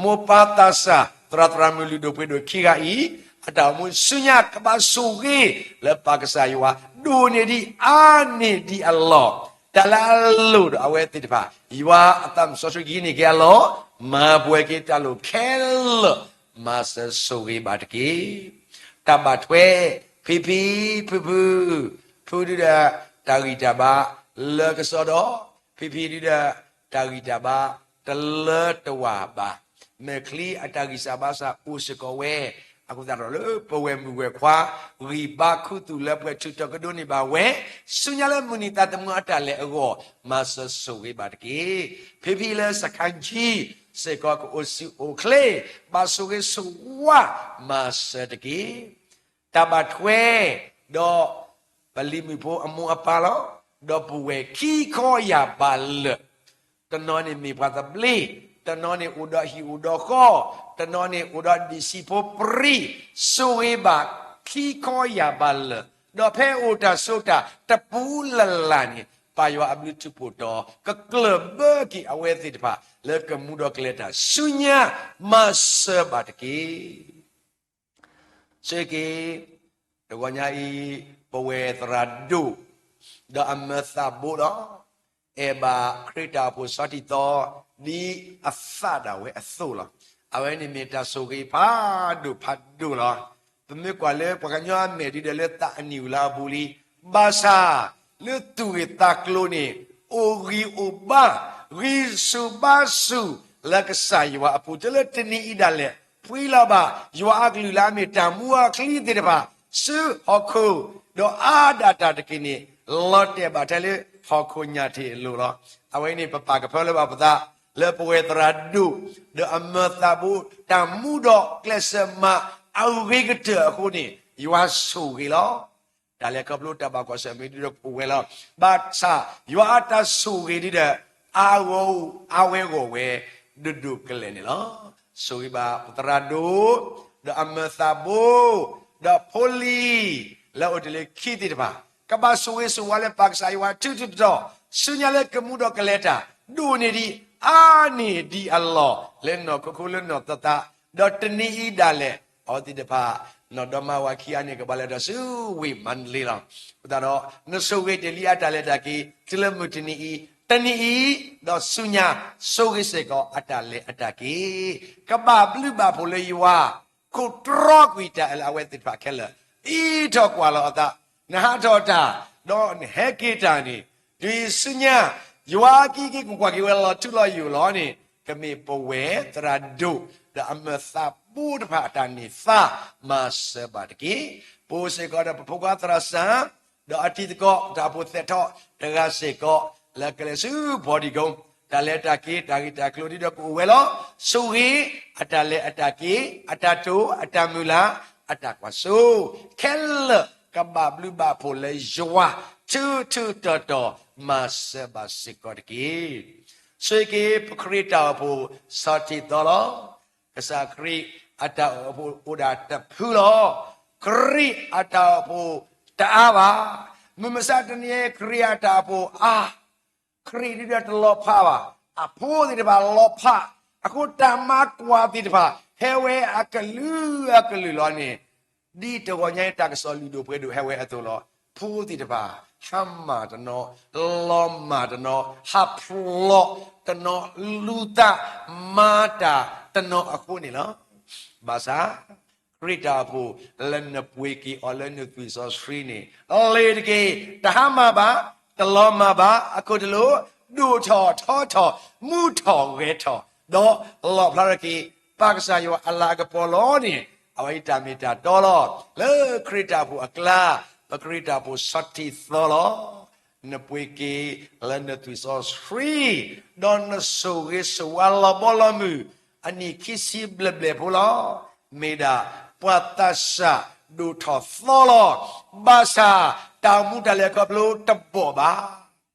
မိၢ်ပၢ်သးစၢ် သရၣ်သရၣ်မုၣ်လုၢ်ဒိၣ်ပှ့ၤဒိၣ်ခံဂၤအံၤ အတၢ်အိၣ်မူဆူညါကဘၣ်ဆိၣ်ဂ့ၤ လၢပၢ်ကစၢ်ယွၤ ဒိၣ်န့ၢ်ဒံးအါန့ၢ်ဒံးအလီၢ် တၢ်လၢအလိၣ်ဒီးအဝဲသ့ၣ်တဖၣ် ယွၤအသးစီဆှံကဟံးန့ၢ်က့ၤအလီၢ် မၤပှဲၤက့ၤတၢ်လိၣ်ခဲလၢာ် မၤစၢၤဆိၣ်ဂ့ၤဘၣ်တက့ၢ်. တၢ်ဘၣ်ထွဲ ဖံဖံ ဖုဖု ဖုဒုဒီး တၢ်ဂံၢ်တၢ်ဘါ လၢကစီဒီ ဖံဖံဒုဒီး တၢ်ဂံၢ်တၢ်ဘါ တလၢတဝၢ်ဘၣ်. မဲာ်ချံအတၢ်ဂံၢ်စၢ်ဘါစၢ်အိၣ်စ့ၢ်ကီးဝဲ အဃိသတးဒီးလၢပဝဲၢ်မုၣ်ဝဲၢ်ခွါ ဂံၢ်ဘါခူသူၣ်လၢပှဲၤထုးထီၣ်ကဒိးန့ၢ်ဘၣ်ဝဲ ဆူညါလၢမုၢ်နံၤသးသမူအတၢ်လဲၤအဂီၢ် မၤစၢၤဆိၣ်ဂ့ၤဘၣ်တက့ၢ်. ဖံဖံလၢစခါကံ စ့ၢ်ကီးကအိၣ်ဆူၣ်အိၣ်ချ့ ဘၣ်ဆိၣ်ဂ့ၤဆိၣ်ဝါ မၤစၢၤတက့ၢ်. တၢ်ဘၣ်ထွဲ ဒီး ပလံၤမုၣ်ဖိအမိၢ်အပၢ်လီၤ. ဒီပုၢ်ဝဲၢ်ခံခီယၢ်ဘးလၢာ် တနီၤန့ၣ်မ့ၢ်ပှၤသဘျ့, တနီၤန့ၣ်အိၣ်ဒီးဟံၣ်အိၣ်ဒီးဃီ, တနီၤန့ၣ်အိၣ်ဒီးဒံၣ်စံၣ်ဖိပြံ, ဆိၣ်ဂ့ၤဘၣ်ခံခီယၢ်ဘးလၢာ်, ဒီးဖဲအိၣ်တၢ်ဆိးတၢ်တပူၤလၢ်လၢ်န့ၣ် ပၢ်ယွၤအဘျုးထူးဖှိၣ်တီၤ ကကျၢၢ်ဘၢက့ၤအဝဲသ့ၣ်တဖၣ် လၢကမူဒီးကလဲၤတၢ်ဆူညါ မၤစၢၤဘၣ်တက့ၢ်. ဆိၣ်ဂ့ၤက့ၤ တဂီၤညါအံၤ ပဝဲၢ်သရၣ်ဒိၣ် ဒီးအမၢသးဘိလီၤ. အဲၣ်ဘၣ်ခရံာ်တၢ်အိၣ်ဖှိၣ်ဆီထံသီ ဒ်အသးဒၣ်ဝဲအသိးလီၤ. အဝဲန့ၣ်မ့ၢ်တၢ်ဆိၣ်ဂ့ၤဖးဒိၣ်ဖးဒိၣ်လီၤ. ပမ့ၢ်ကွၢ်လၢပှၤကညီအမဲာ်ဒ်ဒီးလၢသးအနံၣ်အူလါအပူၤလံ, ဘၣ်ဆၣ် လၢသူၣ်ဂ့ၢ်သးကျိၤန့ၣ် အိၣ်ဂံၢ်အိၣ်ဘါ ဂံၢ်ဆူၣ်ဘါဆူၣ် လၢကစၢ်ယွၤအပူၤ တုၤလၢတနံၤအံၤဒၣ်လဲာ် ဖှံလီၤဘၣ် ယွၤအကလုၢ်လၢအမ့ၢ်တၢ်မူအချံသ့ၣ်တဖၣ် ဆူဟီၣ်ခိၣ် ဒီးအါဒၣ်တၢ်တက့ၢ်န့ၣ် လီၤတဲာ်ဘၣ်ထဲလၢဟီၣ်ခိၣ်ညၣ်ထံးအလိၤလီၤ. အဝဲန့ၣ်ပပာ်ကဖၢလၢဘၣ်ပသး လၢပဝဲၢ်သရၣ်ဒိၣ် ဒီးအမၢသးဘိ တၢ်မူဒီးကျဲးစၢးမၤအဂ့ၤကတၢၢ်အဃိန့ၣ် ယွၤဆိၣ်ဂ့ၤလီၤ. တၢ်လဲၤခီဖျိတၢ်ဘၣ်ကွၢ်ဆၢၣ်မဲာ်ဒ်ဒီးကအိၣ်ဝဲလီၤ. ဘၣ်ဆၣ် ယွၤအတၢ်ဆိၣ်ဂ့ၤဒ်ဒီး အါဂီၢ်အါဝဲဂီၢ်ဝဲ ဒိၣ်ဒိၣ်ကလဲာ်န့ၣ်လီၤ. ဆိၣ်ဂ့ၤဘၣ်ပသရၣ်ဒိၣ် ဒီးအမၢသးဘိ ဒီးဖိလံၤ လၢအိၣ်တ့ၢ်လၢခံသ့ၣ်တဖၣ် ကဘၣ်ဆိၣ်ဂ့ၤဆိၣ်ဝါလၢပၢ်ကစၢ်ယွၤထူးထူးတီၤတီၤ ဆူညါလၢကမူဒီးကလဲၤတၢ် ဒိၣ်န့ၢ်ဒံးအါန့ၢ်ဒံးအလီၢ် လၢနီၢ်ခိခိၣ်လၢနီၢ်သးသး ဒီးတနံၤအံၤဒၣ်လဲာ် အဝဲသ့ၣ်တဖၣ် နီၢ်ဒီမါဝၤခံဂၤန့ၣ် ကဘၣ်လဲၤဒီးဆူဝ့ၢ်မါတလ့လီၤ. အဃိသတးဒီး နဆိၣ်ဂ့ၤတ့ၢ်လံအတၢ်လဲၤတၢ်က့ၤ တုၤလၢမုၢ်တနံၤအံၤ တနံၤအံၤ ဒီးဆူညါ ဆိၣ်ဂ့ၤစ့ၢ်ကီးအတၢ်လဲၤအတၢ်က့ၤ ကဘၣ်ဘျုးဘၣ်ဖှိၣ်လၢယွၤ ခိၣ်တြီကွံာ်တၢ်အၢၣ်လၢအဝဲသ့ၣ်တဖၣ်ခဲလၢာ် အံးထီၣ်ကွၢ်လီၤအသး နဟးထီၣ်တၢ် ဒီးနဟဲက့ၤတၢ်န့ၣ် တုၤဆူညါ ယွၤကဟံးက့ၤကကွၢ်က့ၤဝဲလီၤထူလီၤယိာ်လီၤန့ၣ် ကမ့ၢ်ပဝဲၢ်သရၣ်ဒိၣ် ဒီးအမၢသးဘိတဖၣ်အတၢ်န့ၢ်သါ မၤစၢၤဘၣ်တက့ၢ်. ပအိၣ်စ့ၢ်ကီးဒီးပဖိခွါသရၣ်စၢ် ဒီးအတံၤသကိး တၢ်အိၣ်ဖှိၣ်သဲးထီၣ်တဂၤစ့ၢ်ကီး လၢကလဲၤဆူ ဘီဒံကိ တၢ်လဲၤတၢ်က့ၤ တၢ်ဂ့ၢ်တၢ်ကျိၤဒ်ဒီးကအိၣ်ဝဲလီၤ. ဆိၣ်ဂ့ၤ အတၢ်လဲၤအတၢ်က့ၤ အတၢ်တိာ် အတၢ်မုၢ်လၢ် အတၢ်ကွၢ်စိ ခဲလၢာ်ကဘၣ်ဘျုးဘၣ်ဖှိၣ်လၢယွၤ ထူးထူးတီၤတီၤ မၤစၢၤဘၣ်စ့ၢ်ကီးတက့ၢ်. ဆိၣ်ဂ့ၤက့ၤ ပခရံာ်တၢ်အိၣ်ဖှိၣ်ဆီထံသီလီၤ. ကစၢ်ခရံာ်အတၢ်အိၣ်ဖှိၣ်အိၣ်ဒၣ်တဖုလီၤ. ခရံာ်အတၢ်အိၣ်ဖှိၣ်တအါဘၣ်. မုၢ်မဆါတနံၤအံၤ ခရံာ်အတၢ်အိၣ်ဖှိၣ်အါ ခရံာ်ဒ်ဒီးတလီၤဖးဘၣ်. အဖိသ့ၣ်တဖၣ်လီၤဖး, အဃိတၢ်မၤကွၢ်သ့ၣ်တဖၣ် ဟဲဝဲအကလုာ်အကလုာ်လီၤန့ၣ်, ဒ်တဂီၤညါအံၤ တၢ်ကစီၣ်လုၢ်ဒိၣ်ပှ့ၤဒိၣ်ဟဲဝဲအသိးလီၤ. ဖိသ့ၣ်တဖၣ် ဟါမၢ်တနီၤ, လီၤမၢ်တနီၤ, ဟးဖျိးတနီၤ, လူၤသး မၤတၢ်တနီၤအဃိန့ၣ်လီၤ. ဘၣ်ဆၣ် ခရံာ်တၢ်အိၣ်ဖှိၣ် လၢနပှ့ၤက့ၤအီၤလၢနသွံၣ်စီဆှံန့ၣ် လ့ၤတက့ၢ်. တဟါမၢ်ဘၣ်, တလီၤမၢ်ဘၣ်, အခိၣ်တလိၣ်, ဒိၣ်ထီၣ်ထီထီၣ်, မူထီၣ်ဂဲၤထီၣ်, ဒီးလီၣ်ဖျါထီၣ်က့ၤ ပၢ်ကစၢ်ယွၤအလၤအကပီၤလီၤန့ၣ် အဝဲအံၤတၢ်မ့ၢ်တၢ်တီလီၤ. လၢခရံာ်တၢ်အိၣ်ဖှိၣ်အကျါ ပခရံာ်တၢ်အိၣ်ဖှိၣ်ဆီၣ်တံၢ်သီလီၤ. နပှ့ၤက့ၤလၢနသွံၣ်စီဆှံ, ဒီးနဆိၣ်ဂ့ၤဆိၣ်ဝါလီၤဘီလီၤမုၢ် အနံၣ်ခံဆံဘျဲၣ်ဘျဲၣ်ဖိလီၤ. မ့ၢ်ဒၣ်ပှၤသးစၢ်ဒိၣ်ထီၣ်သီလီၤ. ဘၣ်ဆၣ် တၢ်အိၣ်မူတၢ်လဲၤခီဖျိတဘီၣ်ဘၣ်.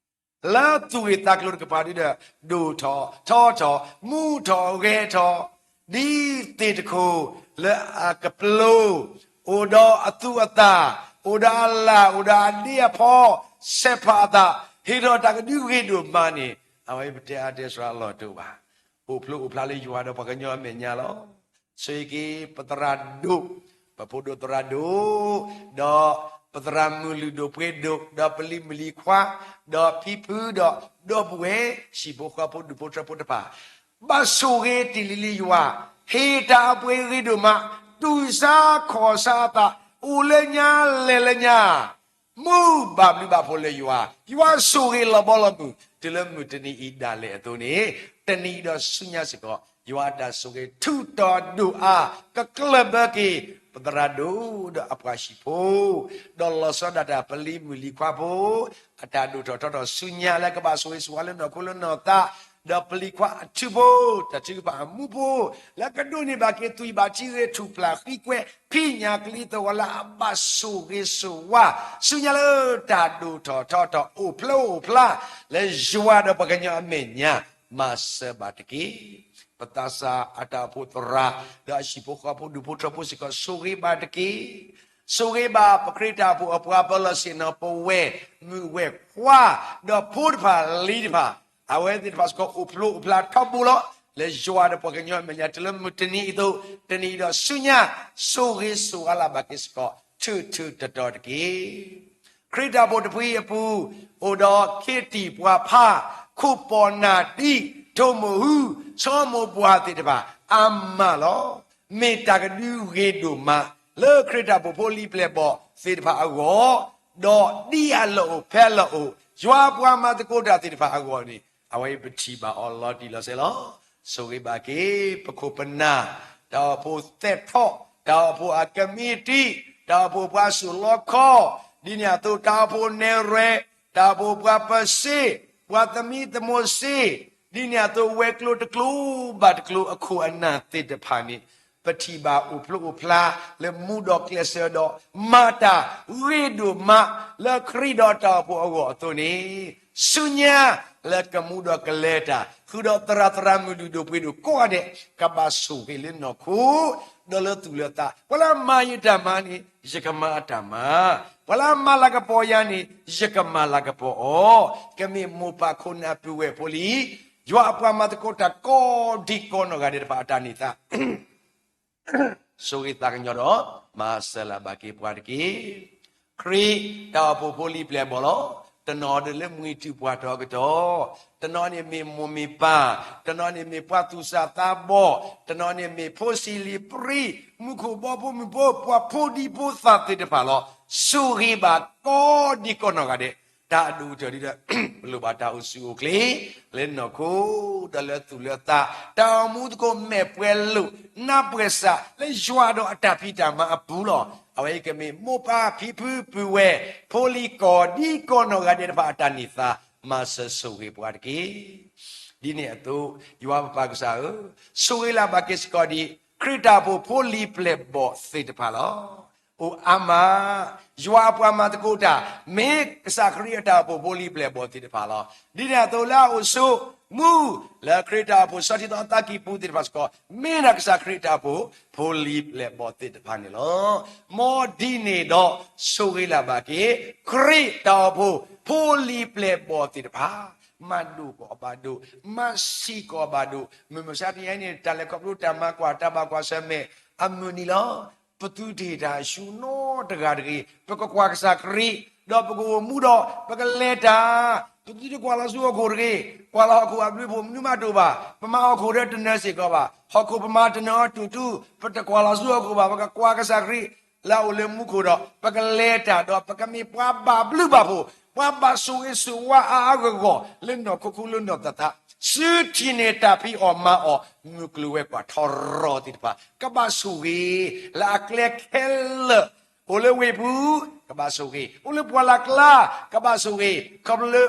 လၢသူၣ်ဂ့ၢ်သးကျိၤတကပၤဒုဒီး ဒိၣ်ထီၣ်ထီထီၣ်, မူထီၣ်ဂဲၤထီၣ်, ဒ်သ့ၣ်တခိၣ်လၢအကပျိ အိၣ်ဒီးအသူၣ်အသၣ်, အိၣ်ဒီးအလၣ်, အိၣ်ဒီးအဒ့အဖီ, ဆဲးဖးအသး, ဟ့ၣ်ထီၣ်တၢ်ကဒုဂ့ၤဒိၣ်မးန့ၣ် အဝဲပတဲအါတဲစှၤအလီၢ်တအိၣ်ဘၣ်. အိၣ်ဖျိအိၣ်ဖျါလၢယွၤဒီးပှၤကညီအမဲာ်ညါလီၤ. ဆိၣ်ဂ့ၤက့ၤပသရၣ်ဒိၣ်, ပဖိဒိၣ်သရၣ်ဒိၣ်, ဒီးပသရၣ်မုၣ်လုၢ်ဒိၣ်ပှ့ၤဒိၣ်, ဒီးပလံၤမုၣ်လံၤခွါ, ဒီးဖံဖု, ဒီးဒီပုၢ်ဝဲၢ်, ဟံၣ်ဖိဃီဖိဒူၣ်ဖိထၢဖိတဖၣ် ဘၣ်ဆိၣ်ဂ့ၤတ့ၢ်လံလံယွၤ, ဟ့ၣ်တၢ်အပှ့ၤဂ့ၤဒိၣ်မး, တူၢ်ဆါခီၣ်ဆါအသး, အိၣ်လၢညါလဲၤလၢညါ, မူဘၣ်ဘျုးဘၣ်ဖှိၣ်လၢယွၤ, ယွၤဆိၣ်ဂ့ၤလီၤဘီလီၤမုၢ် တုၤလၢမုၢ်တနံၤအံၤဒၣ်လဲာ်အသိးန့ၣ်, တနံၤအံၤဒီးဆူညါစ့ၢ်ကီး ယွၤအတၢ်ဆိၣ်ဂ့ၤထူးတီၤဒိၣ်အါ, ကကျၢၢ်ဘၢက့ၤ ပသရၣ်ဒိၣ်ဒီးအပှၤဟံၣ်ဖိ, ဒီးလီၤဆီဒၣ်တၢ်ပလံၤမုၣ်လံၤခွါဖိ, အတၢ်ဒိၣ်ထီၣ်ထီထီၣ်ဆူညါလၢကဘၣ်ဆိၣ်ဂ့ၤဆိၣ်ဝါလၢနီၢ်ခိလၢနီၢ်သး, ဒီးပလံၤခွါအထူဖိ, တၢ်ထုကဖၣ်အမူဖိ, လၢကဒိးန့ၢ်ဘၣ်က့ၤသွံၣ်ဘၣ်ထံဂ့ၤ ထူၣ်ဖျဲးဃံကွဲ ဖံးညၣ်ကလံၤသဝီလၢအဘၣ်ဆိၣ်ဂ့ၤဆိၣ်ဝါ, ဆူညါလၢတၢ်ဒိၣ်ထီၣ်ထီထီၣ်အိၣ်ဖျိအိၣ်ဖျါ, လၢယွၤဒီးပှၤကညီအမဲာ်ညါ, မၤစၢၤဘၣ်တက့ၢ်. ပသးစၢ်အတၢ်အိၣ်ဖှိၣ်သရၣ်, ဒီးအဟံၣ်ဖိဃီဖိဒူၣ်ဖိထၢဖိစ့ၢ်ကီး ဆိၣ်ဂ့ၤဘၣ်တက့ၢ်. ဆိၣ်ဂ့ၤဘၣ်ပခရံာ်တၢ်အိၣ်ဖှိၣ်အပှၤပၢၤလီၢ်ဆ့ၣ်နီၤ ပဝဲၢ်မုၣ်ဝဲၢ်ခွါ, ဒီးဖိတဖၣ်လံၤတဖၣ်, အဝဲသ့ၣ်တဖၣ်စ့ၢ်ကီးအိၣ်ဖျိအိၣ်ဖျါထီဘိလီၤ, လၢယွၤဒီးပှၤကညီအမဲာ်ညါ တုၤလၢမုၢ်တနံၤအံၤအသိး, တနံၤအံၤဒီးဆူညါ, ဆိၣ်ဂ့ၤဆိၣ်ဝါလၢ်ဘၣ်က့ၤစ့ၢ်ကီး ထူးထူးတီၤတီၤတက့ၢ်. ခရံာ်တၢ်အိၣ်ဖှိၣ်တဖုအံၤအပူၤ, အိၣ်ဒီးခ့တံၢ်ပှၤဖး, ခိၣ်ပီၣ်နၢ်တံၢ်, ထိၣ်မိၢ်ဟု, ဆီမိၢ်ပှၢ်သ့ၣ်တဖၣ် အါမးလီၤ. မ့ၢ်တၢ်ကဒုဂ့ၤဒိၣ်မး လၢခရံာ်တၢ်အိၣ်ဖှိၣ်ဖိလံၤပျဲၢ်ဘီၣ်သ့ၣ်တဖၣ်အဂီၢ်, ဒီးဒ်အလီၢ်အိၣ်ဖဲလီၢ်အိၣ်, ယွၤအပှၤမၤသကိးတၢ်သ့ၣ်တဖၣ်အဂီၢ်န့ၣ် အဝဲအံၤပထံၣ်ဘၣ်အီၤလီၤတံၢ်လီၤဆဲးလီၤ. ဆိၣ်ဂ့ၤဘၣ်က့ၤ ပခိၣ်ပနၢ်, တၢ်အိၣ်ဖှိၣ်သဲးထီၣ်, တၢ်အိၣ်ဖှိၣ်အကမံးတံာ်, တၢ်အိၣ်ဖှိၣ်ပှၤစိာ်လီခီ, ဒ်န့ၣ်အသိး တၢ်အိၣ်ဖှိၣ်နဲၣ်ရွဲၣ်, တၢ်အိၣ်ဖှိၣ်ပှၤပၢၤစ့, ပှၤသမံသမိးစ့, ဒ်န့ၣ်အသိး ဝဲၤကျိၤတကျိၤဘၣ်တကျိၤအခိၣ်အနၢ်သ့ၣ်တဖၣ်န့ၣ်, ပထံၣ်ဘၣ်အိၣ်ဖျိအိၣ်ဖျါ လၢမူဒီးကျဲးစၢးဒီး မၤတၢ်ဂ့ၤဒိၣ်မး လၢခရံာ်ဒီးတၢ်အိၣ်ဖှိၣ်အဂီၢ်အသိးန့ၣ်, ဆူညါလၢကမူဒီးကလဲၤတၢ် ဃုာ်ဒီးသရၣ်သရၣ်မုၣ်လုၢ်ဒိၣ်ပှ့ၤဒိၣ်ကိးဂၤဒဲး ကဘၣ်ဆိၣ်ဂ့ၤလၢနီၢ်ခိ ဒီးလၢသူၣ်လၢသး, ပှၤလၢအမၤယတၢ်မၤန့ၣ် ယကမၤအတၢ်မၤ, ပှၤလၢအမၤလၤကပီၤယၤန့ၣ် ယကမၤလၤကပီၤအီၤ, ကမ့ၢ်မိၢ်ပၢ်ခိၣ်နၢ်ပုၢ်ဝဲၢ်ဖိလံၤ, ယွၤအပှၤမၤသကိးတၢ်ကိးဒံကိးနီၢ်ဂၤဒဲးတဖၣ်အတၢ်န့ၢ်သါ ဆိၣ်ဂ့ၤသးကညီၤဒီး မၤစၢၤလၢ်ဘၣ်က့ၤပှၤတက့ၢ်. ခရံာ်တၢ်အိၣ်ဖှိၣ်ဖိလံၤပျဲၢ်ဘီၣ်လီၤ. တနီၤဒီးလၢမှံတုၤပှၤထီကတီၢ်, တနီၤန့ၣ်မ့ၢ်မိၢ်မ့ၢ်ပၢ်, တနီၤန့ၣ်မ့ၢ်ပှၤသူၣ်စၢ်သးဘီၣ်, တနီၤန့ၣ်မ့ၢ်ဖိဆံးလံၤပြံ, မူခိၣ်ဘီဖိမုၢ်ဖိ, ပှၤဖိဒံဖိသၣ်သ့ၣ်တဖၣ်လီၤ. ဆိၣ်ဂ့ၤဘၣ်ကိးဒံကိးနီၢ်ဂၤဒဲး, တၢ်အဒိၣ်ကတၢၢ်ဒ်ဒီး ပလိၣ်ဘၣ်တၢ်အိၣ်ဆူၣ်အိၣ်ချ့ လၢနီၢ်ခိ ဒီးလၢသူၣ်လၢသး, တၢ်အိၣ်မူသကိးမဲာ်ပှဲၤလိာ် နၢ်ပှဲၤစး လၢယွၤဒီးအတၢ်ဖံးတၢ်မၤအပူၤလီၤ. အဝဲအံၤကမ့ၢ်မိၢ်ပၢ်ဖံဖုပုၢ်ဝဲၢ် ဖိလံၤကိးဒံကိးနီၢ်ဂၤဒဲးတဖၣ်အတၢ်န့ၢ်သါ, မၤစၢၤဆိၣ်ဂ့ၤပှၤတက့ၢ်. ဒ်န့ၣ်အသိး, ယွၤပပၢ်ကစၢ်ဧၢ, ဆိၣ်ဂ့ၤလၢ်ဘၣ်က့ၤစ့ၢ်ကီးဒံး ခရံာ်တၢ်အိၣ်ဖှိၣ်ဖိလံၤပျဲၢ်ဘီၣ်သ့ၣ်တဖၣ်လီၤ. အိၣ်အါမး, ယွၤအပှၤမၤသကိးတၢ် မ့ၢ်ကစၢ်ခရံာ်အတၢ်အိၣ်ဖှိၣ်ဖိလံၤပျဲၢ်ဘီၣ်သ့ၣ်တဖၣ်လီၤ. ဒ်န့ၣ်အသိးလၢအအိၣ်ဆိးမူ လၢခရံာ်တၢ်အိၣ်ဖှိၣ်ဆီၣ်တံၢ်သီအသးကံၢ်ပူၤသ့ၣ်တဖၣ်စ့ၢ်ကီး မ့ၢ်ဒၣ်ကစၢ်ခရံာ်တၢ်အိၣ်ဖှိၣ်ဖိလံၤပျဲၢ်ဘီၣ်သ့ၣ်တဖၣ်န့ၣ်လီၤ. မ်ဒ်န့ၣ်ဒီးဆိၣ်ဂ့ၤလၢ်ဘၣ်က့ၤ ခရံာ်တၢ်အိၣ်ဖှိၣ်ဖိလံၤပျဲၢ်ဘီၣ်သ့ၣ်တဖၣ်, မၤဒိၣ်ကိးဘၣ်ဒိၣ်, မၤဆံးကိးဘၣ်ဒိၣ်, မုၢ်မဆါတနံၤအံၤန့ၣ် တၢ်လဲၤခီဖျိတၢ်မၤကွၢ်တၢ်ဘၣ်ကွၢ်ဆၢၣ်မဲာ်အမုၢ်နံၤလီၤ. ပသုတဟ့ၣ်တၢ်ဆူနီတဂၤတဂ့ၤ, ပကကွၢ်ကစၢ်ခရံာ်, ဒီးပကအိၣ်မူဒီး ပကလဲၤတၢ်, ပသုတကွၢ်လီၤဆူဟီၣ်ခိၣ်တဂ့ၤ, ကွၢ်လီၤဟီၣ်ခိၣ်အဘျုးအဖှိၣ် မနုၤမးတအိၣ်ဘၣ်, ပမၤဟီၣ်ခိၣ်ဒီးတနၢၤစ့ၢ်ကီးဘၣ်, ဟီၣ်ခိၣ်ပမၤတနၢၤအီၤတူၢ်တူၢ်, ပတကွၢ်လီၤဆူဟီၣ်ခိၣ်ဘၣ်, ပကကွၢ်ကစၢ်ခရံာ် လၢအအိၣ်လၢမူခိၣ်ဒီး ပကလဲၤတၢ်ဒီး ပကမ့ၢ်ပှၤဘၣ်ဘျုးဘၣ်ဖှိၣ်, ပှၤဘၣ်ဆိၣ်ဂ့ၤဆိၣ်ဝါအါအါဂီၢ်ဂီၢ် လၢနီၢ်ခိခိလၢနီၢ်သးသး, စုထံၣ်န့ၢ်တၢ်ဖံးအီၣ်မၤအီၣ် မုၢ်ကျိၤဝဲၤကွာ်ထီရီၤသ့ၣ်တဖၣ် ကဘၣ်ဆိၣ်ဂ့ၤ, လၢအကျဲခဲလၢာ်, အိၣ်လၢဝ့ၢ်ပူၤ ကဘၣ်ဆိၣ်ဂ့ၤ, အိၣ်လၢပှၢ်လၢ်ကျါ ကဘၣ်ဆိၣ်ဂ့ၤ, ခီဖျိလၢ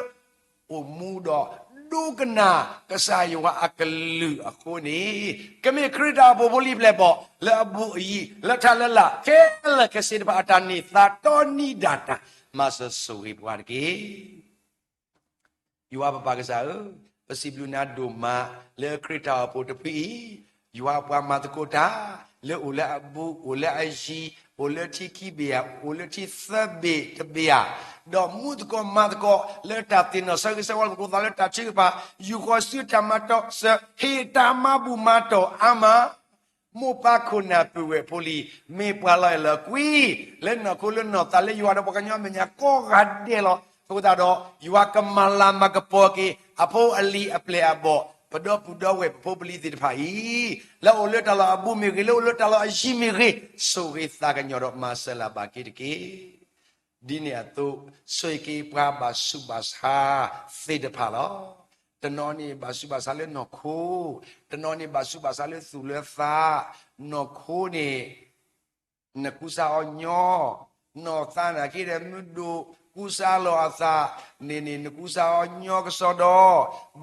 အိၣ်မူဒီး ဒိကနၣ်ကစၢ်ယွၤအကလုၢ်အဃိန့ၣ်, ကမ့ၢ်ခရံာ်တၢ်အိၣ်ဖှိၣ်ဖိလံၤဖျၢၣ်ဘီၣ် လၢအဘူးအယံၤ လၢထးလၢလာ် ခဲလၢာ်ခဲဆ့တဖၣ် အတၢ်န့ၢ်သါတီနံၤဒၣ်တၢ် မၤစၢၤဆိၣ်ဂ့ၤပှၤတက့ၢ်. ယွၤပပၢ်ကစၢ်ဧၢ, ပစံးဘျုးနၤဒိၣ်မး လၢခရံာ်တၢ်အိၣ်ဖှိၣ်တဖုအံၤ, ယွၤပှၤမၤသကိးတၢ် လၢအိၣ်လၢအဘူး အိၣ်လၢအယံၤ အိၣ်လၢထံခံဘ့ၣ်ဧါ အိၣ်လၢထံသၢဘ့ၣ်တဘ့ၣ်ဧါ, ဒီးမူသကိးမၤသကိး လၢတၢ်သ့ၣ်နီၣ်ဆၢဂ့ၤဆၢဝါသကိးသးလၢတၢ်ထုကဖၣ်, ယူၢ်ဃီၤစုတၢ်မၤတီၢ်စၢၤ ဟ့ၣ်တၢ်မၤဘူၣ်မၤတီၢ်အါမး မိၢ်ပၢ်ခိၣ်နၢ်ပုၢ်ဝဲၢ်ဖိလံၤ မ့ၢ်ပှၤလီၤအဲၣ်လီၤကွံ လၢနီၢ်ခိလၢနီၢ်သးလၢယွၤဒီးပှၤကညီမဲာ်ညါကိးဂၤဒဲးလီၤ. အဃိသတးဒီး ယွၤကမၤလၤမၤကပီၤက့ၤ အဖိအလံၤအပျဲၢ်အဘီၣ် ပဒီပုၢ်ဒီဝဲၢ်ပဖိပလံၤသ့ၣ်တဖၣ်အံၤ, လၢအိၣ်လၢတၢ်လီၢ်အဘူးမ့ၢ်ဂ့ၤ လၢအိၣ်လၢတၢ်လီၢ်အယံၤမ့ၢ်ဂ့ၤ, ဆိၣ်ဂ့ၤသးကညီၤဒီးမၤစၢၤလၢ်ဘၣ်က့ၤတက့ၢ်. ဒ်န့ၣ်အသိး ဆိၣ်ဂ့ၤက့ၤပှၤဘၣ်ဆူးဘၣ်ဆါသ့ၣ်တဖၣ်လီၤ. တနီၤန့ၣ်ဘၣ်ဆူးဘၣ်ဆါလၢနီၢ်ခိ, တနီၤန့ၣ်ဘၣ်ဆူးဘၣ်ဆါလၢသူၣ်လၢသး, နီၢ်ခိန့ၣ် နကူစါအီၤညီ, နီၢ်သးနာ်က့ဒီး မုၢ်ဒိၣ်ကူစါလီၤအသးန့ၣ်န့ၣ် နကူစါအီၤညီကစီဒီ,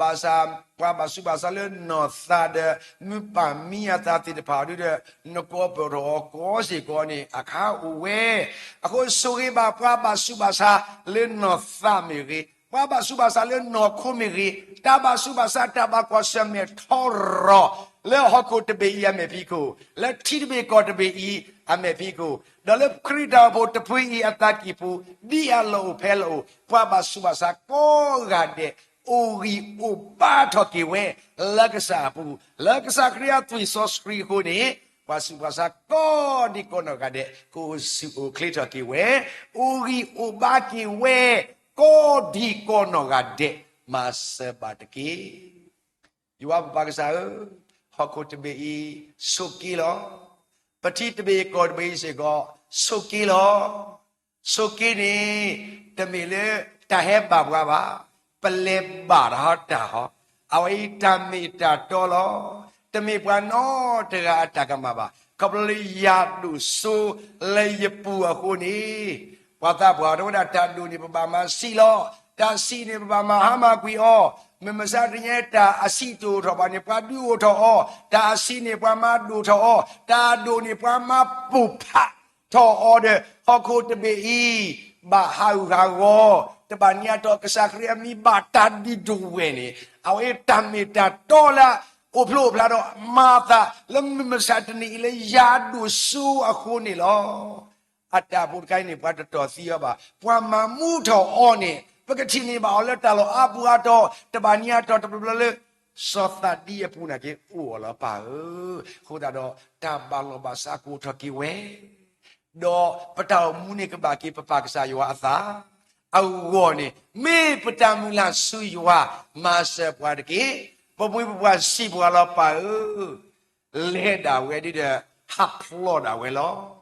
ဘၣ်ဆၣ်ပှၤဘၣ်ဆူးဘၣ်ဆါလၢနီၢ်သးဒီး မုၢ်ပၢ်မံအသးသ့ၣ်တဖၣ်ဒုဒီး နကိးပၢၢ်ထီၣ်အီၤကိးစ့ၢ်ကီးန့ၣ် အခါအိၣ်ဝဲ. အဃိဆိၣ်ဂ့ၤဘၣ်ပှၤဘၣ်ဆူးဘၣ်ဆါလၢနီၢ်သးမ့ၢ်ဂ့ၤ, ပှၤဘၣ်ဆူးဘၣ်ဆါလၢနီၢ်ခိမ့ၢ်ဂ့ၤ, တၢ်ဘၣ်ဆူးဘၣ်ဆါတၢ်ဘၣ်ကွၢ်ဆၢၣ်မဲာ်ထီရီၤ လၢဟီၣ်ခိၣ်တဘ့ၣ်အံၤအမဲာ်ဖံးခိၣ်, လၢထံတဘ့ၣ်ကီၢ်တဘ့ၣ်အံၤအမဲာ်ဖံးခိၣ်, ဒီးလၢခရံာ်တၢ်အိၣ်ဖှိၣ်တဖုအံၤအသးကံၢ်ပူၤ ဒ်အလီၢ်အိၣ်ဖဲလီၢ်အိၣ် ပှၤဘၣ်ဆူးဘၣ်ဆါကိးဂၤဒဲး အိၣ်ဂံၢ်အိၣ်ဘါထီၣ်က့ၤဝဲ လၢကစၢ်အပူၤ, လၢကစၢ်ခရံာ်အသွံၣ်စီဆှံအဃိန့ၣ်, ပှၤဆူးပှၤဆါကိးဒံးကိးနီၢ်ဂၤဒဲး ကအိၣ်ဆူၣ်အိၣ်ချ့ထီၣ်က့ၤဝဲ, အိၣ်ဂံၢ်အိၣ်ဘါက့ၤဝဲ ကိးဒံးကိးနီၢ်ဂၤဒဲး မၤစၢၤဘၣ်တက့ၢ်. ယွၤပပၢ်ကစၢ်ဧၢ, ဟီၣ်ခိၣ်တဘ့ၣ်အံၤ ဆိးက့လီၤ. ပထံတဘ့ၣ်ကီၢ်တဘ့ၣ်အံၤစ့ၢ်ကီး ဆိးက့လီၤ. ဆိးက့န့ၣ် တမ့ၢ်လၢတၢ်ဟဲဘၣ်ပှၤဘၣ်, ပလဲၤဘၣ်တၢ်ဟီတၢ်ဟီ, အဝဲအံၤတၢ်မ့ၢ်တၢ်တီလီၤ. တမ့ၢ်ပှၤနီတဂၤအတၢ်ကမၣ်ဘၣ်, ခီဖျိလၢယၤဒိၣ်စိလၢယပူၤအဃိန့ၣ်, ပှၤသးပှၢ်တဲဝဲဒၣ် တၢ်ဒိၣ်န့ၣ် ပဘၣ်မၤဆံးလီၤ. တၢ်ဆံးန့ၣ် ပဘၣ်မၤဟါမၢ်ကွံာ်အီၤ. မုၢ်မဆါတနံၤညါ တၢ်အဆံးတအိၣ်ထီၣ်ဘၣ်န့ၣ် ပှၤဒုးအိၣ်ထီၣ်အီၤ, တၢ်အဆံးန့ၣ် ပှၤမၤဒိၣ်ထီၣ်အီၤ, တၢ်အဒိၣ်န့ၣ် ပှၤမၤပိၢ်ဖးထီၣ်အီၤဒီး ဟီၣ်ခိၣ်တဘ့ၣ်အံၤ ဘၣ်ဟးဂူာ်ဟးဂီၤ, တဘၣ်န့ၣ်အတီၢ် ကစၢ်ခရံာ်အမံၤဘၣ်တၢ်ဒုးဒိၣ်ဝဲန့ၣ်, အဝဲတၢ်မ့ၢ်တၢ်တီလၢ အိၣ်ဖျိအိၣ်ဖျါဒီးမၤအသးလၢမုၢ်မဆါတနံၤအံၤ လၢယၤဒိၣ်စိအဃိန့ၣ်လီၤ. အတၢ်ဖိတခါအံၤန့ၣ် ပှၤတတီၢ်သံအီၤဘၣ်. ပှၤမၤမူထီၣ်အီၤန့ၣ် ပကထံၣ်န့ၢ်ဘၣ်အီၤလၢတၢ်လီၢ်အါပူၤအါတီၤ, တဘၣ်န့ၣ်အတီၢ်တဘျီဘျီလၢ စီၤသးဒံအပူၤနာ်က့ အိၣ်အီၤလီၤပၢ်ဧၢ. အဃိသတးဒီး တၢ်ဘၣ်လီၤဘၣ်စးကအိၣ်ထီၣ်က့ၤဝဲ ဒီးပတၢ်အိၣ်မူန့ၣ်ကဘၣ်က့ၤပပၢ်ကစၢ်ယွၤအသး အဂီၢ်န့ၣ် မ့ၢ်ပတၢ်မုၢ်လၢ်ဆူယွၤ မၤစၢၤပှၤတက့ၢ်. ပမိၢ်ပပၢ်စံးပှၤလီၤပၢ်ဧၢ, လဲၤဒၣ်ဝဲဒ်ဒီး ဟးဖျိးဒၣ်ဝဲလီၤ.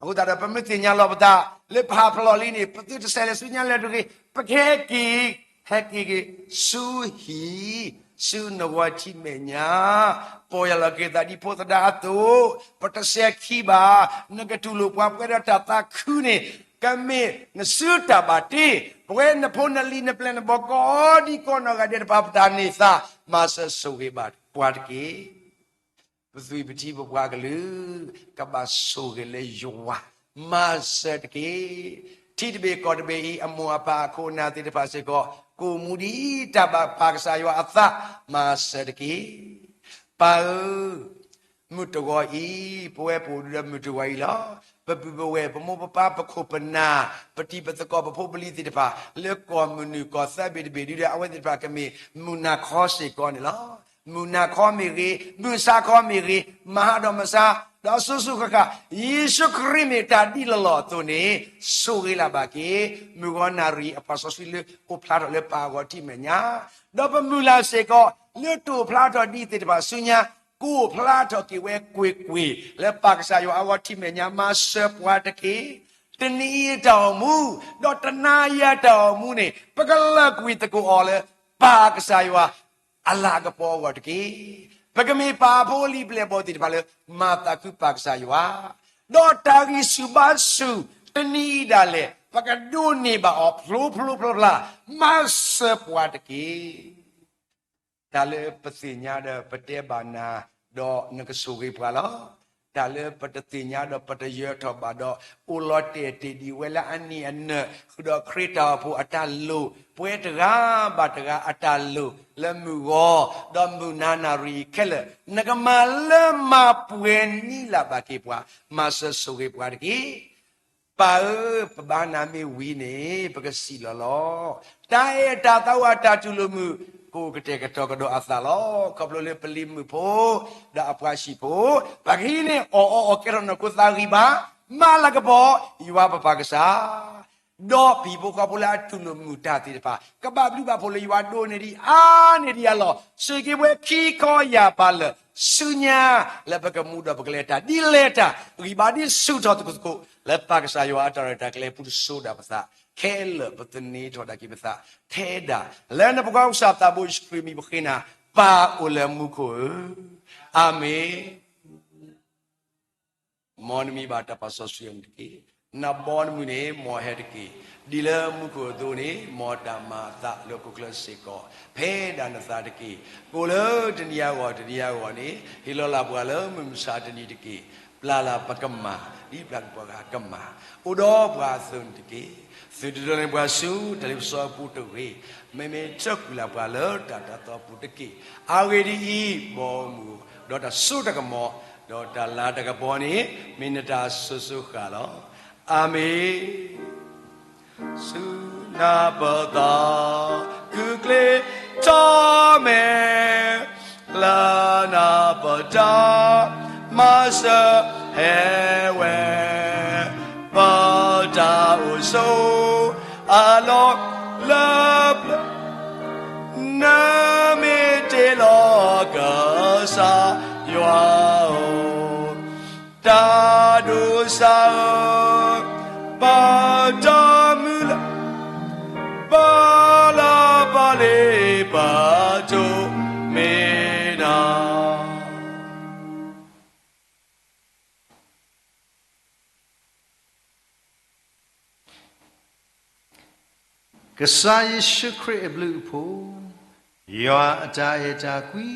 အဃိသတးဒီး ပမ့ၢ်သ့ၣ်ညါလီၤပသး လၢပဟးဖျိးလံန့ၣ် ပသုတဆဲးလဲၤဆူညါလဲၤတဂ့ၤ, ပကဟဲက့ၤ, ဟဲက့ၤက့ၤ ဆူဟံၣ် ဆူနဂီၤထံမဲာ်ညါ ပီၢ်ယၢ်လီၤက့ၤသးဒ်ဖိသဒါအသိး, ပတဆဲးခံဘၣ်. နကတူၢ်လိာ်ပှၤပဝဲဒၣ်တၢ်သးခုန့ၣ် ကမ့ၢ်နစုတၢ်ဘၣ်တ့, ပဝဲနဖိနလံၤနပျဲၢ်နဘီၣ်ကိးဒံကိးနီၢ်ဂၤဒဲးတဖၣ် ပတၢ်န့ၢ်သါ မၤစၢၤဆိၣ်ဂ့ၤဘၣ်ပှၤတက့ၢ်. ပသွံၣ်ပထံပပှၤကလုာ် ကဘၣ်ဆိၣ်ဂ့ၤလၢယွၤ မၤစၢၤတက့ၢ်. ထံတဘ့ၣ်ကီၢ်တဘ့ၣ်အံၤ အမိၢ်အပၢ်အခိၣ်အနၢ်သ့ၣ်တဖၣ်စ့ၢ်ကီး ကအိၣ်မူဒ်တၢ်ဘၣ်ပၢ်ကစၢ်ယွၤအသး မၤစၢၤတက့ၢ်. ပၢ်ဧၢ, မုၢ်တဂီၤအံၤ ပဝဲပအိၣ်ဒံးဒီးမုၢ်တဂီၤအံၤလီၤ. ပပုၢ်ပဝဲၢ် ပမိၢ်ပပၢ် ပခိၣ်ပနၢ် ပတံၤပသကိး ပဖိပလံၤသ့ၣ်တဖၣ် လၢကီၢ်မုၢ်နုာ်ကီၢ်သၢဘ့ၣ်တဘ့ၣ်ဒုဒီး အဝဲသ့ၣ်တဖၣ်ကမ့ၢ်မုၢ်နၤခီစ့ၢ်ကီးန့ၣ်လီၤ. မုၢ်နၤခီမ့ၢ်ဂ့ၤ, မုၢ်ဆါခီမ့ၢ်ဂ့ၤ, မၤဟးဒီးမဆါ ဒီးစိၤစိၤဃၣ်ဃၣ် ယ့ၣ်ၡူးခရံာ်မ့ၢ်တၢ်ဒ်လီၢ်လီၢ်အသိးန့ၣ် ဆိၣ်ဂ့ၤလၢ်ဘၣ်က့ၤ မုၣ်ဂီၤနၣ်ရံၣ်အပှၤစီဆှံလၢအိၣ်ဖျါထီၣ်လၢပၢ်အဂီၢ်ထံးမဲာ်ညါ, ဒီးပမုၢ်လၢ်စ့ၢ်ကီး လၢတအိၣ်ဖျါထီၣ်ဒံးသ့ၣ်တဖၣ်ဆူညါ ကအိၣ်ဖျါထီၣ်က့ၤဝဲကွ့ၢ်ကွ့ၢ် လၢပၢ်ကစၢ်ယွၤအဂီၢ်ထံးမဲာ်ညါ မၤစၢၤပှၤတက့ၢ်. တနံၤအံၤအတၢ်အိၣ်မူ ဒီးတနၤအံၤအတၢ်အိၣ်မူန့ၣ် ပကလၢာ်ကွံာ်သကိးအီၤလၢ ပၢ်ကစၢ်ယွၤ အလၤကပီၤအဂီၢ်တက့ၢ်. ပကမ့ၢ်ပၢ်ဖိလံၤပျဲၢ်ဘီၣ်သ့ၣ်တဖၣ်လၢ မၤသးခုပၢ်ကစၢ်ယွၤ, ဒီးတၢ်ဂံၢ်ဆူၣ်ဘါဆူၣ် တနံၤအံၤဒၣ်လဲာ် ပကဒိးန့ၢ်ဘၣ်အီၤဖျိဖျိဖျါဖျါ မၤစၢၤပှၤတက့ၢ်. တၢ်လၢပသ့ၣ်ညါဒီးပတဲဘၣ်နၤ, ဒီးနကဆိၣ်ဂ့ၤပှၤလီၤ. တၢ်လၢပတသ့ၣ်ညါဒီးပတယၢၤထီၣ်ဘၣ်ဒီး အိၣ်လီၤတဲာ်တ့ၢ်ဒံးဝဲလၢအနံၣ်အနၢၣ် ဃုာ်ဒီးခရံာ်တၢ်အိၣ်ဖှိၣ်အတၢ်လိၣ် ပှဲၤတဂၤဘၣ်တဂၤအတၢ်လိၣ် လၢမုၢ်ဂီၤ ဒီးမုၢ်နၤနၣ်ရံၣ်ခဲလၢာ် နကမၤလၢမၤပှဲၤနံၣ်လၢ်ဘၣ်က့ၤပှၤ မၤစၢၤဆိၣ်ဂ့ၤပှၤတက့ၢ်. ပၢ်ဧၢ, ပဘါနၤမ့ၢ်ဝံၤန့ၣ် ပကစံးလီၤလီၤ. တၢ်အဲၣ်တၢ်သးဝးတၢ်တူၢ်လိာ်မုာ် ကအိၣ်ကတဲာ်ကတီၤကဒီးအသးလီၤ. ခီဖျိလၢပလံၤမုၣ်ဖိ ဒီးအပှၤဟံၣ်ဖိ ပကဟံးန့ၢ်အီၣ်အီအီၣ်ကဲထီၣ်နီၢ်ခိသးဂံၢ်ဘါ မၤလၤကပီၤ ယွၤပပၢ်ကစၢ် ဒီးပဟံၣ်ဖိဃီဖိလၢအတူၢ်လိာ်မုာ်တၢ်သ့ၣ်တဖၣ် ကဘၣ်ဘျုးဘၣ်ဖှိၣ်လၢယွၤဒိၣ်န့ၢ်ဒံးအါန့ၢ်ဒံးအလီၢ် စူၢ်က့ၤပှဲၤခံခီယၢ်ပၤလၢာ် ဆူညါ လၢပကမူဒီးပကလဲၤတၢ်ဒ်လဲၣ်တၢ် ဂံၢ်ဘါဒ်ဆူၣ်ထီၣ်သကိးသကိး လၢပၢ်ကစၢ်ယွၤအတၢ်ရဲၣ်တၢ်ကျဲၤပူၤတစိၤဒၣ်ပသး ခဲလၢာ်ပသန့ၤထီၣ်ဒၣ်က့ၤပသး ထဲဒၣ် လၢနဖိခွါကစၢ်သးဘိယ့ၣ်ၡူးခရံာ်မံၤပဃ့နၤ ပၢ်အိၣ်လၢမူခိၣ်ဧၢ, အၤမ့ၣ်. မ်နမံၤဘၣ်တၢ်ပာ်စီဆှံအီၤန့ၣ်တက့ၢ်. နဘီနမုၢ်န့ၣ် မ်ဟဲတက့ၢ်. ဒ်လၢမူခိၣ်အသိးန့ၣ် မ်တၢ်မၤအသးလၢဟီၣ်ခိၣ်ချၢစ့ၢ်ကီး ဖဲဒၣ်နသးတက့ၢ်. ကိၣ်လၢတနံၤအဂီၢ်တနံၤအဂီၢ်န့ၣ် ဟ့ၣ်လီၤလၢ်ပှၤလၢမုၢ်မဆါတနံၤတက့ၢ်. ပျၢ်လၢ်ပကမၢ် ဒ်ပျၢ်ကပှၤဂၤကမၢ် အိၣ်ဒီးပှၤအသိးန့ၣ်တက့ၢ်. သုတဒိးန့ၢ်ပှၤဆူတၢ်လ့ပစီအပူၤတဂ့ၤ. မ့မ့ၢ်ဆှၢကွံာ်လၢ်ပှၤလၢတၢ်တၢ်သီပူၤတက့ၢ်. အဂ့ၢ်ဒ်အံၤ, ဘီမုၢ် ဒီးတၢ်စိတၢ်ကမီၤ ဒီးတၢ်လၤတၢ်ကပီၤန့ၣ် မ့ၢ်နတၢ်စိၤစိၤဃၣ်ဃၣ်လီၤ. အၤမ့ၣ်. ဆူနၢ်ပၢၢ်သး ကူၣ်ကျ့ထီၣ်မဲာ် လၢနၢ်ပၢၢ်တၢ် မၤစၢၤဟဲဝဲ ပတၢ်အိၣ်ဆိး အလီၢ်လၢပျၢၤ နမ့ၢ်တ့လီၤကစၢ်ယွၤဧၢ, တၢ်ဒိးစၢ်ဧၢ, ပတၢ်မုၢ်လၢ် ပလၢ်ပလ့ပတိၢ်မ့ၢ်နၤ. ကစၢ်ယ့ၣ်ၡူးခရံာ်အဘျုးအဖှိၣ်, ယွၤအတၢ်အဲၣ်တၢ်ကွံ,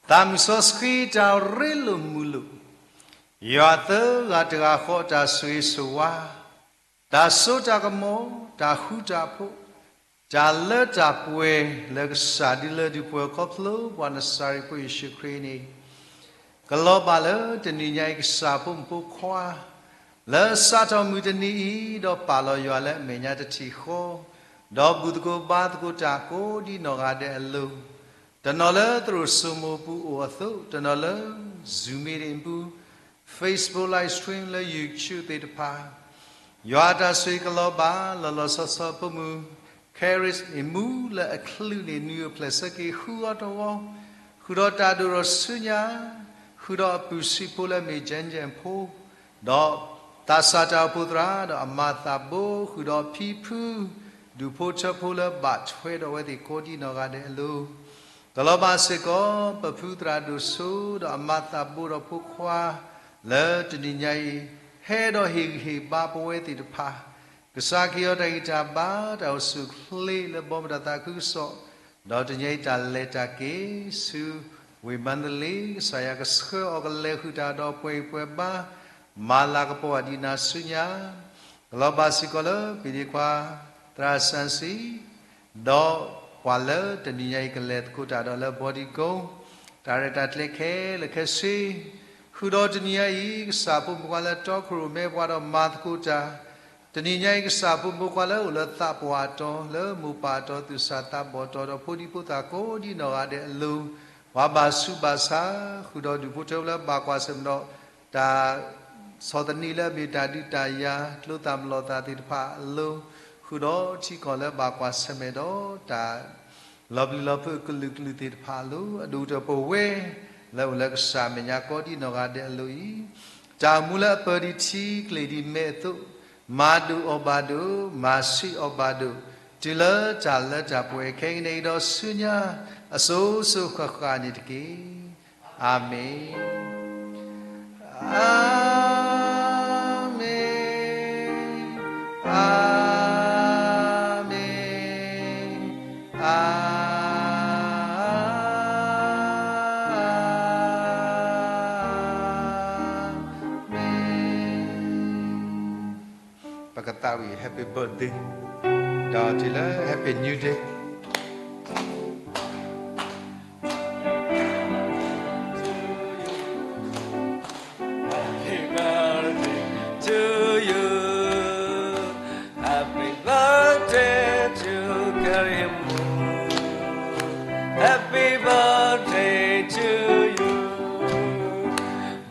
သးမုၢ်စီဆှံတၢ်ရ့လိာ်မုာ်လိာ်, ယွၤသၢဂၤတဂၤဃီအတၢ်ဆိၣ်ဂ့ၤဆိၣ်ဝါ, တၢ်စိတၢ်ကမီၤ, တၢ်ဃူတၢ်ဖိး, တၢ်လၢတၢ်ပှဲၤလၢကစၢ်ဒုးလၢဒုးပှဲၤခီဖျိပှၤနစၤရ့းဖိယ့ၣ်ၡူးခရံာ်န့ၣ် ကလီၤဘၣ်လၢတနံၤညါအံၤကစၢ်ဖိမုၣ်ဖိခွါ လၢစးထီၣ်မုၢ်တနံၤအံၤ ဒီးပာ်လီၤယွၤလၢအမဲာ်ညါတထံၣ်ဃီ, ဒီးဘူၣ်သကိးဘါသကိးတၢ်ကိးဒ်နီၢ်ဂၤဒဲးအလိၤ, တနီၤလၢသရိာ်စိမိၤပူၤအိၣ်အသိး, တနီၤလၢ Zoom meeting ပူၤ, Facebook live stream လၢ YouTube သ့ၣ်တဖၣ် ယွၤအတၢ်ဆိၣ်ဂ့ၤကလီၤဘၣ် လီၤလီၤဆီဆီဖိမုၣ် Charis အံၤမူလၢအချုးန့ၣ် နုာ်အိၣ်ဖျဲၣ်ဆၢက့ၤဃုအီၤတဝီ, ဃုာ်ဒီးတၢ်ဒိၣ်ထီၣ်ဆူညါ, ဃုာ်ဒီးအပုၢ်ဆံးဖိလၢအမ့ၢ် Jen Jen ဖိ, ဒီးသးစၢ်တၢ်အိၣ်ဖှိၣ်သရၣ် ဒီးအမၤသးဘိ ဃုာ်ဒီးဖံဖု ဒူၣ်ဖိထၢဖိလၢဘၣ်ထွဲဒီးအဝဲသ့ၣ်ကိးဒ်နီၢ်ဂၤဒဲးအလိၤ, ကလီၤဘၣ်စ့ၢ်ကီး ပဖုသရၣ်ဒိၣ်စိ ဒီးအမၤသးဘိဒီးဖိခွါ လၢတနံၤညါအံၤ ဟဲဒီးဟ့ၣ်ဂံၢ်ဟ့ၣ်ဘါပဝဲသ့ၣ်တဖၣ်, ကစၢ်ခ့အီၤတၢ်ဂံၢ်တၢ်ဘါ တၢ်အိၣ်ဆူၣ်အိၣ်ချ့လၢဘီမုၢ်တၢ်သးခုကစီၣ်, ဒီးတနံၤညါအံၤတၢ်လဲၤတၢ်က့ၤဆူ ဝ့ၢ်မါဒလ့ ကစၢ်ယွၤကဆှၢအီၤကလဲၤဃုာ်တၢ်ဒီးပှဲၤဂံၢ်ပှဲၤဘါ, မၤလၤကပီၤအဒံးနၤဆူညါ, ကလီၤဘၣ်စ့ၢ်ကီးလၢပျံၤဒ့ခွါ သရၣ်စၣ်စံ ဒီးပှၤလၢတနံၤညါအံၤကလဲၤသကိးတၢ်ဒီးလၢ Bodyguard တၢ်ရဲၣ်တၢ်ကျဲၤခဲလၢာ်ခဲဆ့, ဃုာ်ဒီးတနံၤညါအံၤ ကစၢ်ဖိမုၣ်ဖိခွါလၢတီခိၣ်ရိၣ်မဲပှၤဒီးမၤသကိးတၢ်, တနံၤညါအံၤ ကစၢ်ဖိမုၣ်ဖိခွါလၢအိၣ်လၢသးပှၢ်အတီၤ လၢမိၢ်ပၢ်အတီၤ သူၣ်စၢ်သးဘီၣ်တီၤ ဒီးဖိဒံဖိသၣ်ကိးဒ်နီၢ်ဂၤဒဲးအလိၤ, ပှၤဘၣ်ဆူးဘၣ်ဆါ, ဃုာ်ဒီးဒူၣ်ဖိထၢဖိလၢဘၣ်ကွၢ်ဆၢၣ်မဲာ်ဒီး တၢ်ဆီၣ်သနံးလၢအမ့ၢ်တၢ်ဒုးတၢ်ယၤ ကျိသၣ်မလီၤသၣ်သ့ၣ်တဖၣ်အလိၤ, ဃုာ်ဒီးထံကီၢ်လၢဘၣ်ကွၢ်ဆၢၣ်မဲာ်ဒီးတၢ် လီၤပျံၤလီၤဖုးအကလုာ်ကလုာ်သ့ၣ်တဖၣ်အလိၤ, အဒိၣ်ကတၢၢ်ပဝဲ လၢအိၣ်လၢကစၢ်မဲာ်ညါကိးဒံနီၢ်ဂၤဒဲးအလိၤအံၤ, တၢ်အိၣ်မူလၢအပၢၤဒံးထံကျ့ၤဒံးမဲးအသိး, မၤဒိၣ်အီၣ်ဘၣ်ဒိၣ်, မၤဆှံအီၣ်ဘၣ်ဒိၣ်, တုၤလၢတၢ်လၢတၢ်ပှဲၤခဲကနံၣ်အံၤဒီးဆူညါ အစိၤစိၤဃၣ်ဃၣ်န့ၣ်တက့ၢ်. အၤမ့ၣ်. အၤမ့ၣ်, အၤမ့ၣ်, အၤမ့ၣ်. ပကသးဝံၣ် Happy Birthday ဒီးတုၤလၢ Happy New Day. Happy birthday to you. Happy birthday to Karimu. Happy birthday to you.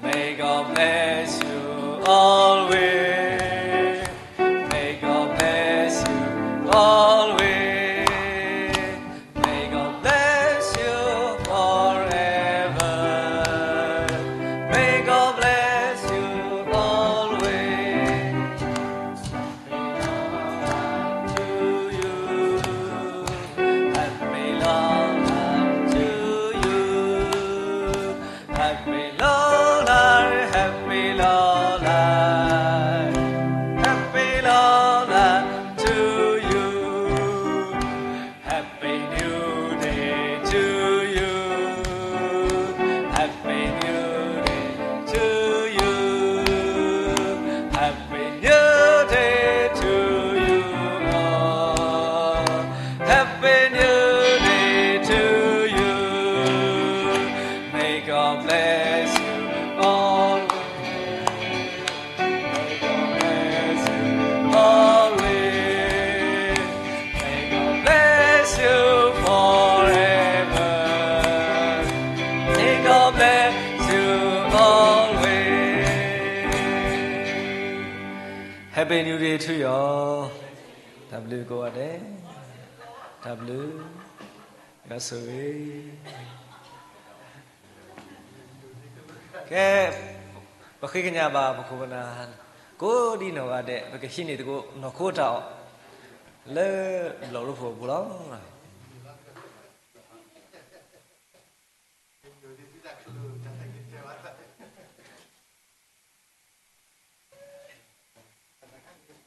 May God bless you always. May God bless you always. May God bless you forever. May God bless you always. Happy long life to you. Happy long life to you. Happy long life, happy long life, happy long life to you. Happy new day to you. Happy new day to you. Happy new day to you all. Happy new day to you. May God bless you always. May God bless you always. May God bless you forever. May God bless you always. Happy New Day to you all. တၢ်ဘျုးကိးဂၤဒဲး, တၢ်ဘျုး, ယွၤဆိၣ်ဂ့ၤ. ကဲ, ပဃ့ကညးဘၣ်ပခိၣ်ပနၢ် ကိးဒံနီၢ်ဂၤဒဲး, ပကဟံးန့ၢ်သကိးနီၢ်ခိတၢ်အီၣ် လၢဘျီၣ်ရိဖှိၣ်အပူၤလီၤ.